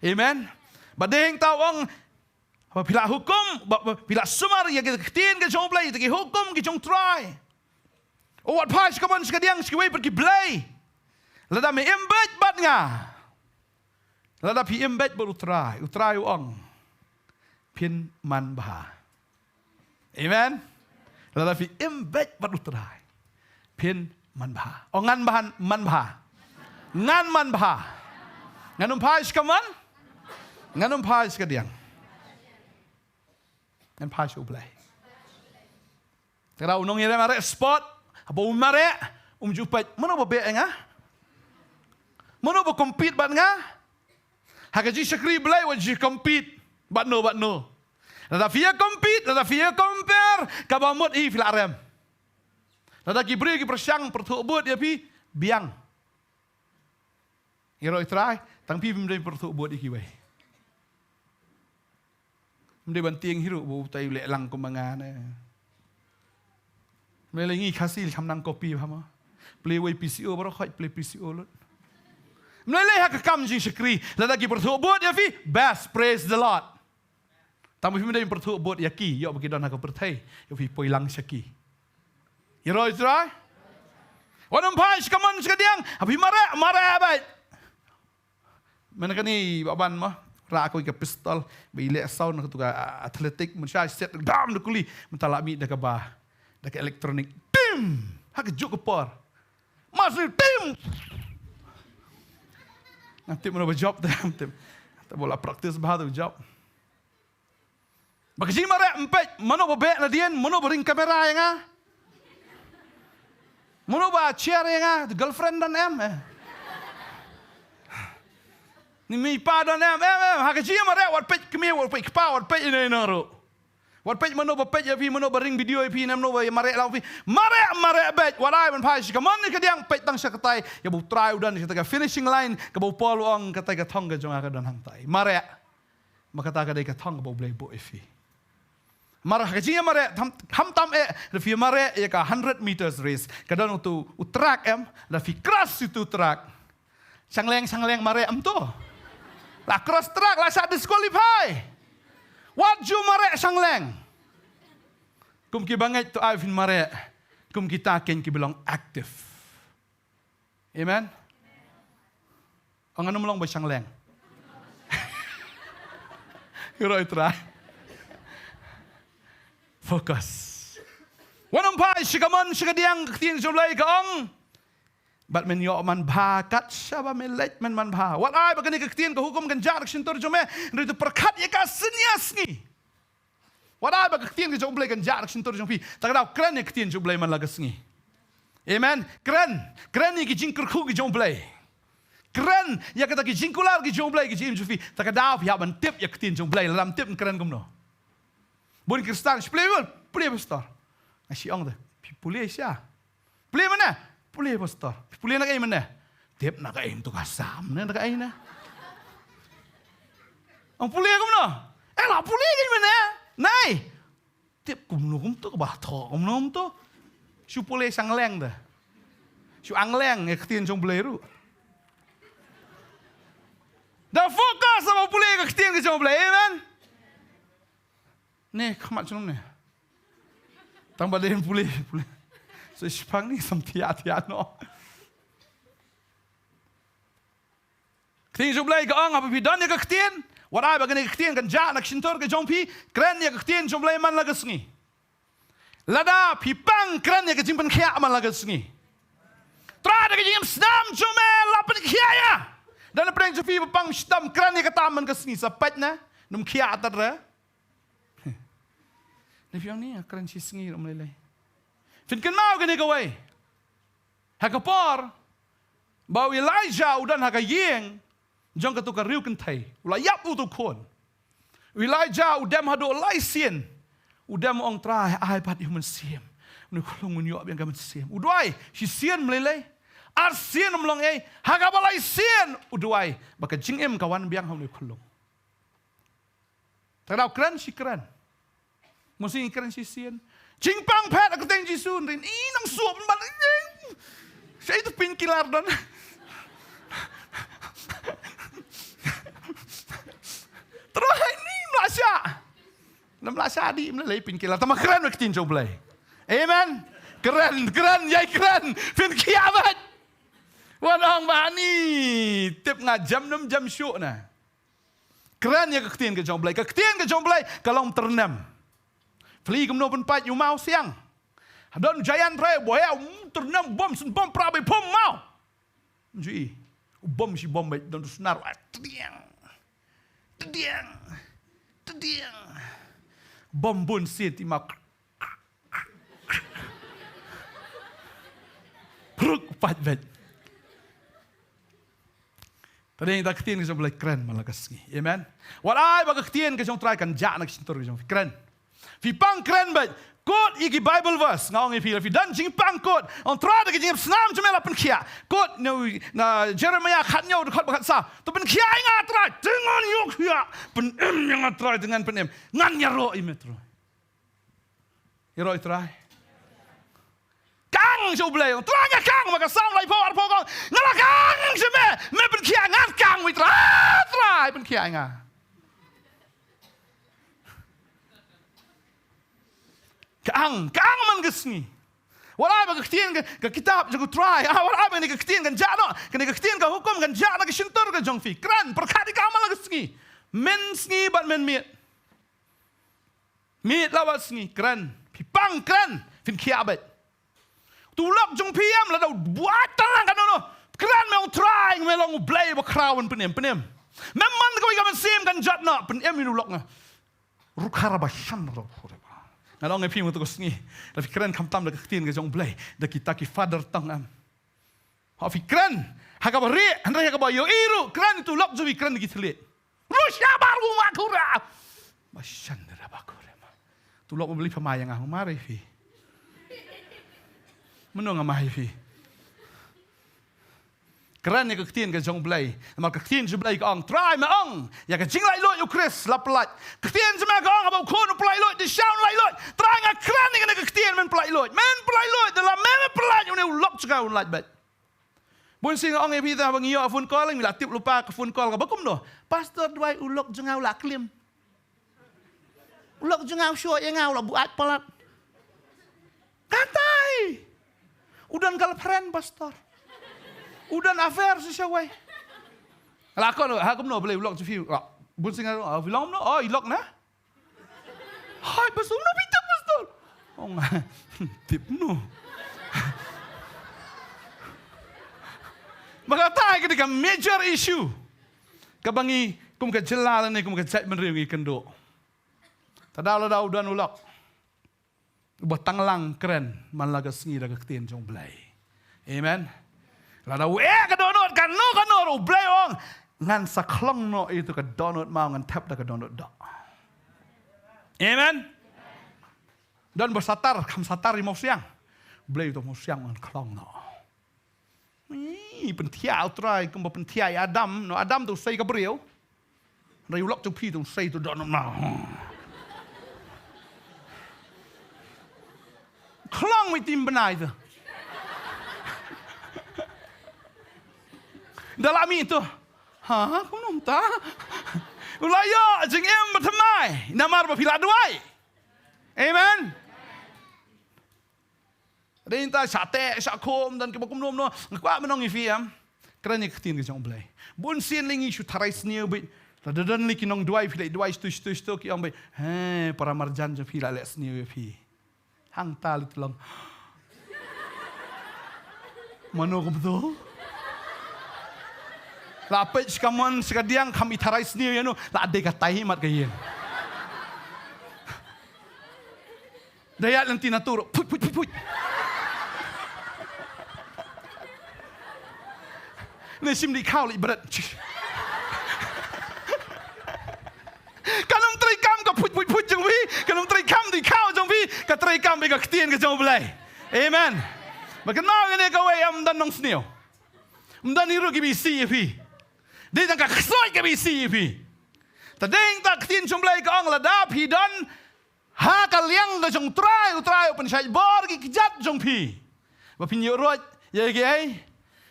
Amen. Bad dei hangta u ong, Ba phi la hukum, ba, ba phi la sumar ïa ki ktien ki jong U Blei, ïa ki hukum ki jong U Trai. U wat phai sha kamon sha kadiang sha kiwei pat ki blei. Lada me im beit bad nga. Lada phi im beit bad U Trai, U Trai u ong, phin man bha. Amen. Lada phi im beit bad U Trai, phin man bha. Ong ngan bha, man bha. Ngan man bha. Ngan ym phai sha kamon. Ngan ym phai sha kadiang. Ngan phai sha U Blei. Te u nongïaleh mareh sport, haba u mareh, um ju peit, mano ba beh ïa nga? Mano ba compete bad nga? Ha ka jingshakri Blei wat ju compete bad no bad no. Lada phi ïa compete, lada phi ïa compare, kaba mut hi phi la rem. Lada ki briew ki pyrshang pyrthuh bud ïa phi, biang. Ïaroh ïa U Trai, tang phi phim dei pyrthuh bud ïa kiwei. Ym dei ban tieng hi ruh ba utai u leh lang kum ma nga ne. Ym lei lei ngi Khasi kham nang copy bha mo. Plie wei P C O baroh khoit plie P C O lut. Ym lei lei ha ka kam jingshakri, lada ki pyrthuh bud ïa phi, best, praise the Lord. Tang ba phim dei pyrthuh bud ïa ki, ïoh ba ki don ha ka pyrthei, ïoh phi poi lang sha ki. Ïaroh ïa U Trai. Wat ym phai sha kamon sha kadiang, haba phi mareh, mareh beit. Mynta kane i Bah Ban mo, rah ko ïa ka pistol, ba i leh sound na katu ka, ah, athletic, mynshuwa i set dam da kuli, mynta la mih da kaba, da ka electronic. Tim! Ha kajuh ka por. Mas ni tim! Ngam tip mano ba jop te, ngam tip. Te ba la practice bha te ba jop. Ba ka jingmareh ym peit, mano ba beh nadien, mano ba ring kamera ïa nga? Mano ba share ïa nga, girlfriend don em, eh? Ni mei pa don em, em, em, ha ka jingmareh, wat peit kmie, wat peit kpa, wat peit ino ino ruh. Wat peit mano ba peit ïa phi, mano ba ring video ïa phi, ne mano ba mareh lang phi. Mareh, mareh beit, wat ai ban phai sha kamon ne kadiang, peit tang sha katai, ïa ba U Trai u don sha katai ka finishing line, kaba u Paul u ong katai ka thong ka jong nga ka don hangtai. Mareh. Ba kata ka dei ka thong kaba U Blei buh ïa phi. Mar ha ka jingïamareh, tam, kham tam eh, lada phi mareh ïa ka hundred meters race. Ka don utu u track em, lada phi cross utu u track. Shangleng, shangleng mareh em to. La cross track, la shah disqualify. Wat ju mareh shangleng. Kum ki bangeit to ai phin mareh. Kum kita ken ki ba long active. Amen. Ong ngan ym long ba shangleng. Ïaroh ïa U Trai. Focus. Wat ym phai sha kamon sha kadiang, ka ktien jong U Blei ka ong. Bad men ïoh man bha kat shaba me leit men man bha. Wat ai ba kane ka ktien ka hukum kan jah na ka shyntur jong me. Hynrei to pyrkhat ïa ka synñia sngi. Wat ai ba ka ktien ka jong U Blei kan jah na ka shyntur jong phi. Ta ka daw kren ïa ka ktien jong U Blei man la ka sngi. Amen. Kren, kren ïa ki jingkyrkhu ki jong U Blei. Kren ïa kata ki jingkular ki jong U Blei ki jingim jong phi. Ta ka daw phi hap ban tip ïa ka ktien jong U Blei, lada ym tip kren kumno. Bun Khristan shu pule, pule pastor. Nga shu ong te, phi pule sha. Pule mynne? Pule pastor. Pule na kaei mynne? Tip na kaei mynta ka sam ne na kaei ne. Ong pule kumno? Eh la pule kaei mynne? Nai. Tip kumno kumto kaba thoh kumno kumto. Shu pule shangleng te. Shu angleng ïa ka ktien jong U Blei ruh. Da focus ba pule ïa ka ktien ka jong U Blei. Amen. Ne, khmat shnong ne. Tang ba dei pule, pule. So shipang ni sam thiah, thiah no. Ktien jong U Blei ka ong haba phi don ïa ka ktien. Wat ai ba kane ka ktien kan jah na ka shyntur ka jong phi. Kren ïa ka ktien jong U Blei man la ka sngi. Lada phi pang kren ïa ka jingpynkhiah man la ka sngi. Trai da ka jingim snam jong me la pynkhiah ïa. Da na pdeng jong phi ba pang shitom kren ïa kata man ka sngi sa peit ne. Nym khiah tat re. Ne phi ong ni, kren shi sngi ruh ym lei lei. Phin kynmaw kane kawei. Ha ka por ba u Elijah u don ha ka ïing jong katu ka riewkynthei, u la ïap utu u khun. U Elijah u dem haduh lai sien. U dem u ong Trai, ai pat ïa u mynsiem. Une u khyllung un ïoh biang ka mynsiem. U duwai shisien ym lei lei. Arsien ym long ei. Ha kaba lai sien u duwai ba ka jingim ka wan biang ha une u khyllung. Te daw kren shi kren. Must ngi kren shisien. Jingpang phet ha ka kyrteng Jisu, rin i nang sup ban jing. Shai tu painkiller don. Trai ni mlasa. Ym lah shah dih, ym lah lei pynkylla. Tang ba kren ïa ka ktien jong U Blei. Amen. Kren, kren, ïai kren. Pynkhiah beit. Wat ong ba ani tip nga jem nym jem shuh na. Kren ïa ka ktien ka jong U Blei. Ka ktien ka jong U Blei ka long tyrnem. Phi kumno pynpait ïa u maw siang. Don giant re boya, um, tyrnem bom, syn bom pra bai pom maw. Ji, u bom shi bom bai don tu snar, ah, tdiang. Tdiang. Tdiang. Bom bun siti maw. Pruk pat bet. Tadi ta ktien ka jong U Blei kren man la ka sngi. Amen. Wat ai ba ka ktien ka jong U Trai kan jah na ka shyntur ka jong phi, kren. Phi pang kren beit. Quote ïa ki Bible verse. Nga ong ïa phi, phi don jingpang quote. Ong Trai da ka jingïap snam jong me la pynkhiah. Quote na, na Jeremiah khat hynñiew dkhot ba khat sa. To pynkhiah ïa nga Trai. Te ngan ïoh khiah. Pynim ïa nga Trai te ngan pynim. Ngan ïaroh ïa me Trai. Ïaroh ïa U Trai. Kang sha U Blei, Trai nga kang, ma ka Salm laiphew arphew ka ong, nga la kang sha me, me pynkhiah, ngan kang ïa U Trai, Trai pynkhiah ïa nga. Kang, kang man ka sngi. Wat ai ba ka ktien ka, ka kitab jong U Trai, ah, wat ai ba kane ka ktien kan jah noh, kane ka ktien ka hukum kan jah na ka shyntur ka jong phi. Kren, pyrkhat ïa ka man la ka sngi. Mynsngi bad mynmiet. Miet la bad sngi, kren. Phi pang kren, phin khiah beit. To lok jong phi em, lada u buaid tang lang katno noh. Kren me ong Trai, me long U Blei ba khraw ban pynim, pynim. Mem man kawei ka mynsiem kan jot noh, pynim ïa u lok nga. Rukhar ba shan ro khore ba. Nga ong ïa phi mynta ka sngi. La phi kren khamtam da ka ktien ka jong U Blei, da kita ki father tongue em. Ha phi kren ha kaba rieh, hynrei ha kaba ïohi ruh, kren ïa u lok jong phi, kren ïa ki thylliej. Rusha bar bu ma khura. Ba shan da ba khura ma. U lok U Blei pha ma ïa nga, ma ri phi. Mano nga ma hi phi. Kren ïa ka ktien ka jong U Blei. Namar ka ktien jong U Blei ka ong, Trai me ong, ïa ka jinglaitluid U Khrist la pyllait. Ka ktien jong me ka ong, haba u khun u pyllait luid, te sha un lait luid. Trai nga kren ïa kane ka ktien, men pyllait luid. Men pyllait luid, da la me me pyllait, une u lok jong nga un lait beit. Bun sien nga ong ïa phi, te haba ngi ïoh phone call, ngi la tip lypa ka phone call kaba kumno. Pastor, duwai u lok jong nga u la klim. U lok jong nga u shoh ïa nga, u la buaid palat. Katai. U don girlfriend, Pastor. U don affair sa shawei. La kon, ha kumno balei u lok jong phi. Bun sien nga, ah, phi long kumno? Oh, i lok na. Hai, Pastor, no phi tip, Pastor? Oh, nga tip no. Maka tai ka dei ka major issue kaba ngi kum ka jylla lane kum ka jaitbynriew ngi kynduh. Te da lada u don u lok uba tang lang kren man la ka sngi da ka ktien jong U Blei. Amen. Lada u eh ka dohnud kano kano ruh, U Blei u ong, ngan sa khlong noh ïa uto ka dohnud maw, ngan thep da ka dohnud doh. Amen. Don ba satar, kham satar ïa u mawsiang. U Blei u ong, mawsiang ngan khlong noh. Ih, pynthiah U Trai kumba pynthiah ïa Adam, no Adam te u sei ka briew. Hynrei u lok jong phi te u sei, to don noh. Khlong mih tim bnai te. Da la mih to. Ha, kumno mynta? U la ïoh jingim bathymmai namar ba phi la duwai. Amen. Dei nta shah teh shah khum, don kiba kumno kumno. Nga kwah ban ong ïa phi em. Kren ïa ka ktien ka jong U Blei. Bun sien lei ngi shu tharai sniew beit. Lada don lei ki nongduwai, phi leit duwai shatu shatu shatu, ki ong beit, he, para marjan jong phi la leh sniew ïa phi. Hangta lei te long, mano kumto? La peit shi kamon shi kadiang, kham i tharai sniew ïano, la dei katai hi mat ka ïing. Da ïaid lynti na tur, phuit, phuit, phuit, phuit. Ne shim dih khaw leit bret. Kan ym trei kam ka phuit, phuit, phuit jong phi, kan ym trei kam dih khaw jong phi, ka trei kam beit ka ktien ka jong U Blei. Amen. Ba kynmaw ïa kane kawei, ym don nongsniew. Ym don hi ruh kiba isih ïa phi. Dei tang ka ksoid kaba isih ïa phi. Te dei tang ka ktien jong U Blei ka ong lada phi don ha ka liang ka jong U Trai, U Trai u pynshait bor ïa ki kjat jong phi. Ba phin ïoh roit ïa kiei?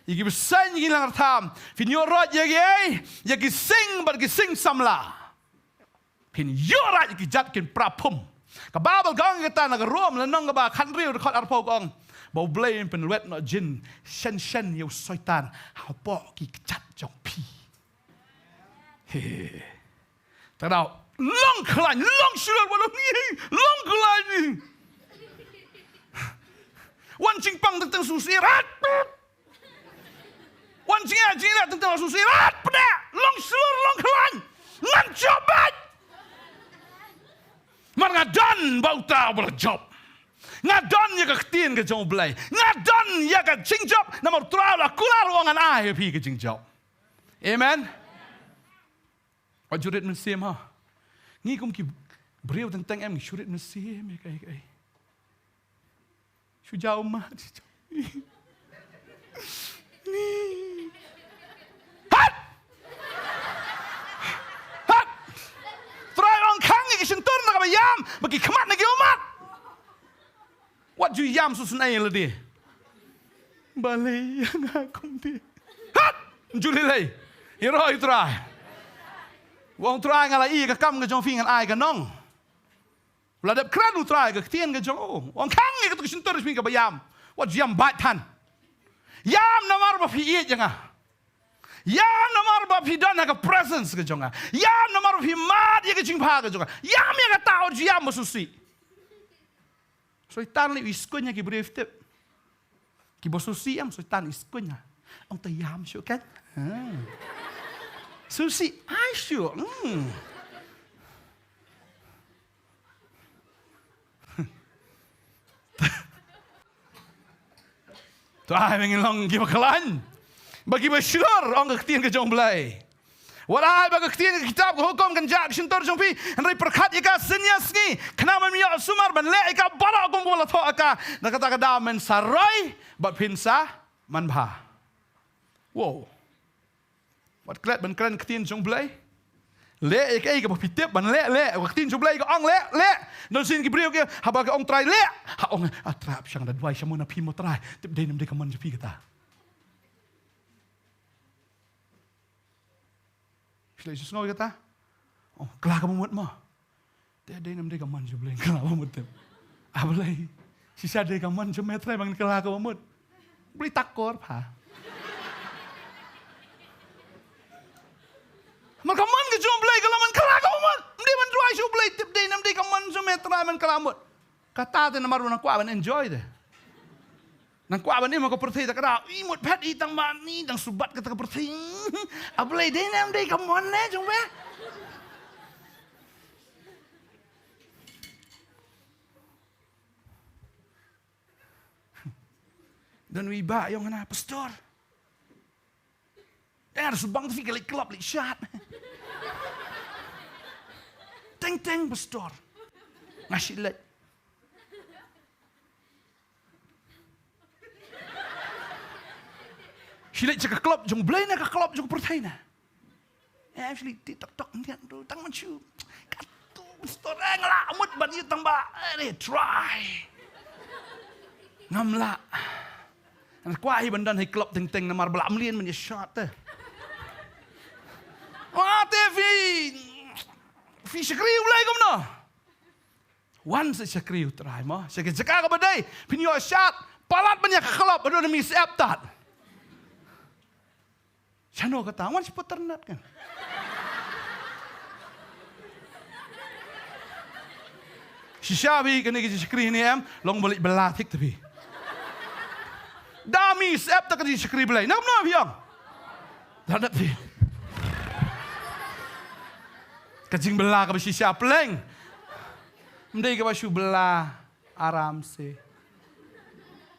Ïa ki bseiñ, ïa ki langbrot. Phin ïoh roit ïa kiei? Ïa ki sing bad ki sing samla. Phin ïoh rai ïa ki jat kin pra phum. Ka Baibl ka ong ïa kata na ka Rom lynnong kaba khathynriew dkhot arphew ka ong ba U Blei un pynlwet noh jin shen shen ïa u Soitan hapoh ki kjat jong phi. He. Te ka daw long khlaiñ, long shlur, ba long ngi, long khlaiñ. Wan jingpang teng teng shu sih rat. Wan jingeh jingeh teng teng shu sih rat pdeng, long shlur, long khlaiñ. Ngan jop beit. Namar nga don bad uta uba la jop. Nga don ïa ka ktien ka jong U Blei. Nga don ïa ka jingjop namar U Trai u la kular u ong ngan ai ïa phi ka jingjop. Amen. Wat ju rit mynsiem ha. Ngi kum ki briew teng teng em ngi shu rit mynsiem ïa kaei kaei. Shu jaw mat. Hat! Hat! Trai ong khang ïa ki shyntur na kaba ïam, ba ki khmat na ki ummat. Wat ju ïam shu sngewsynei lade. Balei ïa nga kumte. Hat! Ju lei lei. Ïaroh ïa U Trai. Ong Trai nga la ïoh ka kam ka jong phi ngan ai ka nong. La dep kren U Trai ka ktien ka jong u. Ong khang ïa katu ka shyntur jong phi kaba ïam. Wat ju ïam bad than. Ïam namar ba phi ïeit ïa nga. Ïam namar ba phi don ha ka presence ka jong nga. Ïam namar ba phi mad ïa ka jingbha ka jong nga. Ïam ïa kata, wat ju ïam ba sngewsih. Soitan lei u iskuin ïa ki briew tip. Kiba sngewsih em, Soitan iskuin ïa. Ong te ïam shuh kan? Ha. Sngewsih ai shuh. Hmm. To ai ba ngin long kiba khlaiñ. Ba kiba shlur, ong ka ktien ka jong U Blei. Wat ai ba ka ktien ka kitab ka hukum kan jah ka shyntur jong phi. Hynrei pyrkhat ïa ka synñia sngi. Khnang ban ym ïoh sumar ban leh ïa ka baroh kumba la thoh ïa ka. Na kata ka daw men sa roi bad phin sa manbha. Wow. Wat klet ban kren ka ktien jong U Blei. Leh ïa kaei kaba phi tip ban leh, leh. Ka ktien jong U Blei ka ong leh, leh. Don sien ki briew ki haba ka ong Trai leh, ha ong a Trai ap shang da duwai sha mo na phi mo Trai. Tip dei nam dei ka mon jong phi kata. Shlei shu sngew kata. Oh, kylla kaba mut mo. Te dei nam dei ka mon jong U Blei kylla kaba mut te. A Blei. Shisha dei ka mon jong me Trai ban kylla kaba mut. Blei takor pha. Mar ka mon ka jong U Blei kylla man kylla kaba mut. Mdei ban duwai sha U Blei tip dei nam dei ka mon jong me Trai man kylla mut. Kata te namar ba nang kwah ban enjoy te. Nang kwah ban im ha ka pyrthei ta ka daw. I mut phet i tang ba ni dang subat kata ka pyrthei. A Blei dei nam dei ka mon ne jong me. Don wi ba yong na pastor. Teng ar subang fi ka leit club leit shat. Teng teng pastor. Nga shi leit. Shi leit cha ka club jong Blei na ka club jong pyrthei na. Eh, shi leit ti tok tok ngiat tu tang man shu. Katu pastor eh nga la mut ban ïa tang ba. Eh, Trai. Ngam lah. Ngan kwah hi ban don hi club teng teng namar ba la mlien ban ïa shot te. Wa te fi fi shakri u Blei kumno. Wan sa shakri u Trai mo. Shakri jaka kaba dei. Phin ïoh shot. Palat ban ïa ka club ba don mi sep tat. Shano kata wan shi paternat kan. Shisha bi kane ka jingshakri ne em long balik bela thik tapi. Da mi sep ta ka jingshakri Blei. Nam no biang. Da da ti. Ka jingbela ka ba shisha pleng. Mdei ka ba shu bela aram se.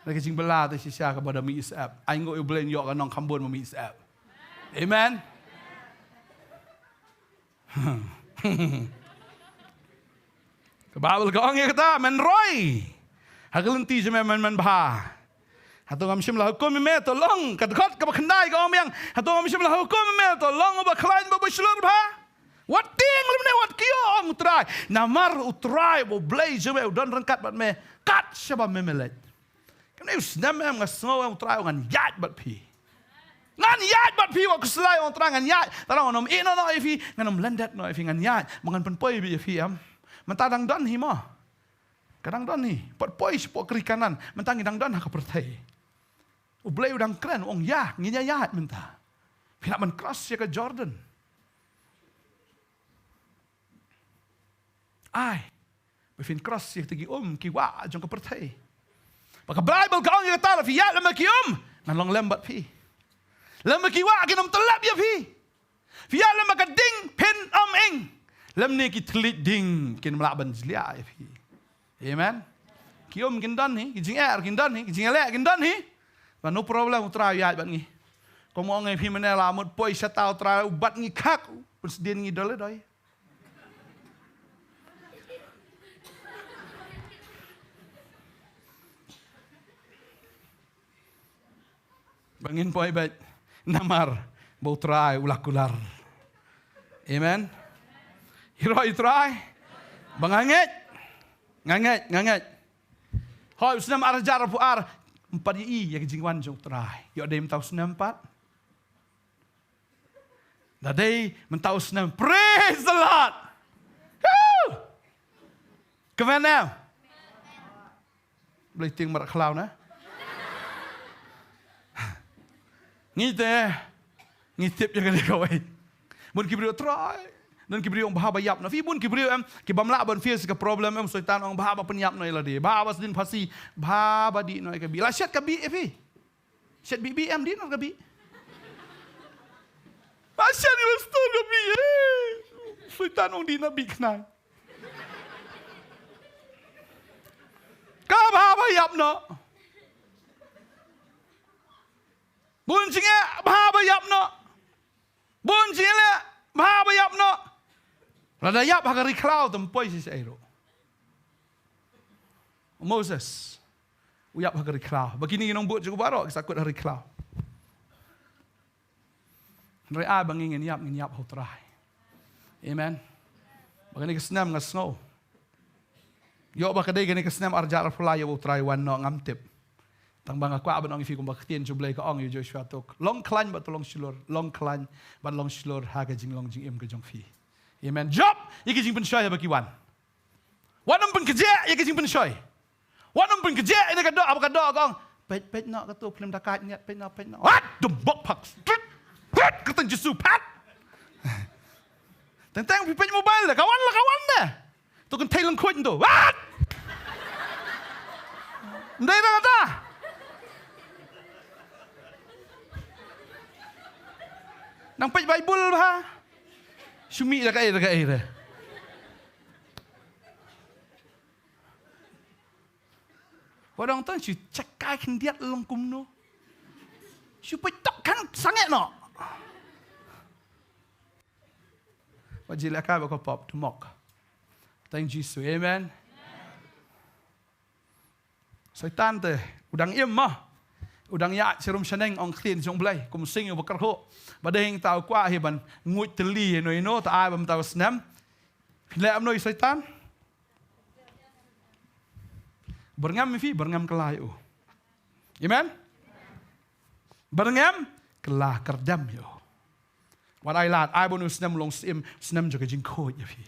Da ka jingbela ta shisha ka ba da mi sep. Ai ngo u Blei ïoh ka nong khambun ma mi sep. Amen. Ka Baibl ka ong ïa kata men roi. Ha ka lynti jong me men men bha. Hato ngam shym la hukum ïa me to long ka dkhot kaba khyndai ka ong biang. Hato ngam shym la hukum ïa me to long uba khlaiñ ba ba shlur bha. Wat tieng lem ne wat kio ong u Trai. Namar u Trai ba u Blei jong me u don ryngkat bad me. Kat shaba me me leit. Kam ne u snem em nga sngew em u Trai u ngan ïaid bad phi. Ngan ïaid bad phi, wat khuslai, ong Trai, ngan ïaid. Tang ngan ym ïehnoh noh ïa phi, ngan ym lyndet noh ïa phi, ngan ïaid. Ba ngan pynpoi beit ïa phi, em. Mynta dang don hi mo. Ka dang don hi. Pat poi shapoh ka ri Kanaan. Mynta ngi dang don ha ka pyrthei. U Blei u dang kren, u ong ïa, ngin ïa ïaid mynta. Phi lah ban cross ïa ka Jordan. Ai. Ba phin cross ïa kita ki um ki wah jong ka pyrthei. Ba ka Baibl ka ong ïa kata, lada phi ïaid lem bad ki um, ngan long lem bad phi. Lem bad ki wah kin ym tyllep ïa phi. Phi ïaid lem bad ka ding, phin ym ing. Lymne ki thylliej ding kin ym lah ban jliah ïa phi. Amen. Ki um kin don hi, ki jingeh kin don hi, ki jingïaleh kin don hi. Ba no problem, u Trai u ïaid bad ngi. Kum ong ïa phi mynne, la mut poi shata u Trai u bat ngi khak, u pynsdien ngi dole doi. Ba ngin poi beit namar ba u Trai u la kular. Amen. Ïaroh ïa u Trai. Ba nga ngeit. Nga ngeit, nga ngeit. Hooid, u snem ar hajar arphew ar, ym pat ïohi ïa ka jingwan jong u Trai. Ïoh dei mynta u snem pat. Da dei mynta u snem. Praise the Lord. Woo! Kmen em? Blei tieng mar khlaw na. Ngi te, ngi tip ïa kane kawei. Bun ki briew, Trai. Don ki briew ong bha ba ïap noh. Phi bun ki briew em, ki bym lah ban face ka problem em, Soitan ong bha ba pynïap noh ïa lade. Bha ba sdien phasi, bha ba dih noh ïa ka bih. La shet ka bih eh phi. Shet bih bih em, dih noh ka bih. Ba shet ïa ka bih eh. Soitan ong dih noh bih khnai. Ka bha ba ïap noh. Bun jingeh bha ba ïap noh. Bun jingeh bha ba ïap noh. Lada ïap ha ka ri khlaw te ym poi shisha ei ruh. Moses u ïap ha ka ri khlaw. Ba kine ki nongbud jong u baroh ki sa kut ha ri khlaw. Hynrei ai ba ngi ngin ïap, ngin ïap ha u Trai. Amen. Ba kane ka snem nga sngew, ïoh ba ka dei kane ka snem ar hajar arphew lai ïa ba u Trai wan noh ngam tip. Tang ba nga kwah ban ong ïa phi kumba ka ktien jong u Blei ka ong ïa u Joshua, to long khlaiñ bad to long shlur, long khlaiñ bad long shlur ha ka jinglong jingim ka jong phi. Amen. Jop ïa ki jingpynshoi haba ki wan. Wat nym pynkhiah ïa ki jingpynshoi. Wat nym pynkhiah ïa ka doh, haba ka doh ka ong, peit, peit noh kato phlim da ka ñiat, peit noh, peit noh. Wat dum bok phak. Trut, trut, kyrteng Jisu pat. Teng teng phi peit mobile da, ka wan la ka wan da. To kynthei lyngkhuid to. Wat! Ndei da kata. Nang peit Baibl bha. Shu mih da kaei da kaei da. Wat ong tang shu check kai khyndiat long kumno. Shu peit tok kan sangeh noh. Wat jileh kai ba ka pop tumok. Tang Jisu, amen. Soitan te u dang im ma. U dang ïaid sharum shaneng, ong ktien jong u Blei, kum sing uba kyrhuh. Ba dei hangta u kwah hi ban nguid tylli ïano ïano, te ai ba mynta u snem. Phi leh kumno ïa Soitan? Byrngem ïa phi, byrngem kylla ïa u. Amen. Byrngem kylla, kyrdem ïa u. Wat ai lad, ai ba une u snem u long snem, snem jong ka jingkhuid ïa phi.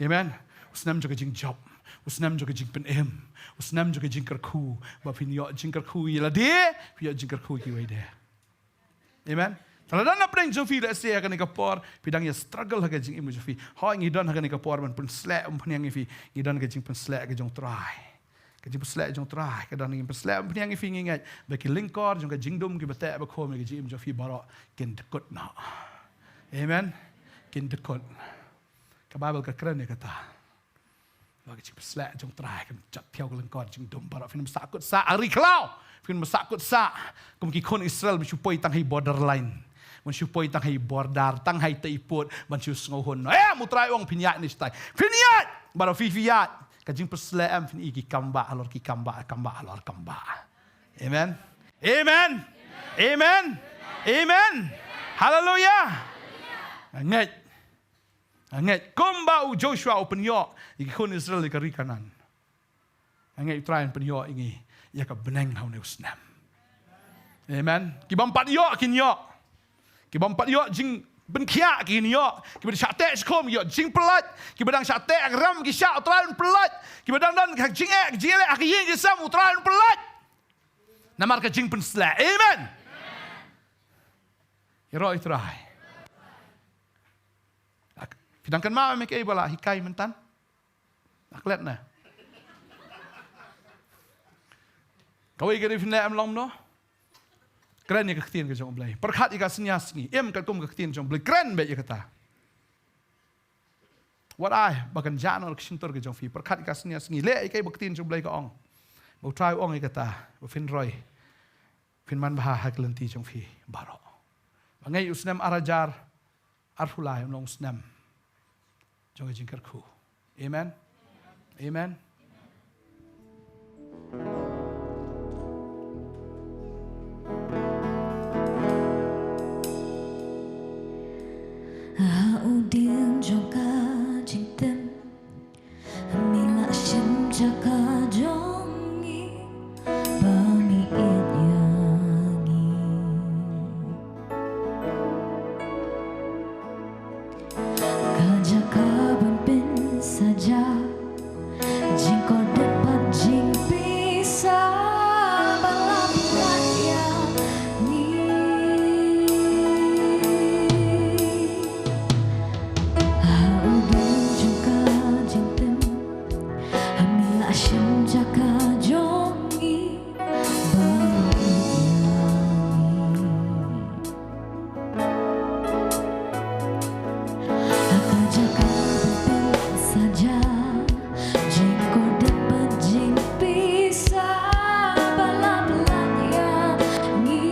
Amen. U snem jong ka jingjop, u snem jong ka jingpynim, u snem jong ka jingkyrkhu. Ba phin ïoh jingkyrkhu ïa lade, phin ïoh jingkyrkhu ïa kiwei de. Amen. Te lada na pdeng jong phi lehse ha kane ka por phi dang ïa struggle ha ka jingim jong phi, hooid ngi don ha kane ka por ban pynsleh umphniang ïa phi. Ngi don ka jingpynsleh ka jong u Trai. Ka jingpynsleh jong u Trai ka don, ngi pynsleh umphniang ïa phi, ngi ngeit ba ki lyngkor jong ka jingdum kiba teh ba khum ïa ka jingim jong phi baroh kin dkut noh. Amen. Kin dkut. Ka Baibl ka kren ïa kata. Ba ka jingpynsleh jong u Trai kan jot thiaw ka lyngkor jingdum baroh. Phin ym sahkut sah ha ri khlaw. Phin ym sahkut sah kum ki khun Israel ban shu poi tang ha i borderline, ban shu poi tang ha i border, tang ha ita i pud ban shu sngewhun. Em, u Trai u ong phin ïaid ne shatai. Phin ïaid. Baroh phi, phi ïaid. Ka jingpynsleh em, phin i ki kam ba halor ki kam ba, kam ba halor kam ba. Amen. Amen. Amen. Amen. Haleluya. Ngeit. Nga ngeit kumba u Joshua u pynïoh ïa ki khun Israel ïa ka ri Kanaan. Nga ngeit u Trai un pynïoh ïa ngi ïa ka bneng ha une u snem. Amen. Ki bym pat ïoh kin ïoh. Ki bym pat ïoh jingpynkhiah kin ïoh. Ki ba shah teh shkhum ïoh jingpyllait. Ki ba dang shah teh ram ki shah, U Trai un pyllait. Ki ba dang don ka jingeh, ka jingeh ha ka ïing ka sem, U Trai un pyllait. Namar ka jingpynsleh. Amen. Ïaroh ïa U Trai. Phi dang kynmaw me kaei ba la hikai mynta? Nga klet na. Kawei ka dei phin leh em long no. Kren ïa ka ktien ka jong U Blei. Pyrkhat ïa ka synñia sngi. Im katkum ka ktien jong U Blei. Kren beit ïa kata. Wat ai ba kan jah noh ka shyntur ka jong phi. Pyrkhat ïa ka synñia sngi. Leh ïa kaei ba ka ktien jong U Blei ka ong. Ba U Trai u ong ïa kata. Ba phin roi. Phin manbha ha ka lynti jong phi baroh. Ba ngeit u snem ar hajar arphew lai un long u snem jong ka jingkyrkhu. Amen. Amen. Ha u dieng jong ka jingtim, me la shim jaka jong ngi ba me ïeit ïa ngi. Ka jaka ban pynsaja jingkordit bad jingpisa ba la pyllait ïa ngi. Ha u dieng jong ka jingtim, ha me la shim jaka jong ngi ba me ïeit ïa ngi. Ha ka jaka ban pynsaja jingkordit bad jingpisa ba la pyllait ïa ngi.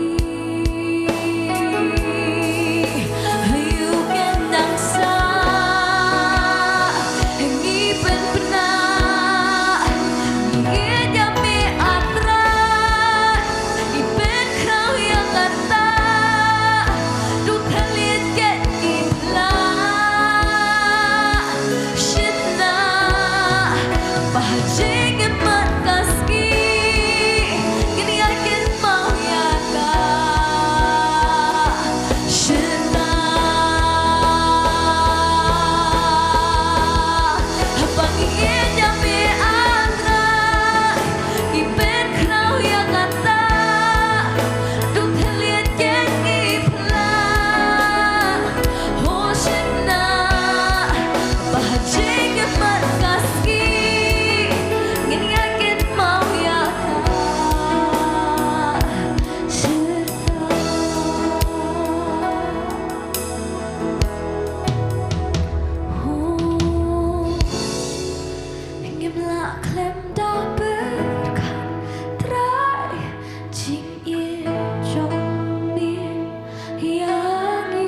Ha ïew ken nang sah ngi pynbna, ngi ïeit ïa me A Trai. Ngi pynkhraw ïa kata, to thylliej ïa ngi pla. Shynna ba ha jingmut ka sngi ngin ïa kynmaw ïa ka. Shynna ba ngi ïeit ïa me A Trai. Ngi pynkhraw ïa kata, to thylliej ïa ngi pla. Ho shynna ba ha jingmut ka sngi ngin ïa kynmaw ïa ka. Shynna. Ho. Ngim lah khlem da pyrkhat, Trai, jingïeit jong me ïa ngi.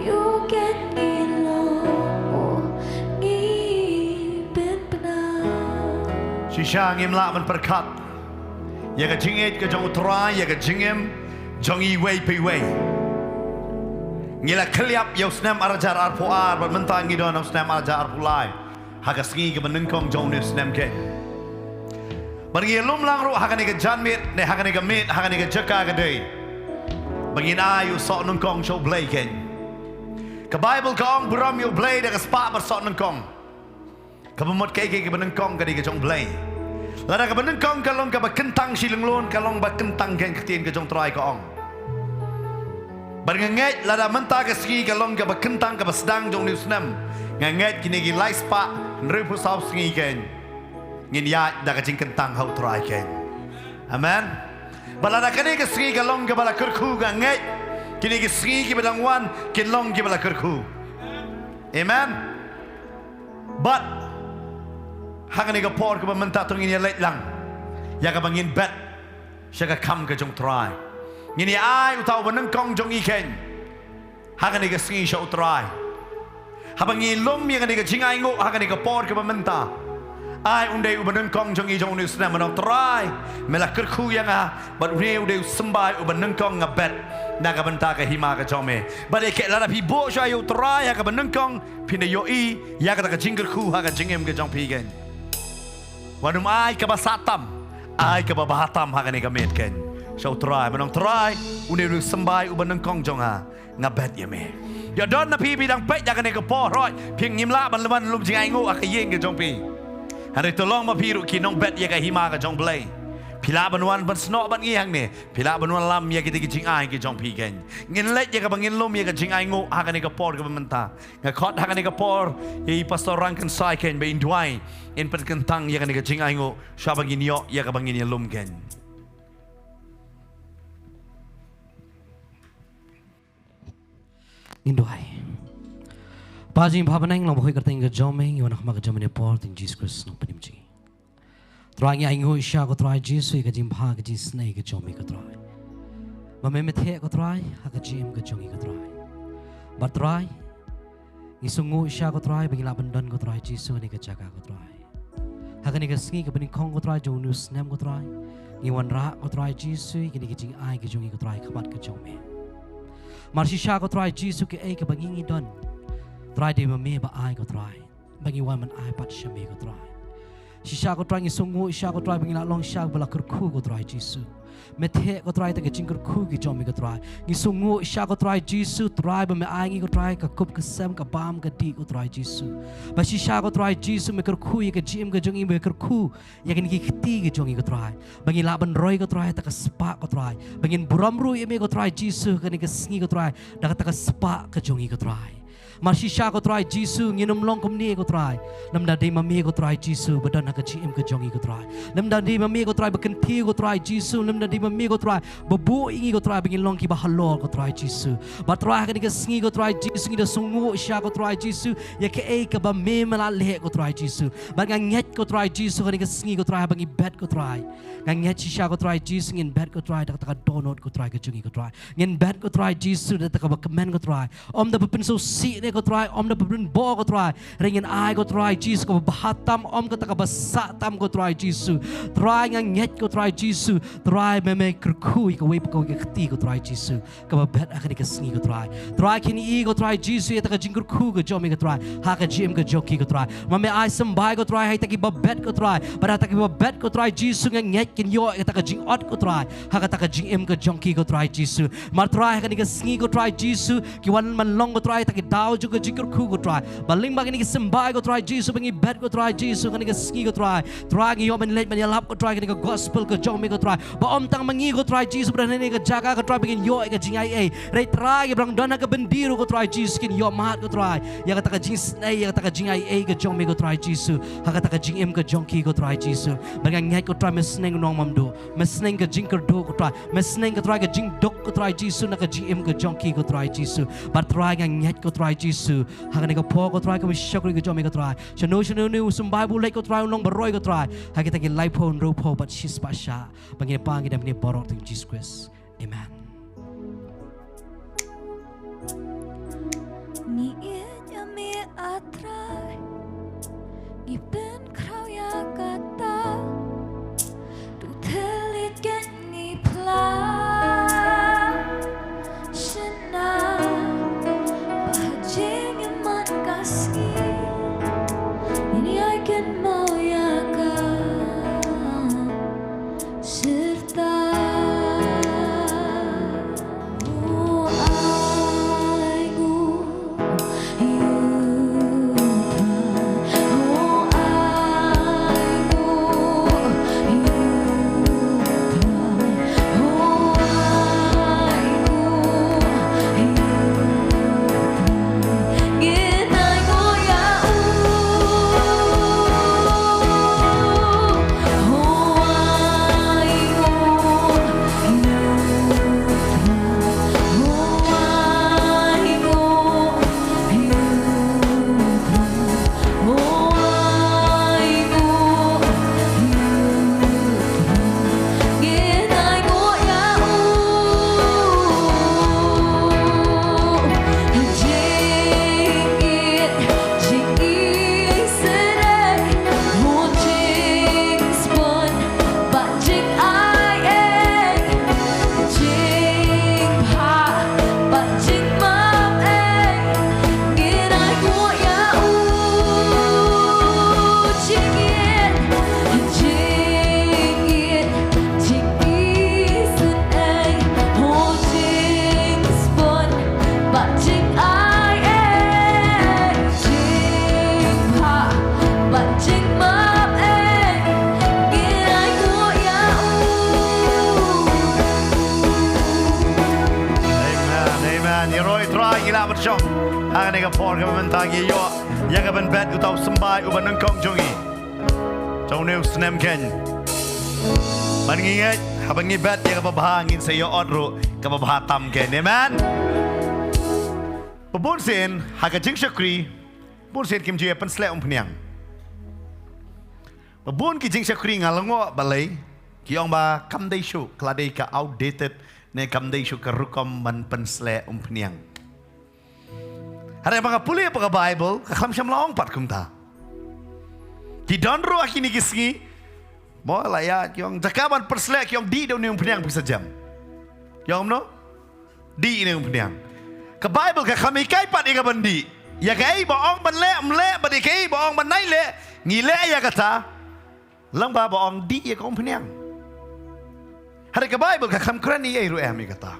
Ïoh ken ngi long, ngi pynbna. Shisha ngim lah ban pyrkhat ïa ka jingïeit ka jong U Trai ïa ka jingim jong iwei pa iwei. Ngi la khylliap ïa u snem ar hajar arphew ar bad mynta ngi don ha u snem ar hajar arphew lai ha ka sngi kaba nyngkong jong une u snem keiñ. Bad ngi ïalum lang ruh ha kane ka janmiet ne ha kane ka miet ha kane ka jaka ka dei ba ngin ai u soh nyngkong sha U Blei keiñ. Ka Baibl ka ong burom ïa U Blei da ka spah bad soh nyngkong. Kaba mut kaei kaei kaba nyngkong ka dei ka jong U Blei. Lada kaba nyngkong ka long kaba kyntang shi lynglun, ka long ba kyntang keiñ, ka ktien ka jong U Trai ka ong. Bad nga ngeit lada mynta ka sngi ka long kaba kyntang kaba sdang jong une u snem, nga ngeit kine ki lai spah hynriewphew saw sngi keiñ ngin ïaid da ka jingkyntang ha U Trai keiñ. Amen. Bad lada kane ka sngi ka long kaba la kyrkhu, nga ngeit kine ki sngi kiba dang wan kin long kiba la kyrkhu. Amen. Bad ha kane ka por kaba mynta to ngin ïa leit lang ïa kaba ngin bet sha ka kam ka jong U Trai. Ngin ïa ai uta uba nyngkong jong ngi keiñ ha kane ka sngi sha U Trai. Haba ngi lum ïa kane ka jingainguh ha kane ka por kaba mynta, ai un dei uba nyngkong jong ngi jong une u snem, ban ong, Trai, me la kyrkhu ïa nga bad une u dei u symbai uba nyngkong nga bet na ka bynta ka hima ka jong me. Bad ïa ka lada phi buh shuwa ïa U Trai ha kaba nyngkong, phin da ïohi ïa kata ka jingkyrkhu ha ka jingim ka jong phi keiñ. Wat nym ai kaba sah tam, ai kaba bha tam ha kane ka miet keiñ sha U Trai. Mynta Trai, une u symbai uba nyngkong jong nga, nga bet ïa me. Ïa don na phi, phi dang peit ïa kane ka por, hooid phi ngim lah ban wan lum jingainguh ha ka ïing ka jong phi. Hynrei to long ma phi ruh ki nongbet ïa ka hima ka jong U Blei. Phi lah ban wan ban snoh bad ngi hangne. Phi lah ban wan lam ïa kita ki jingai ki jong phi keiñ. Ngin leit ïa kaba ngin lum ïa ka jingainguh ha kane ka por kaba mynta. Nga khot ha kane ka por ïa i Pastor Rangkynsai keiñ ba in duwai, in pynkyntang ïa kane ka jingainguh sha ba ngin ïoh ïa kaba ngin ïalum keiñ. Ngin duwai. Pa jong ngi ba ha bneng, long ba hoi kyrteng ka jong me, ngi wan ha khmat ka jong me ha ka por jong u Jisu Khrist u nongpynim jong ngi. Trai, ngi ainguh shisha ko Trai Jisu ïa ka jingbha ka jingisynei ka jong me ko Trai, ba me me theh ko Trai ha ka jingim ka jong ngi ko Trai. Bad Trai, ngi sngewnguh shisha ko Trai ba ngi lah ban don ko Trai Jisu ha kane ka jaka ko Trai. Ha kane ka sngi kaba nyngkong ko Trai jong une u snem ko Trai, ngi wanrah ko Trai Jisu ïa kane ka jingai ka jong ngi ko Trai ha khmat ka jong me. Mar shisha ko Trai Jisu, kaei kaba ngi ngi don, Trai, dei ma me ba ai ko Trai, ba ngi wan ban ai pat sha me ko Trai. Shisha ko Trai ngi sngewnguh shisha ko Trai ba ngi lah long shisha ba la kyrkhu ko Trai Jisu. Me theh ko Trai ïa ka jingkyrkhu ka jong me ko Trai. Ngi sngewnguh shisha ko Trai Jisu, Trai, ba me ai ngi ko Trai ka kup ka sem, ka bam ka dih ko Trai Jisu. Ba shisha ko Trai Jisu me kyrkhu ïa ka jingim ka jong ngi, me kyrkhu ïa kine ki kti ki jong ngi ko Trai, ba ngin lah ban roi ko Trai da kata ka spah ko Trai, ba ngin burom ruh ïa me ko Trai Jisu ha kane ka sngi ko Trai da kata ka spah ka jong ngi ko Trai. Mar shisha ko Trai Jisu, ngin ym long kumne ko Trai, lymda dei ma me ko Trai Jisu ba don ha ka jingim ka jong ngi ko Trai, lymda dei ma me ko Trai ba kyntiew ko Trai Jisu, lymda dei ma me ko Trai ba buh ïa ngi ko Trai ba ngin long kiba halor ko Trai Jisu. Bad Trai ha kane ka sngi ko Trai Jisu ngi da sngewnguh shisha ko Trai Jisu ïa kaei kaba me me la leh ko Trai Jisu. Bad nga ngeit ko Trai Jisu ha kane ka sngi ko Trai, haba ngi bet ko Trai, nga ngeit shisha ko Trai Jisu ngin bet ko Trai da kata ka dohnud ko Trai ka jong ngi ko Trai. Ngin bet ko Trai Jisu da kata kaba kmen ko Trai, ym da ba pynsngewsih ne ko Trai, ym da ba pynbor ko Trai. Hynrei ngin ai ko Trai Jisu kaba bha tam, ym kata kaba sah tam ko Trai Jisu. Trai nga ngeit ko Trai Jisu, Trai me me kyrkhu ïa kawei pa kawei ka kti ko Trai Jisu kaba bet ha kane ka sngi ko Trai. Trai kin ïohi ko Trai Jisu ïa kata ka jingkyrkhu ka jong me ko Trai ha ka jingim ka jong ki ko Trai. Ma me ai symbai ko Trai ha kita kiba bet ko Trai, bad ha kita kiba bet ko Trai Jisu nga ngeit kin ïoh ïa kata ka jingot ko Trai ha kata ka jingim ka jong ki ko Trai Jisu. Mar Trai ha kane ka sngi ko Trai Jisu, ki wan ban long ko Trai ïa kita ki daw jong ka jingkyrkhu ko Trai. Ba lyngba kine ki symbai ko Trai Jisu, ba ngi bet ko Trai Jisu ha kane ka sngi ko Trai, Trai ngi ïoh ban leit ban ïalap ko Trai kane ka gospel ka jong me ko Trai. Ba ym tang ma ngi ko Trai Jisu ba don ha kane ka jaka ko Trai ba ngin ïoh ïa ka jingaiei, hynrei Trai kiba dang don ha ka byndi ruh ko Trai Jisu kin ïoh mad ko Trai ïa kata ka jingisynei, ïa kata ka jingaiei ka jong me ko Trai Jisu ha kata ka jingim ka jong ki ko Trai Jisu. Bad nga ngeit ko Trai me sneng u nongmamduh, me sneng ka jingkyrduh ko Trai, me sneng ko Trai ka jingduk ko Trai Jisu na ka jingim ka jong ki ko Trai Jisu. Bad Trai nga ngeit ko Trai Jisu ha kane ka por ko Trai kaba shakri ka jong me ko Trai, shano shano une u symbai ba u leit ko Trai un long baroi ko Trai ha kita ki laiphew, hynriewphew bad shispah shah. Ba ngi pan ngi dang ïa baroh ha ka kyrteng Jisu Khrist. Amen. Ngi ïeit ïa me ah Trai, ngi pynkhraw ïa kata. To thylliej kein ngi phla shynna ba ha jingmut ka sngi ngin ïai kynmaw ïa ka. Syrta u ainguh ïa u Trai, u Shong, ha kane ka por kaba mynta ngi ïoh ïa ka ban bet uta u symbai uba nyngkong jong ngi jong une u snem keiñ. Ban ngi ngeit haba ngi bet ïa kaba bha ngin sa ïoh ot ruh kaba bha tam keiñ. Amen. Ba bun sien ha ka jingshakri, bun sien kim ju ïa pynsleh umphniang. Ba bun ki jingshakri nga lyngngoh balei ki ong ba kam dei shuh, ka la dei ka outdated ne kam dei shuh ka rukom ban pynsleh umphniang. Hynrei ba nga pule ba ka Bible ka kham shym la ong pat kumta. Ki don ruh ha kine ki sngi, mo, la ïa ki ong jaka ban pynsleh ki ong dih da une umphniang phi sa jem. Ki ong kumno? Dih ne umphniang. Ka Bible ka kham hikai pat ïa ka ban dih. Ïa kaei ba ong ban leh ym leh bad ïa kaei ba ong ban nai leh ngi leh ïa kata. Lyngba ba ong dih ïa ka umphniang. Hynrei ka Bible ka kham kren ei ei ruh em ïa kata.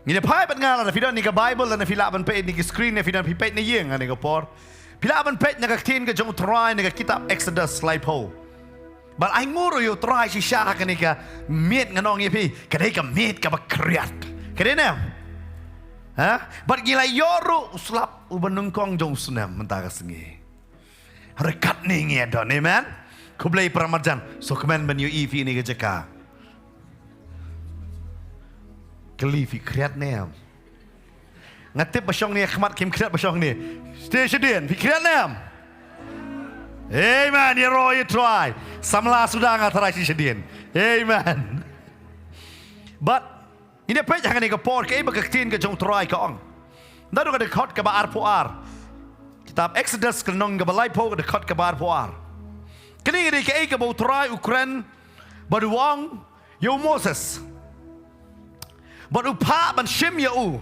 Ngin ïa phai bad nga lada phi don ïa ka Bible lada phi lah ban peit ïa ki screen ne phi don phi peit na ïing ha kane ka por. Phi lah ban peit na ka ktien ka jong u Trai na ka kitab Exodus laiphew. Bad ai nguh ruh ïa u Trai shisha ha kane ka miet ngan ong ïa phi ka dei ka miet kaba khriat. Ka dei ne? Ha? Bad ngi la ïoh ruh u slap uba nyngkong jong u snem mynta ka sngi. Hynrei katne ngi ïa don, amen. Khublei para marjan, sngewkmen ban ïohi phi ha kane ka jaka. Kylli phi khriat ne em? Nga tip ba shong ne khmat kim khriat ba shong ne. Stay shadien, phi khriat ne em? Amen, ïaroh ïa u Trai. Samla suda nga tharai shi shadien. Amen. Bad ngin ïa peit ha kane ka por kaei ba ka ktien ka jong u Trai ka ong. Naduh ka dkhot kaba arphew ar. Kitab Exodus ka lynnong kaba laiphew ka dkhot kaba arphew ar. Kane ka dei kaei kaba u Trai u kren bad u ong ïa u Moses. Bad u phah ban shim ïa u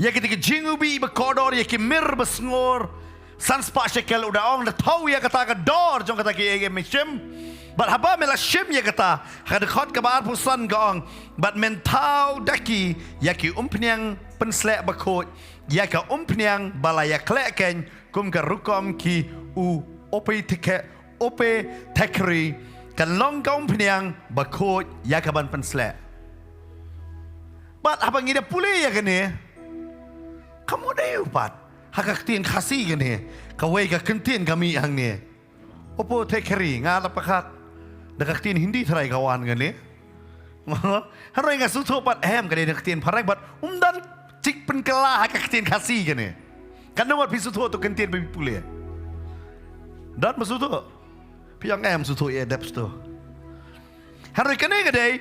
ïa kita ki jingiwbih ba kordor, ïa ki mir ba sngor san spah shekel. U da ong, da thew ïa kata ka dor jong kata kiei kiei me shim. Bad haba me la shim ïa kata, ha ka dkhot kaba arphew san ka ong, bad men thaw da ki ïa ki umphniang pynsleh bakhuid, ïa ka umphniang ba la ïakhleh keiñ kum ka rukom ki u Opetheke-, Opethekeri, kan long ka umphniang bakhuid ïa ka ban pynsleh. Bad haba ngi da pule ïa kane, kam dei pat ha ka ktien Khasi kane, kawei ka kyntien ka mih hangne. Opethekeri, nga la pyrkhat da ka ktien Hindi tharai ka wan kane. Hynrei nga sngewthuh pat em ka dei na ka ktien phareng bad ym don jingpynkylla ha ka ktien Khasi kane. Katno ngut phi sngewthuh to ka ktien ba phi pule? Don ba sngewthuh? Phi ong em, sngewthuh ïa dep sngewthuh. Hynrei kane ka dei,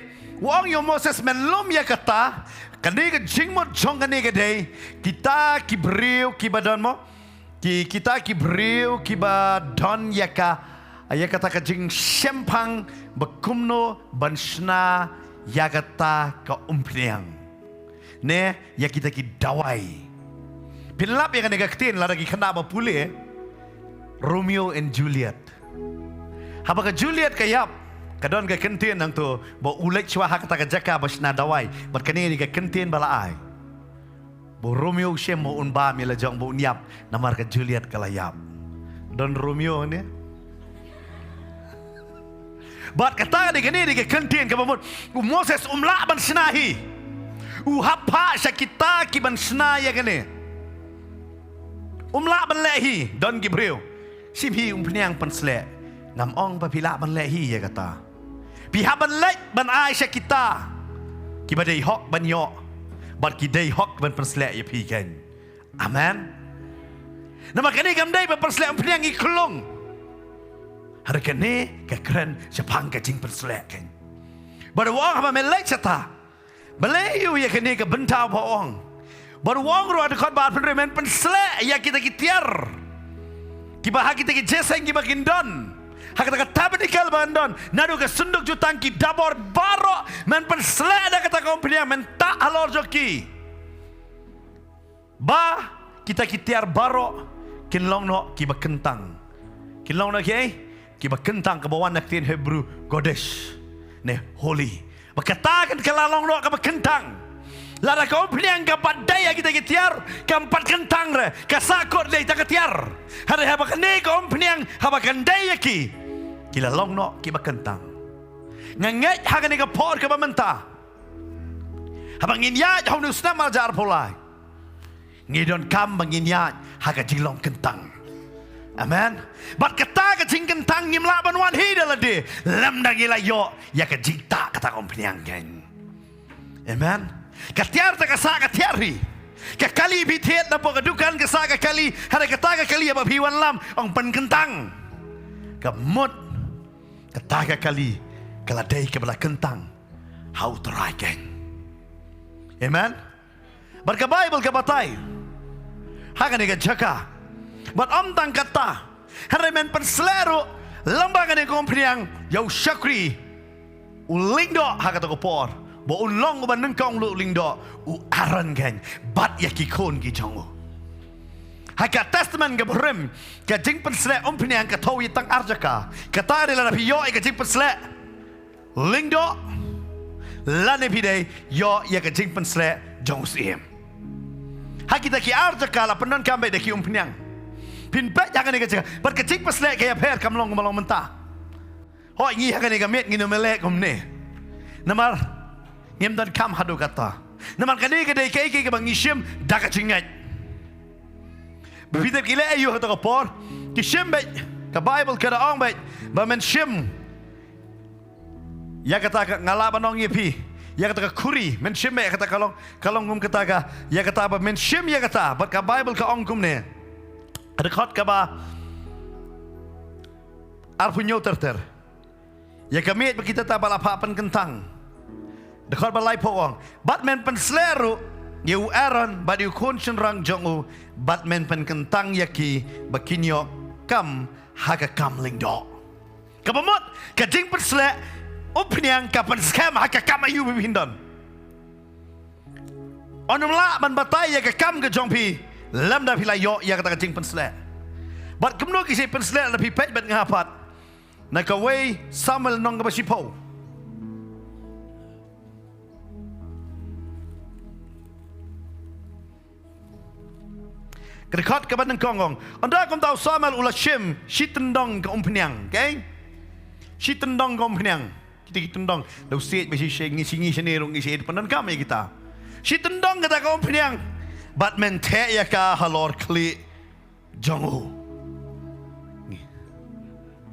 u ong ïa u Moses men lum ïa kata, kane ka jingmut jong kane ka dei, kita ki briew kiba don mo, ki, kita ki briew kiba don ïa ka, ïa kata ka jingshemphang ba kumno ban shna ïa kata ka umphniang. Ne, ïa kita ki dawai. Phin lap ïa kane ka ktien lada ki khynnah ba pule, Romeo and Juliet. Haba ka Juliet ka ïap, ka don ka kyntien nangto ba u leit shuwa ha kata ka jaka ba shna dawai. Bad kane ne ka kyntien ba la ai. Ba u Romeo u shem ba un bam ïa la jong ba un ïap, namar ka Juliet ka la ïap. Don Romeo ne? Bad kata ne, kane ne ka kyntien kaba mut u Moses um lah ban shna hi. U hap phah sha kita ki ban shna ïa kane. Um lah ban leh hi, don ki briew. Shim hi umphniang pynsleh. Ngam ong ba phi lah ban leh hi ïa kata. Phi hap ban leit ban ai sha kita kiba dei hok ban ïoh bad ki dei hok ban pynsleh ïa phi keiñ. Amen. Namar kane kam dei ban pynsleh umphniang i khlung. Hynrei kane ka kren shaphang ka jingpynsleh keiñ. Bad u ong haba me leit shata, balei ïa kane ka bynta ba ong. Bad u ong ruh ha dkhot ba arphew hynriew men pynsleh ïa kita ki tiar kiba ha kita ki jingïaseng kiba kin don ha kata ka tabernacle ba kin don, naduh ka synduk jutang, ki dabor baroh, men pynsleh da kata ka umphniang, men tah halor jong ki. Ba kita ki tiar baroh kin long noh kiba kyntang. Kin long noh kiei? Kiba kyntang, kaba wan na ka ktien Hebrew kodesh, ne holy. Ba kata kan ka la long noh kaba kyntang. Lada ka umphniang kam pat dei ha kita ki tiar, kam pat kyntang re, ka sahkut dei tang ka tiar. Hynrei haba kane ka umphniang haba kan dei ïa ki, ki la long noh kiba kyntang. Nga ngeit ha kane ka por kaba mynta, haba ngin ïaid ha une u snem ar hajar arphew lai, Ngi donkam ba ngin ïaid ha ka jinglong kyntang. Amen. Bad kata ka jingkyntang ngim lah ban wan hi da lade lymda ngi la ïoh ïa ka jingtah kata ka umphniang kein. Amen. Ka tiar te ka sah ka tiar hi. Ka kali phi thied na pdeng ka dukan ka sah ka kali, hynrei kata ka kali haba phi wanlam ong pynkyntang. Ka mut kata ka kali ka la dei kaba la kyntang ha U Trai kein. Amen. Bad ka Baibl ka batai ha kane ka jaka. Bad ym tang kata, hynrei men pynsleh ruh lyngba kane ka umphniang ïa u shakri u lyngdoh ha kata ka por, ba un long uba nyngkong lyngdoh, u Aaron kein bad ïa ki khun ki jong u. Ha ka Testament kaba rim, ka jingpynsleh umphniang ka thew ïa tang ar jaka. Kata dei lada phi ïoh ïa ka jingpynsleh lyngdoh, lane phi dei ïoh ïa ka jingpynsleh jong u syiem. Ha kita ki ar jaka la pyndonkam beit da ki umphniang. Phin peit ha kane ka jaka, bad ka jingpynsleh ka ïapher, kam long kumba long mynta. Hooid, ngi ha kane ka miet ngin ym leh kumne. Namar ngim donkam haduh katta. Namar kane ka dei kaei kaei kaba ngi shim da ka jingngeit. Ba phi tip ki leh aïu ha kata ka por? Ki shim beit, ka Baibl ka da ong beit ba men shim ïa kata ka, nga lah ban ong ïa phi, ïa kata ka khuri, men shim beit ïa kata, ka long, ka long kum kata ka, ïa kata ba men shim ïa kata. Bad ka Baibl ka ong kumne, dkhot kaba arphew hynñiew ter ter. Ïa ka miej bad kita kiba la phah pynkyntang. Dkhot ba laiphew ong: Bad men pynsleh ruh ïa u Aaron bad ïa u khun shynrang jong u, bad men pynkyntang ïa ki ba kin ïoh kam ha ka kam lyngdoh. Kaba mut, ka jingpynsleh umphniang ka pynskhem ha ka kam aïu ba phin don. Yn ym lah ban batai ïa ka kam ka jong phi lymda phi la ïoh ïa kata ka jingpynsleh. Bad kumno ki sa pynsleh, lada phi peit bad nga pat na kawei Samuel lynnong kaba shiphew. Ka dkhot kaba nyngkong ong: Ynda kumta u Samuel u la shim shi tyndong ka umphniang, okay? Shi tyndong ka umphniang. Kita ki tyndong, da u siej ba shi shi ngi shi ngi shane ruh ngi shi pyndonkam ïa kita. Shi tyndong kata ka umphniang. Bad men theh ïa ka halor khlieh jong u.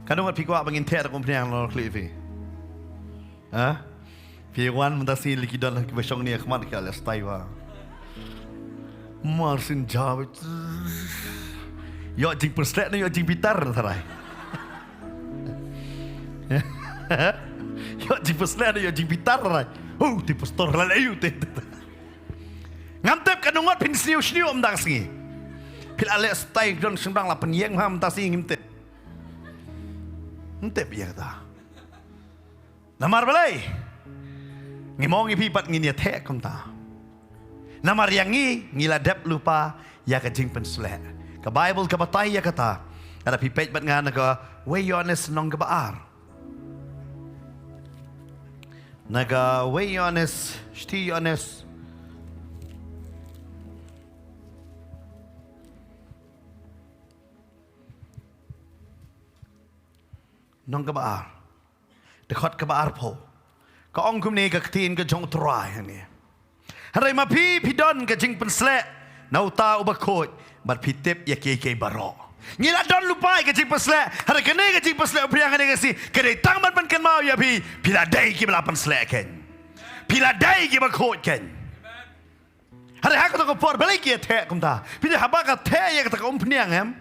Katno ngut phi kwah ba ngin theh da ka umphniang halor khlieh phi? Ha? Phi wan mynta sngi lei ki don kiba shong ne ha khmat, ki la leh style ba. Mar syn jaw. Ïoh jingpynsleh ne ïoh jingbitar, tharai. Ïoh jingpynsleh ne ïoh jingbitar, tharai. Hu, te pastor la leh aïu te. Ngam tip katno ngut phin sniew sniew mynta sngi. Phi la leh style don shynrang la pynïeng ha mynta sngi, ngim tip. Ngim tip ïa kata. Namar balei? Ngim ong ïa phi pat ngin ïa theh kumta. Namar ïa ngi, ngi la dep lypa ïa ka jingpynsleh. Ka Baibl ka batai ïa kata. Lada phi peit bad nga na kawei Ïoannis lynnong kaba ar. Na kawei Ïoannis, shithi Ïoannis. Lynnong kaba ar. Dkhot kaba arphew. Ka ong kumne ka ktien ka jong U Trai hangne: Hynrei ma phi, phi don ka jingpynsleh na uta uba khuid, bad phi tip ïa kiei kiei baroh. Ngi la don lypa ïa ka jingpynsleh, hynrei kane ka jingpynsleh umphniang kane ka sngi ka dei tang ban pynkynmaw ïa phi, phi la dei kiba la pynsleh kein. Phi la dei kiba khuid kein. Hynrei ha kata ka por balei ki ïa theh kumta? Phi tip haba ka theh ïa kata ka umphniang, em?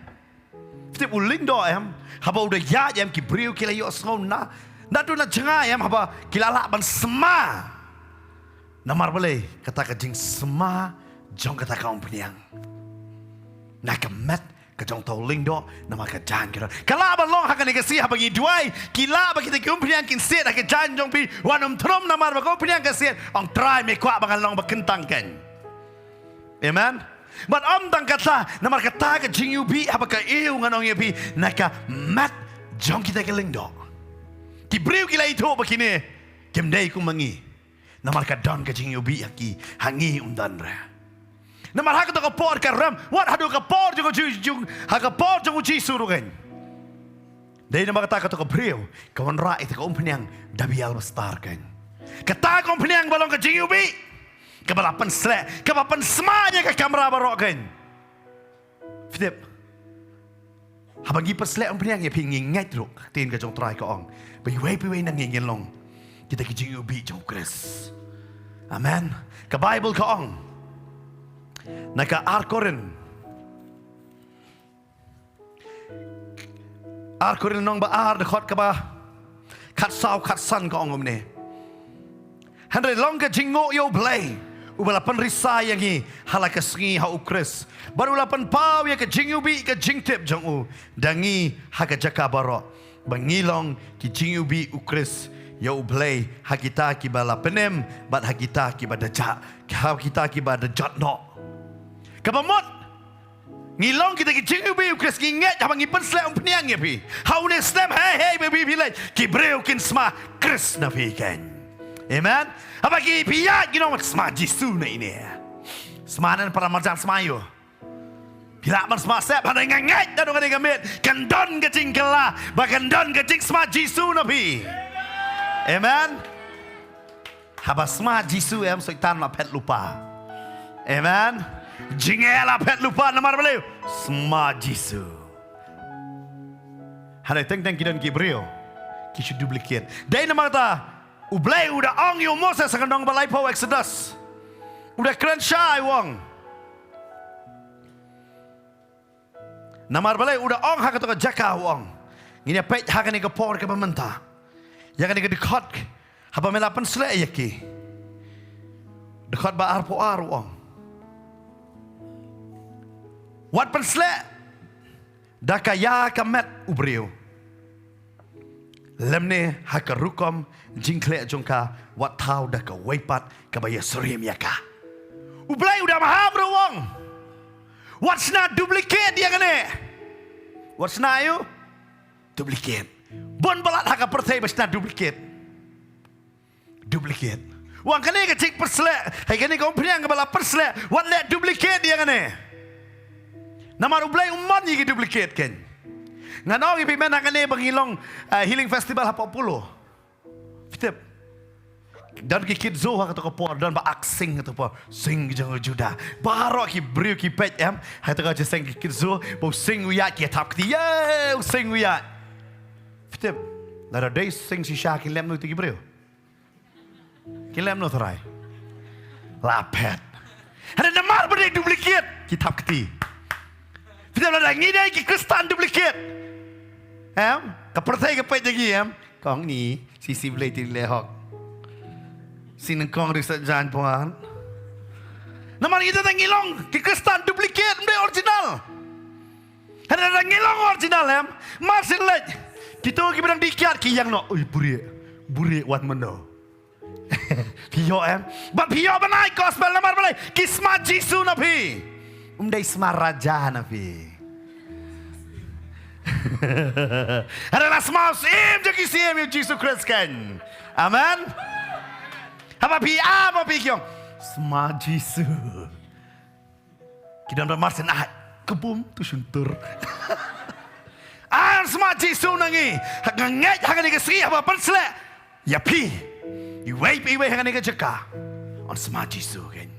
Phi tip u lyngdoh, em? Haba u da ïaid, em, ki briew ki la ïohsngew na, naduh na jngai, em, haba ki la lah ban sma. Namar balei? Kata ka jingsma jong kata ka umphniang na ka met ka jong uta u lyngdoh, namar ka jaiñ ka don. Ka lah ban long ha kane ka sngi haba ngi duwai, ki lah ba kita ki umphniang kin siat ha ka jaiñ jong phi. Wat nym throm namar ba ka umphniang ka siat. Ong, Trai, me kwah ba ngan long ba kyntang kein. Amen. Bad ym tang kata, namar kata ka jingïohi haba ka ïoh, ngan ong ïa phi, na ka met jong kita ki lyngdoh. Ki briew ki la ithuh ba kine kim dei kum ma ngi. Namar ka don ka jingïohi ha ki, ha ngi ym don re. Namar ha kata ka por ka rem, wat haduh ka por jong u Ji-, jong, ha ka por jong u Jisu ruh kein. Dei namar kata, kata ka briew ka wanrah ïa kata ka umphniang da bial ba star kein. Kata ka umphniang ba long ka jingïohi. Kaba la pynsleh, kaba pynsma ïa ka kamra baroh kein. Philip. Haba ngi pynsleh umphniang ïa phi ngi ngeit ruh, ka ktien ka jong U Trai ka ong ba iwei pa iwei na ngi ngin long kita ki jingiwbih jong U Khrist. Amen. Ka Baibl ka ong na ka ar Korinth, ar Korinth lynnong ba ar dkhot kaba khatsaw khatsan ka ong kumne. Hynrei long ka jingnguh ïa U Blei uba la pynrisa ïa ngi ha la ka sngi ha U Khrist, bad u la pynpaw ïa ka jingiwbih ka jingtip jong u da ngi ha ka jaka baroh, ba ngi long ki jingiwbih U Khrist ïa U Blei ha kita kiba la pynim bad ha kita kiba da jah, ha kita kiba da jot noh. Kaba mut ngi long kita ki jingiwbih U Khrist, ngi ngeit haba ngi pynsleh umphniang ïa phi ha une u snem, hei hei ba phi leit, ki briew kin sma Khrist na phi kein. Amen. Haba ki phi ïaid ki ong sma Jisu na ine. Sma nan para marjan sma ïoh. Phi lah ban sma sep, hynrei nga ngeit naduh kane ka miet kan don ka jingkylla ba kan don ka jingsma Jisu na phi. Amen. Haba sma Jisu em, Soitan la phet lypa. Amen. Jingeh la phet lypa namar balei? Sma Jisu. Hynrei teng teng ki don ki briew ki shu duplicate. Dei namar kata U Blei u da ong ïa u Moses ha ka lynnong ba laiphew Exodus. U da kren shai u ong. Namar balei? U da ong ha kato ka jaka u ong. Ngin ïa peit ha kane ka por kaba mynta ïa kane ka dkhot, haba me la pynsleh ïa ki. Dkhot ba arphew ar u ong, wat pynsleh da ka ïa ka met u briew, lymne ha ka rukom jingkhleh jong ka, wat thaw da kawei pat kaba ïasyriem ïa ka. U Blei u da maham ruh u ong, wat shna duplicate ïa kane. Wat shna ïa u duplicate. Bun palat ha ka pyrthei ba shna duplicate. Duplicate. U ong kane ka jingpynsleh, hei kane ka umphniang kaba la pynsleh, wat leh duplicate ïa kane. Namar U Blei um mon ïa ki duplicate kein. Ngan ong ïa phi mynta kane ba ngi long, eh, healing festival hapoh Polo. Phi tip. Don ki kit zoo ha kato ka por, don ba ak sing ha kato ka por, sing jong u Judah. Baroh ki briew ki peit em ha kato ka jingïaseng ki kit zoo, ba u sing u ïaid ki thap kti, ye, u sing u ïaid. Phi tip. Lada dei sing shisha ki lem noh ïa ki briew. Ki lem noh trai. La phet. Hynrei namar ba dei duplicate ki thap kti. Phi tip, lada ngi dei ki Khristan duplicate, em, ka pyrthei ka peit ïa ngi em, kong ni shisha Blei ti leh hok. Sing nyngkong ri sa jan puan. Namar ngi dei, ngi long ki Khristan duplicate, ym dei original. Hynrei lada ngi long original em, mar shu leit, kito kiba dang dih kiad ki ïeng noh, ui, buhrieh, buhrieh wan mynno. Phi ïoh em? Bad phi ïoh ban ai gospel namar balei? Ki sma Jisu na phi. Ym dei sma raja na phi. Hynrei la sma u Syiem jong ki syiem, ïa u Jisu Khrist kein. Amen. Haba phi ap, haba phi ïeng, sma Jisu. Ki don ba mar shen ai ka bum tu shyntur. Ai sma Jisu na ngi. Ha ka ngeit ha kane ka sngi haba pynsleh ïa phi iwei pa iwei ha kane ka jaka, yn sma Jisu kein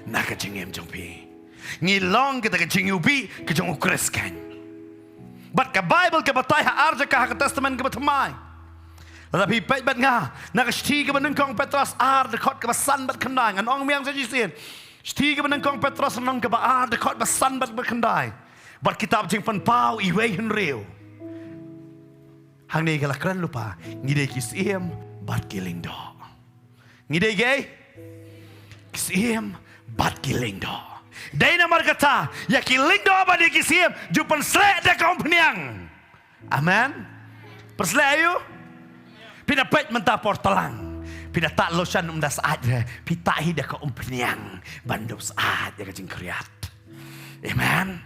na ka jingim jong phi. Ngi long kita ka jingiwbih ka jong U Khrist kein. Bad ka Baibl ka batai ha ar jaka ha ka Testament kaba thymmai. Lada phi peit bad nga na ka shithi kaba nyngkong Petros ar, dkhot kaba san bad khyndai, ngan ong biang sa shisien. Shithi kaba nyngkong Petros lynnong kaba ar, dkhot ba san bad ba khyndai. Bad kitab Jingpynpaw iwei hynriew, hangne ka la kren lypa, ngi dei ki syiem bad ki lyngdoh. Ngi dei ki, ki syiem bad ki lyngdoh. Dei namar kata ïa ki lyngdoh bad ïa ki syiem ju pynsleh da ka umphniang. Amen. Pynsleh aïu? Phi da peit mynta por tlang, phi da tah lotion, ym da syaid re, phi tah hi da ka umphniang ban dup syaid ïa ka jingkhriat. Amen.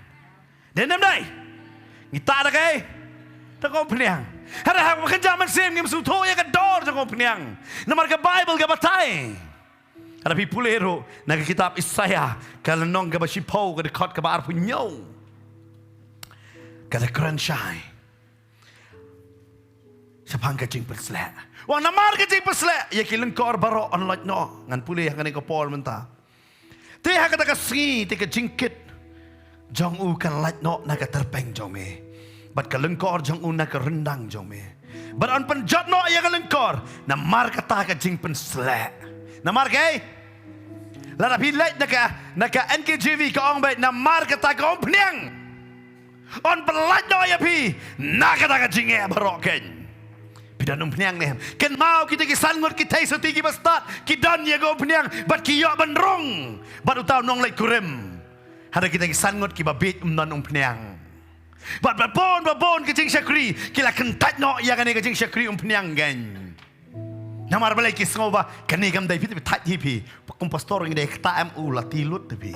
Dei ne ym dei? Ngi tah da kaei? Da ka umphniang. Hynrei haba kynja mynsiem ngim sngewthuh ïa ka dor jong ka umphniang. Namar ka Baibl ka batai, haba phi pule ruh na ka kitab Isaïah ka lynnong kaba shiphew, ka dkhot kaba arphew hynñiew, ka da kren shai. shaphang ka jingpynsleh. Wan namar ka jingpynsleh ïa ki lyngkor baroh yn lait noh. Ngan pule ha kane ka por mynta. Te ha kata ka sngi te ka jingkit jong u kan lait noh na ka tyrpeng jong me, bad ka lyngkor jong u na ka ryndang jong me. Bad yn pynjot noh ïa ka lyngkor namar kata ka jingpynsleh. Namar kaei? Lada phi leit na ka, na ka N K J V ka ong beit namar kata ka umphniang yn pynlait noh ïa phi na kata ka jingeh baroh keiñ. Phi don umphniang ne em? Kynmaw kita ki san ngut ki theisotti kiba stad ki don ïa ka umphniang bad ki ïoh ban rung bad uta u nongleit kurim. Hynrei kita ki san ngut kiba bieit ym don umphniang. Bad ba bun ba bun ki jingshakri ki la kyntait noh ïa kane ka jingshakri umphniang keiñ. Namar balei? Ki sngew ba kane kam dei, phi tip, thait hi phi. Kum pastor ngi dei kata em, u la ti lut te phi.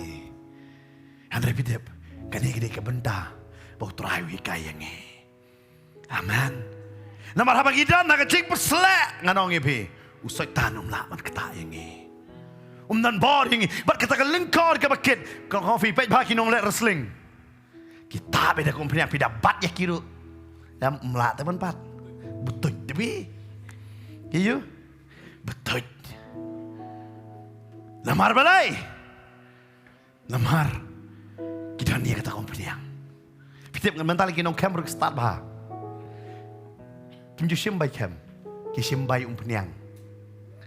Hynrei phi tip, kane ka dei ka bynta ba U Trai u hikai ïa ngi. Amen. Namar haba ngi don ha ka jingpynsleh, ngan ong ïa phi, u Soitan um lah ban ktah ïa ngi. Um don bor ïa ngi. Bad kata ka lyngkor kaba kit, ka ong phi, peit bha ki nongleh wrestling. Kita beit da ka umphniang, phi da bat ïa ki ruh. Ym lah te ban bat. Butuit te phi. Ïa u? Butuit. Namar balei? Namar ki don ïa kata ka umphniang. Phi tip, ngan mynta lei ki nongkhem ruh ki stad bha. Kim ju shim bai khem, ki shim bai umphniang.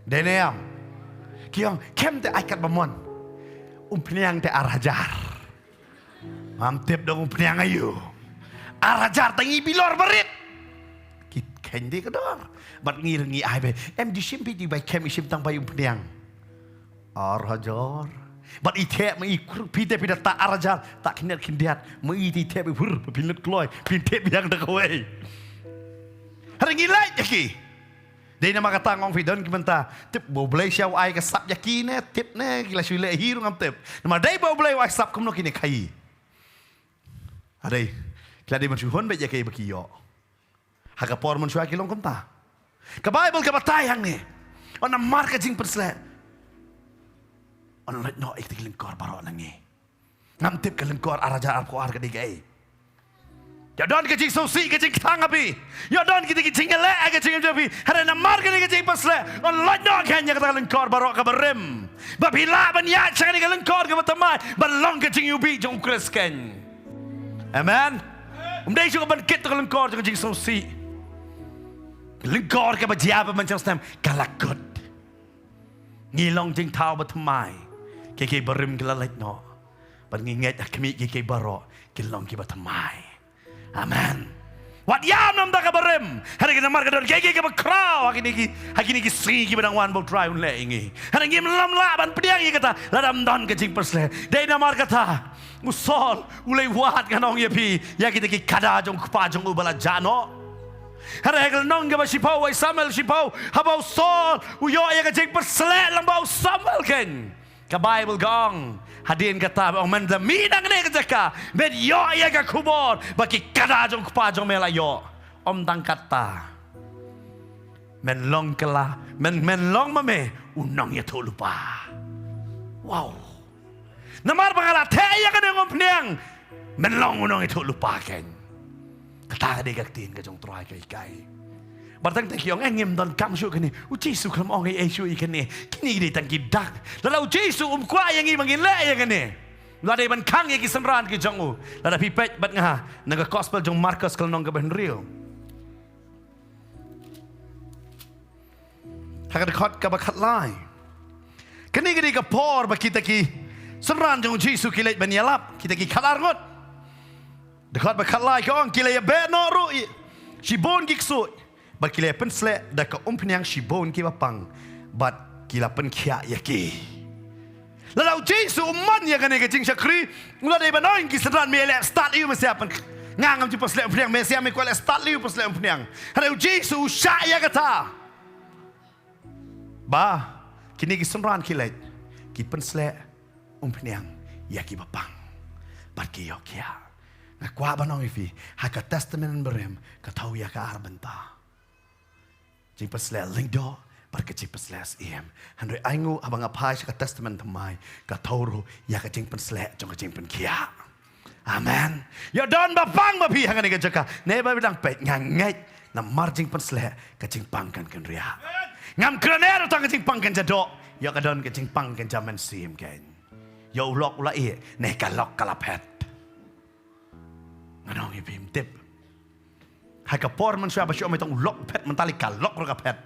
Dei ne em? Ki ong khem te ai katba mon, umphniang te ar hajar. Ngam tip dong umphniang aïu. Ar hajar tang i bilor barit. Ki kheiñ dei ka dor. Bad ngi ruh ngi ai beit. Em, ju shim phi ju bai khem, i shim tang bai umphniang. Ar hajar. Bad i thep ma i, phi te phi da tah ar hajar, tah khyndiat khyndiat. Ma i te i thep i phur, phi lut kloi, phi thep biang da kawei. Hynrei ngi lait ïa ki. Dei namar kata nga ong phi, don ki mynta tip ba U Blei sha u ai ka sap ïa ki ne, tip ne, ki la shu leh hi ruh ngam tip. Namar dei ba U Blei u ai sap kumno kine khaii. Hynrei ki la dei ban shu hun beit ïa kaei ba ki ïoh. Ha ka por mynshuwa ki long kumta. Ka Baibl ka batai hangne, namar ka jingpynsleh yn lait noh ïa kita ki lyngkor baroh na ngi. Ngam tip ka lyngkor ar hajar arphew ar ka dei kaei. Ïoh don ka jingsngewsih, ka jingkthang ha phi. Ïoh don kita ki jingïaleh ha ka jingim jong phi. Hynrei namar kane ka jingpynsleh yn lait noh keiñ ïa kata ka lyngkor baroh kaba rim, ba phi lah ban ïaid sha kane ka lyngkor kaba thymmai ban long ka jingïohi jong U Khrist keiñ. Amen. Ym dei shuh ban kit ka lyngkor jong ka jingsngewsih. Lyngkor kaba jia ba mynjur snem ka la kut. Ngi long jingthaw ba thymmai. Kiei kiei barim ki la lait noh. Bad ngi ngeit ha khmih, kiei kiei baroh ki long kiba thymmai. Amen. Wat ïam na bynta kaba rim. Hynrei namar ka don kiei kiei kaba khraw ha kine ki, ha kine ki sngi kiba dang wan ba U Trai un leh ïa ngi. Hynrei ngim lah ban pdiang ïa kata lada ym don ka jingpynsleh. Dei namar kata u Saul u leit wad, ngan ong ïa phi, ïa kita ki kada jong u kpa jong u ba la jah noh. Hynrei ha ka lynnong kaba shiphew, Wei Samuel shiphew, haba u Saul u ïoh ïa ka jingpynsleh lyngba u Samuel keiñ, ka Baibl ka ong, hadien kata ba ong, mynta me nangne ha ka jaka men ïoh ïa ka khubor ba ki kada jong u kpa jong me la ïoh. Ym tang kata, men long kylla, men, men long ma me u nongïathuhlypa. Wow. Namar ba nga la theh ïa kane ka umphniang, men long u nongïathuhlypa keiñ. Kata ka dei ka ktien ka jong U Trai ka hikai. Bad tang te ki ong, eh, ngim donkam shuh kane, U Jisu khlem ong ei ei shuh ïa kane. Kine ki dei tang ki dak. Lada U Jisu um kwah ïa ngi ba ngin leh ïa kane, la dei ban khang ïa ki synran ki jong u. Lada phi peit bad nga na ka Gospel jong u Markos ka lynnong kaba hynriew, ha ka dkhot kaba khatlai. Kane ka dei ka por ba kita ki synran jong U Jisu ki leit ban ïalap, kita ki khatar ngut. Dkhot ba khatlai ka ong, ki la ïabeh noh ruh shibun ki ksuid, bad ki la ïapynsleh da ka umphniang shibun kiba pang, bad ki la pynkhiah ïa ki. Lada U Jisu um mon ïa kane ka jingshakri, u la dei ban ong ki synran, me leh stad ïa u, me sngewbha. Nga ngam ju pynsleh umphniang, me sngewbha, me kwah leh stad ïa u, pynsleh umphniang. Hynrei U Jisu u shah ïa kata ba kine ki synran ki leit, ki pynsleh umphniang ïa kiba pang, bad ki ïoh khiah. Nga kwah ban ong ïa phi, ha ka Testament barim ka thew ïa ka ar bynta. Jingpynsleh lyngdoh bad ka jingpynsleh syiem. Hynrei ai nguh, haba nga phai sha ka Testament thymmai, ka thew ruh ïa ka jingpynsleh jong ka jingpynkhiah. Amen. Ïoh don ba pang ma phi ha kane ka jaka. Ne ba dang peit, nga ngeit Namar jingpynsleh ka jingpang kan kynriah. Ngam kren ïa tang ka jingpang kan jadoh. Ïa ka don ka jingpang kan ja mynsiem kan. Ïa u lok u la ïeh, ne ka lok ka la phet. Ngan ong ïa phi, ym tip. Ha ka por mynshuwa ba shu ong ïa tang u lok phet, mynta lei ka lok ruh ka phet.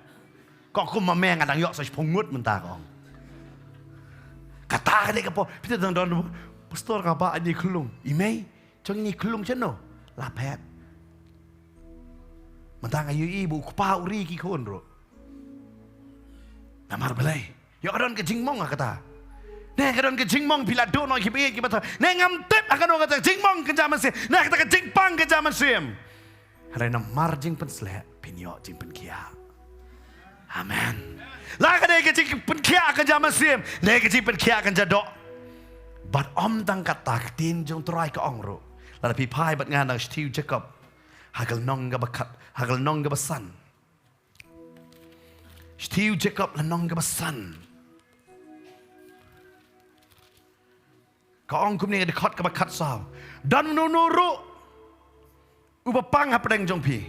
Kong kum ma me nga dang ïoh sa shiphew ngut mynta kong. Kata ka dei ka por, phi te dang don, pastor ka ba ani khlung. I mei, jong ni khlung shano. La phet. Mynta nga ïohi ba u kpa u ri ki khun ruh. Namar balei? Ïoh ka don ka jingmong ha kata. Ne ka don ka jingmong phi la duh noh ki ba ïeit ki ba tha. Ne ngam tip ha kano kata ka jingmong ka ja mynsiem. Ne kata ka jingpang ka ja mynsiem. Hynrei namar jingpynsleh phin ïoh jingpynkhiah. Amen. La ka dei ka jingpynkhiah ka ja mynsiem. Ne ka jingpynkhiah ka jadoh. Bad ym tang kata ka ktien jong u Trai ka ong ruh. Lada phi phai bad nga na Shithi u Jakob. Ha ka lynnong kaba khat, ha ka lynnong kaba san. Shithi u Jakob lynnong kaba san. Ka ong kumne ha ka dkhot kaba khatsaw. Don uno uno ruh uba pang hapdeng jong phi,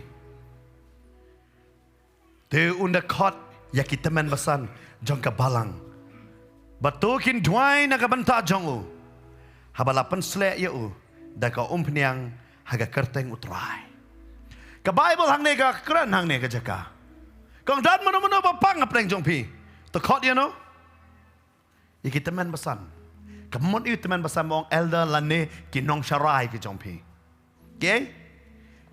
te un da khot ïa ki tymmen basan jong ka balang. Bad to kin duwai na ka bynta jong u. Haba la pynsleh ïa u da ka umphniang ha ka kyrteng u Trai. Ka Baibl hangne ka kren hangne ka jaka. Kong don mano mano ba pang hapdeng jong phi, to khot ïa no? Ïa ki tymmen basan. Ka mut ïa u tymmen basan ba ong elder lane ki nongsharai ki jong phi. Ki?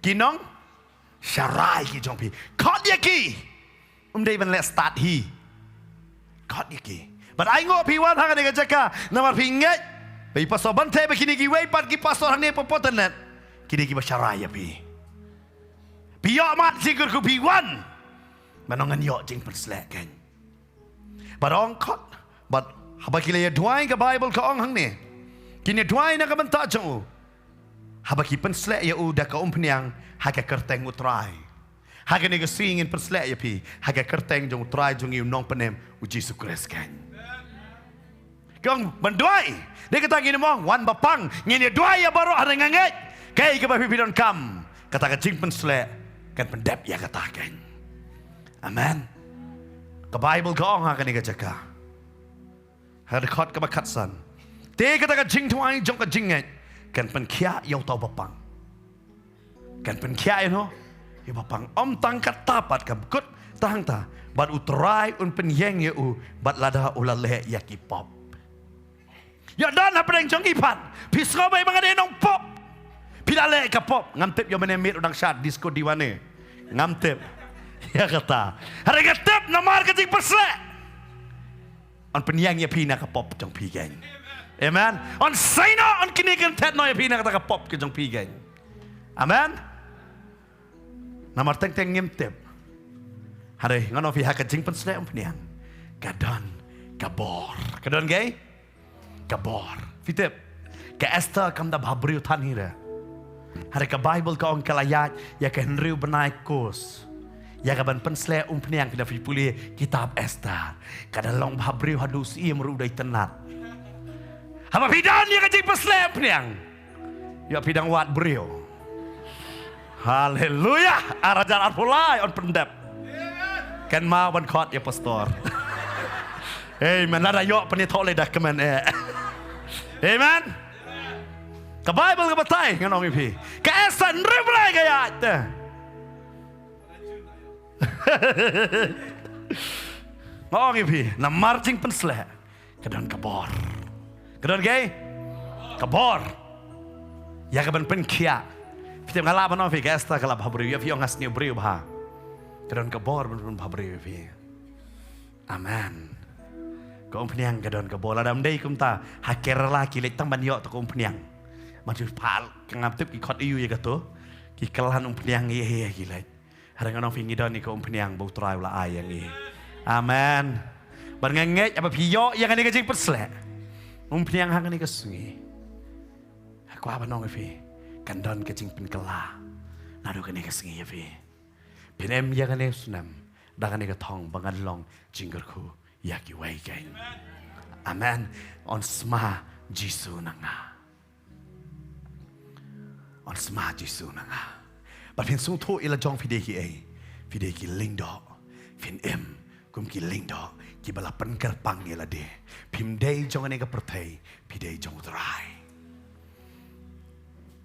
Ki nongsharai ki jong phi. Khot ïa ki. Um dei ban leh stad hi. Khot ïa ki. Bad ai nguh phi wan ha kane ka jaka namar phi ngeit ba i pastor Banthe bad kine kiwei pat ki pastor hangne pat pat net, kine kiba sharai ïa phi. Phi ïoh mat jingkyrkhu phi wan. Ban ong ngan ïoh jingpynsleh kein. Bad ong khot, bad haba ki la ïa duwai, ka Baibl ka ong hangne, kin ïa duwai na ka bynta jong u. Haba ki pynsleh ïa u da ka umphniang ha ka kyrteng u Trai. Ha kane ka sngi ngin pynsleh ïa phi ha ka kyrteng jong u Trai jong ngi u Nongpynim u Jisu Khrist kein. Kong ban duwai. Dei kata ngin ym ong wan ba pang, ngin ïa duwai ïa baroh, hynrei nga ngeit kaei kaba phi phi donkam, kata ka jingpynsleh kan pyndep ïa kata kein. Amen. Ka Baibl ka ong ha kane ka jaka, ha ka dkhot kaba khatsan, te kata ka jingduwai jong ka jingngeit kan pynkhiah ïa uta uba pang. Kan pynkhiah ïa no? Ïa uba pang. Ym tang kata pat, ka kut tang ta, bad u Trai un pynïeng ïa u bad lada u la leh ïa ki pop. Ïa don hapdeng jong ngi pat, phi sngew ba nga dei nongpop, phi la leh ka pop. Ngam tip ïa mane miet u dang shad disco diwane. Ngam tip ïa kata. Hynrei nga tip namar ka jingpynsleh, yn pynïeng ïa phi na ka pop jong phi kein. Amen. Yn sei noh, yn knieh kynthet noh ïa phi na kata ka pop ka jong phi kein. Amen. Namar teng teng ngim tip. Hynrei ngan ong phi ha ka jingpynsleh umphniang ka don ka bor. Ka don kaei? Ka bor. Phi tip, ka Esther kam da bhabriew than hi re. Hynrei ka Baibl ka ong ka la ïaid ïa ka hynriew bnai course ïa ka ban pynsleh umphniang. Phi da phi pule kitab Esther, ka da long bhabriew haduh u syiem ruh u da itynnad. Haba phi don ïa ka jingpynsleh umphniang, ïa phi dang wad briew. Haleluya. Ar hajar arphew lai yn pyndep. Kynmaw ban khot ïa pastor. Amen. Lada ïoh pynïathoh lei da kmen eh. Amen. Ka Baibl ka batai, ngan ong ïa phi, ka Esther hynriew bnai ka ïaid te. Nga ong ïa phi, namar jingpynsleh ka don ka bor. Ka don kaei? Ka bor. Ïa ka ban pynkhiah. Phi tip, nga lah ban ong phi, ka Esther ka la bhabriew, ïa phi ong nga sniew briew bha. Ka don ka bor ban, ban bhabriew ïa phi. Amen. Ka umphniang ka don ka bor. Lada ym dei kumta, ha Kerala ki leit tang ban ïoh ta ka umphniang. Ban shu phah, ka ngam tip ki khot aiu ïa kato. Ki kylla umphniang ïa, ïa, ïa ki leit. Hynrei ngan ong phi, ngi don ïa ka umphniang ba u Trai u la ai ïa ngi. Amen. Bad nga ngeit haba phi ïoh ïa kane ka jingpynsleh umphniang ha kane ka sngi, nga kwah ban ong ïa phi, kan don ka jingpynkylla naduh kane ka sngi ïa phi. Phin im ïa kane u snem da kane ka thong ba ngan long jingkyrkhu ïa kiwei kein. Amen. Yn sma Jisu na nga. Yn sma Jisu na nga. Ba phin sngewthuh ïa la jong phi dei kiei. Phi dei ki lyngdoh. Phin im kum ki lyngdoh kiba la pynkyrpang ïa lade. Phim dei jong kane ka pyrthei, phi dei jong U Trai.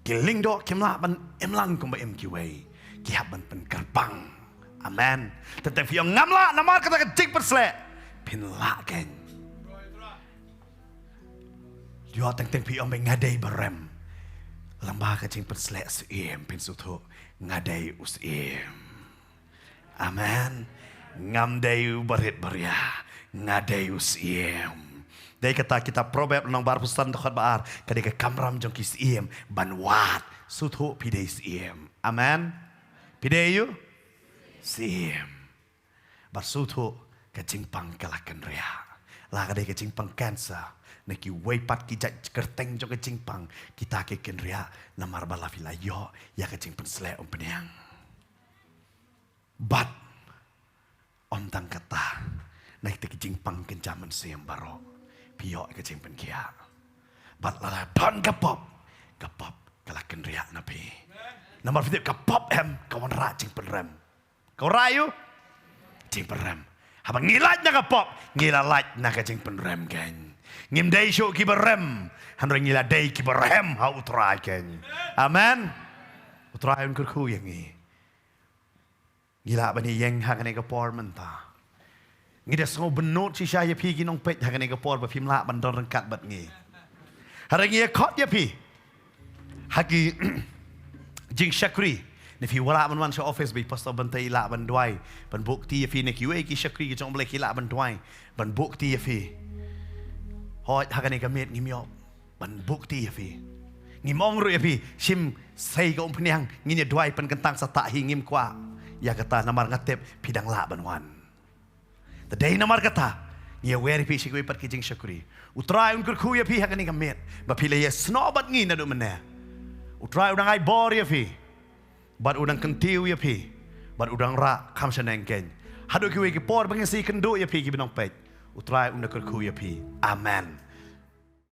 Ki lyngdoh kim lah ban im lang kumba im kiwei. Ki hap ban pynkyrpang. Amen. Tang tang phi ong ngam lah namar kata ka jingpyrsleh. Phin lah kein. Ïoh teng teng phi ong ba nga dei ba rem. Lem bad ka jingpyrsleh syiem phin sngewthuh nga dei u syiem. Amen. Ngam dei u barit baria, nga dei u syiem. Dei kata kitab Proverb lynnong ba arphew san dkhot ba ar, ka dei ka kamram jong ki syiem ban wad. Sngewthuh phi dei syiem. Amen. Phi dei u syiem. Bad sngewthuh ka jingpang ka la kynriah. La ka dei ka jingpang cancer, ne kiwei pat ki jait kyrteng jong ka jingpang, kita ki kynriah namar ba la phi la ïoh ïa ka jingpynsleh umphniang. Bad ym tang kata, na kita ki jingpang kynja mynsiem baroh phi ïoh ïa ka jingpynkhiah. Bad la la don ka pop, ka pop ka la kynriah na phi. Namar phi tip ka pop em ka wanrah jingpynrem. Ka wanrah ïa u jingpynrem. Haba ngi lait na ka pop, ngi la lait na ka jingpynrem kein. Ngim dei shuh kiba rem, hynrei ngi la dei kiba rem ha U Trai kein. Amen. U Trai un kyrkhu ïa ngi. Ngi lah ban ïeng ha kane ka por mynta. Ngi da sngew bynnud shisha ïa phi ki nongpeit ha kane ka por ba phim lah ban don ryngkat bad ngi. Hynrei ngi ïa khot ïa phi ha ki jingshakri. Ne phi lah ban wan sha office ba i Pastor Bynta i lah ban duwai, ban buh kti ïa phi, ne kiwei ki shakri ki jong U Blei ki lah ban duwai, ban buh kti ïa phi. Hooid, ha kane ka miet ngim ïoh ban buh kti ïa phi. Ngim ong ruh ïa phi shim sei ka umphniang, ngin ïa duwai pynkyntang sa tah hi, ngim kwah ïa kata namar nga tip phi dang lah ban wan. Te dei namar kata ngi ïa wer ïa phi sha kiwei pat ki jingshakri. U Trai un kyrkhu ïa phi ha kane ka miet ba phi la ïasnoh bad ngi naduh mynne. U Trai u dang ai bor ïa phi, bad u dang kyntiew ïa phi, bad u dang rah kham shaneng kein. Haduh kiwei ki por ba ngin sa ïakynduh ïa phi kiba nongpeit, U Trai un da kyrkhu ïa phi. Amen.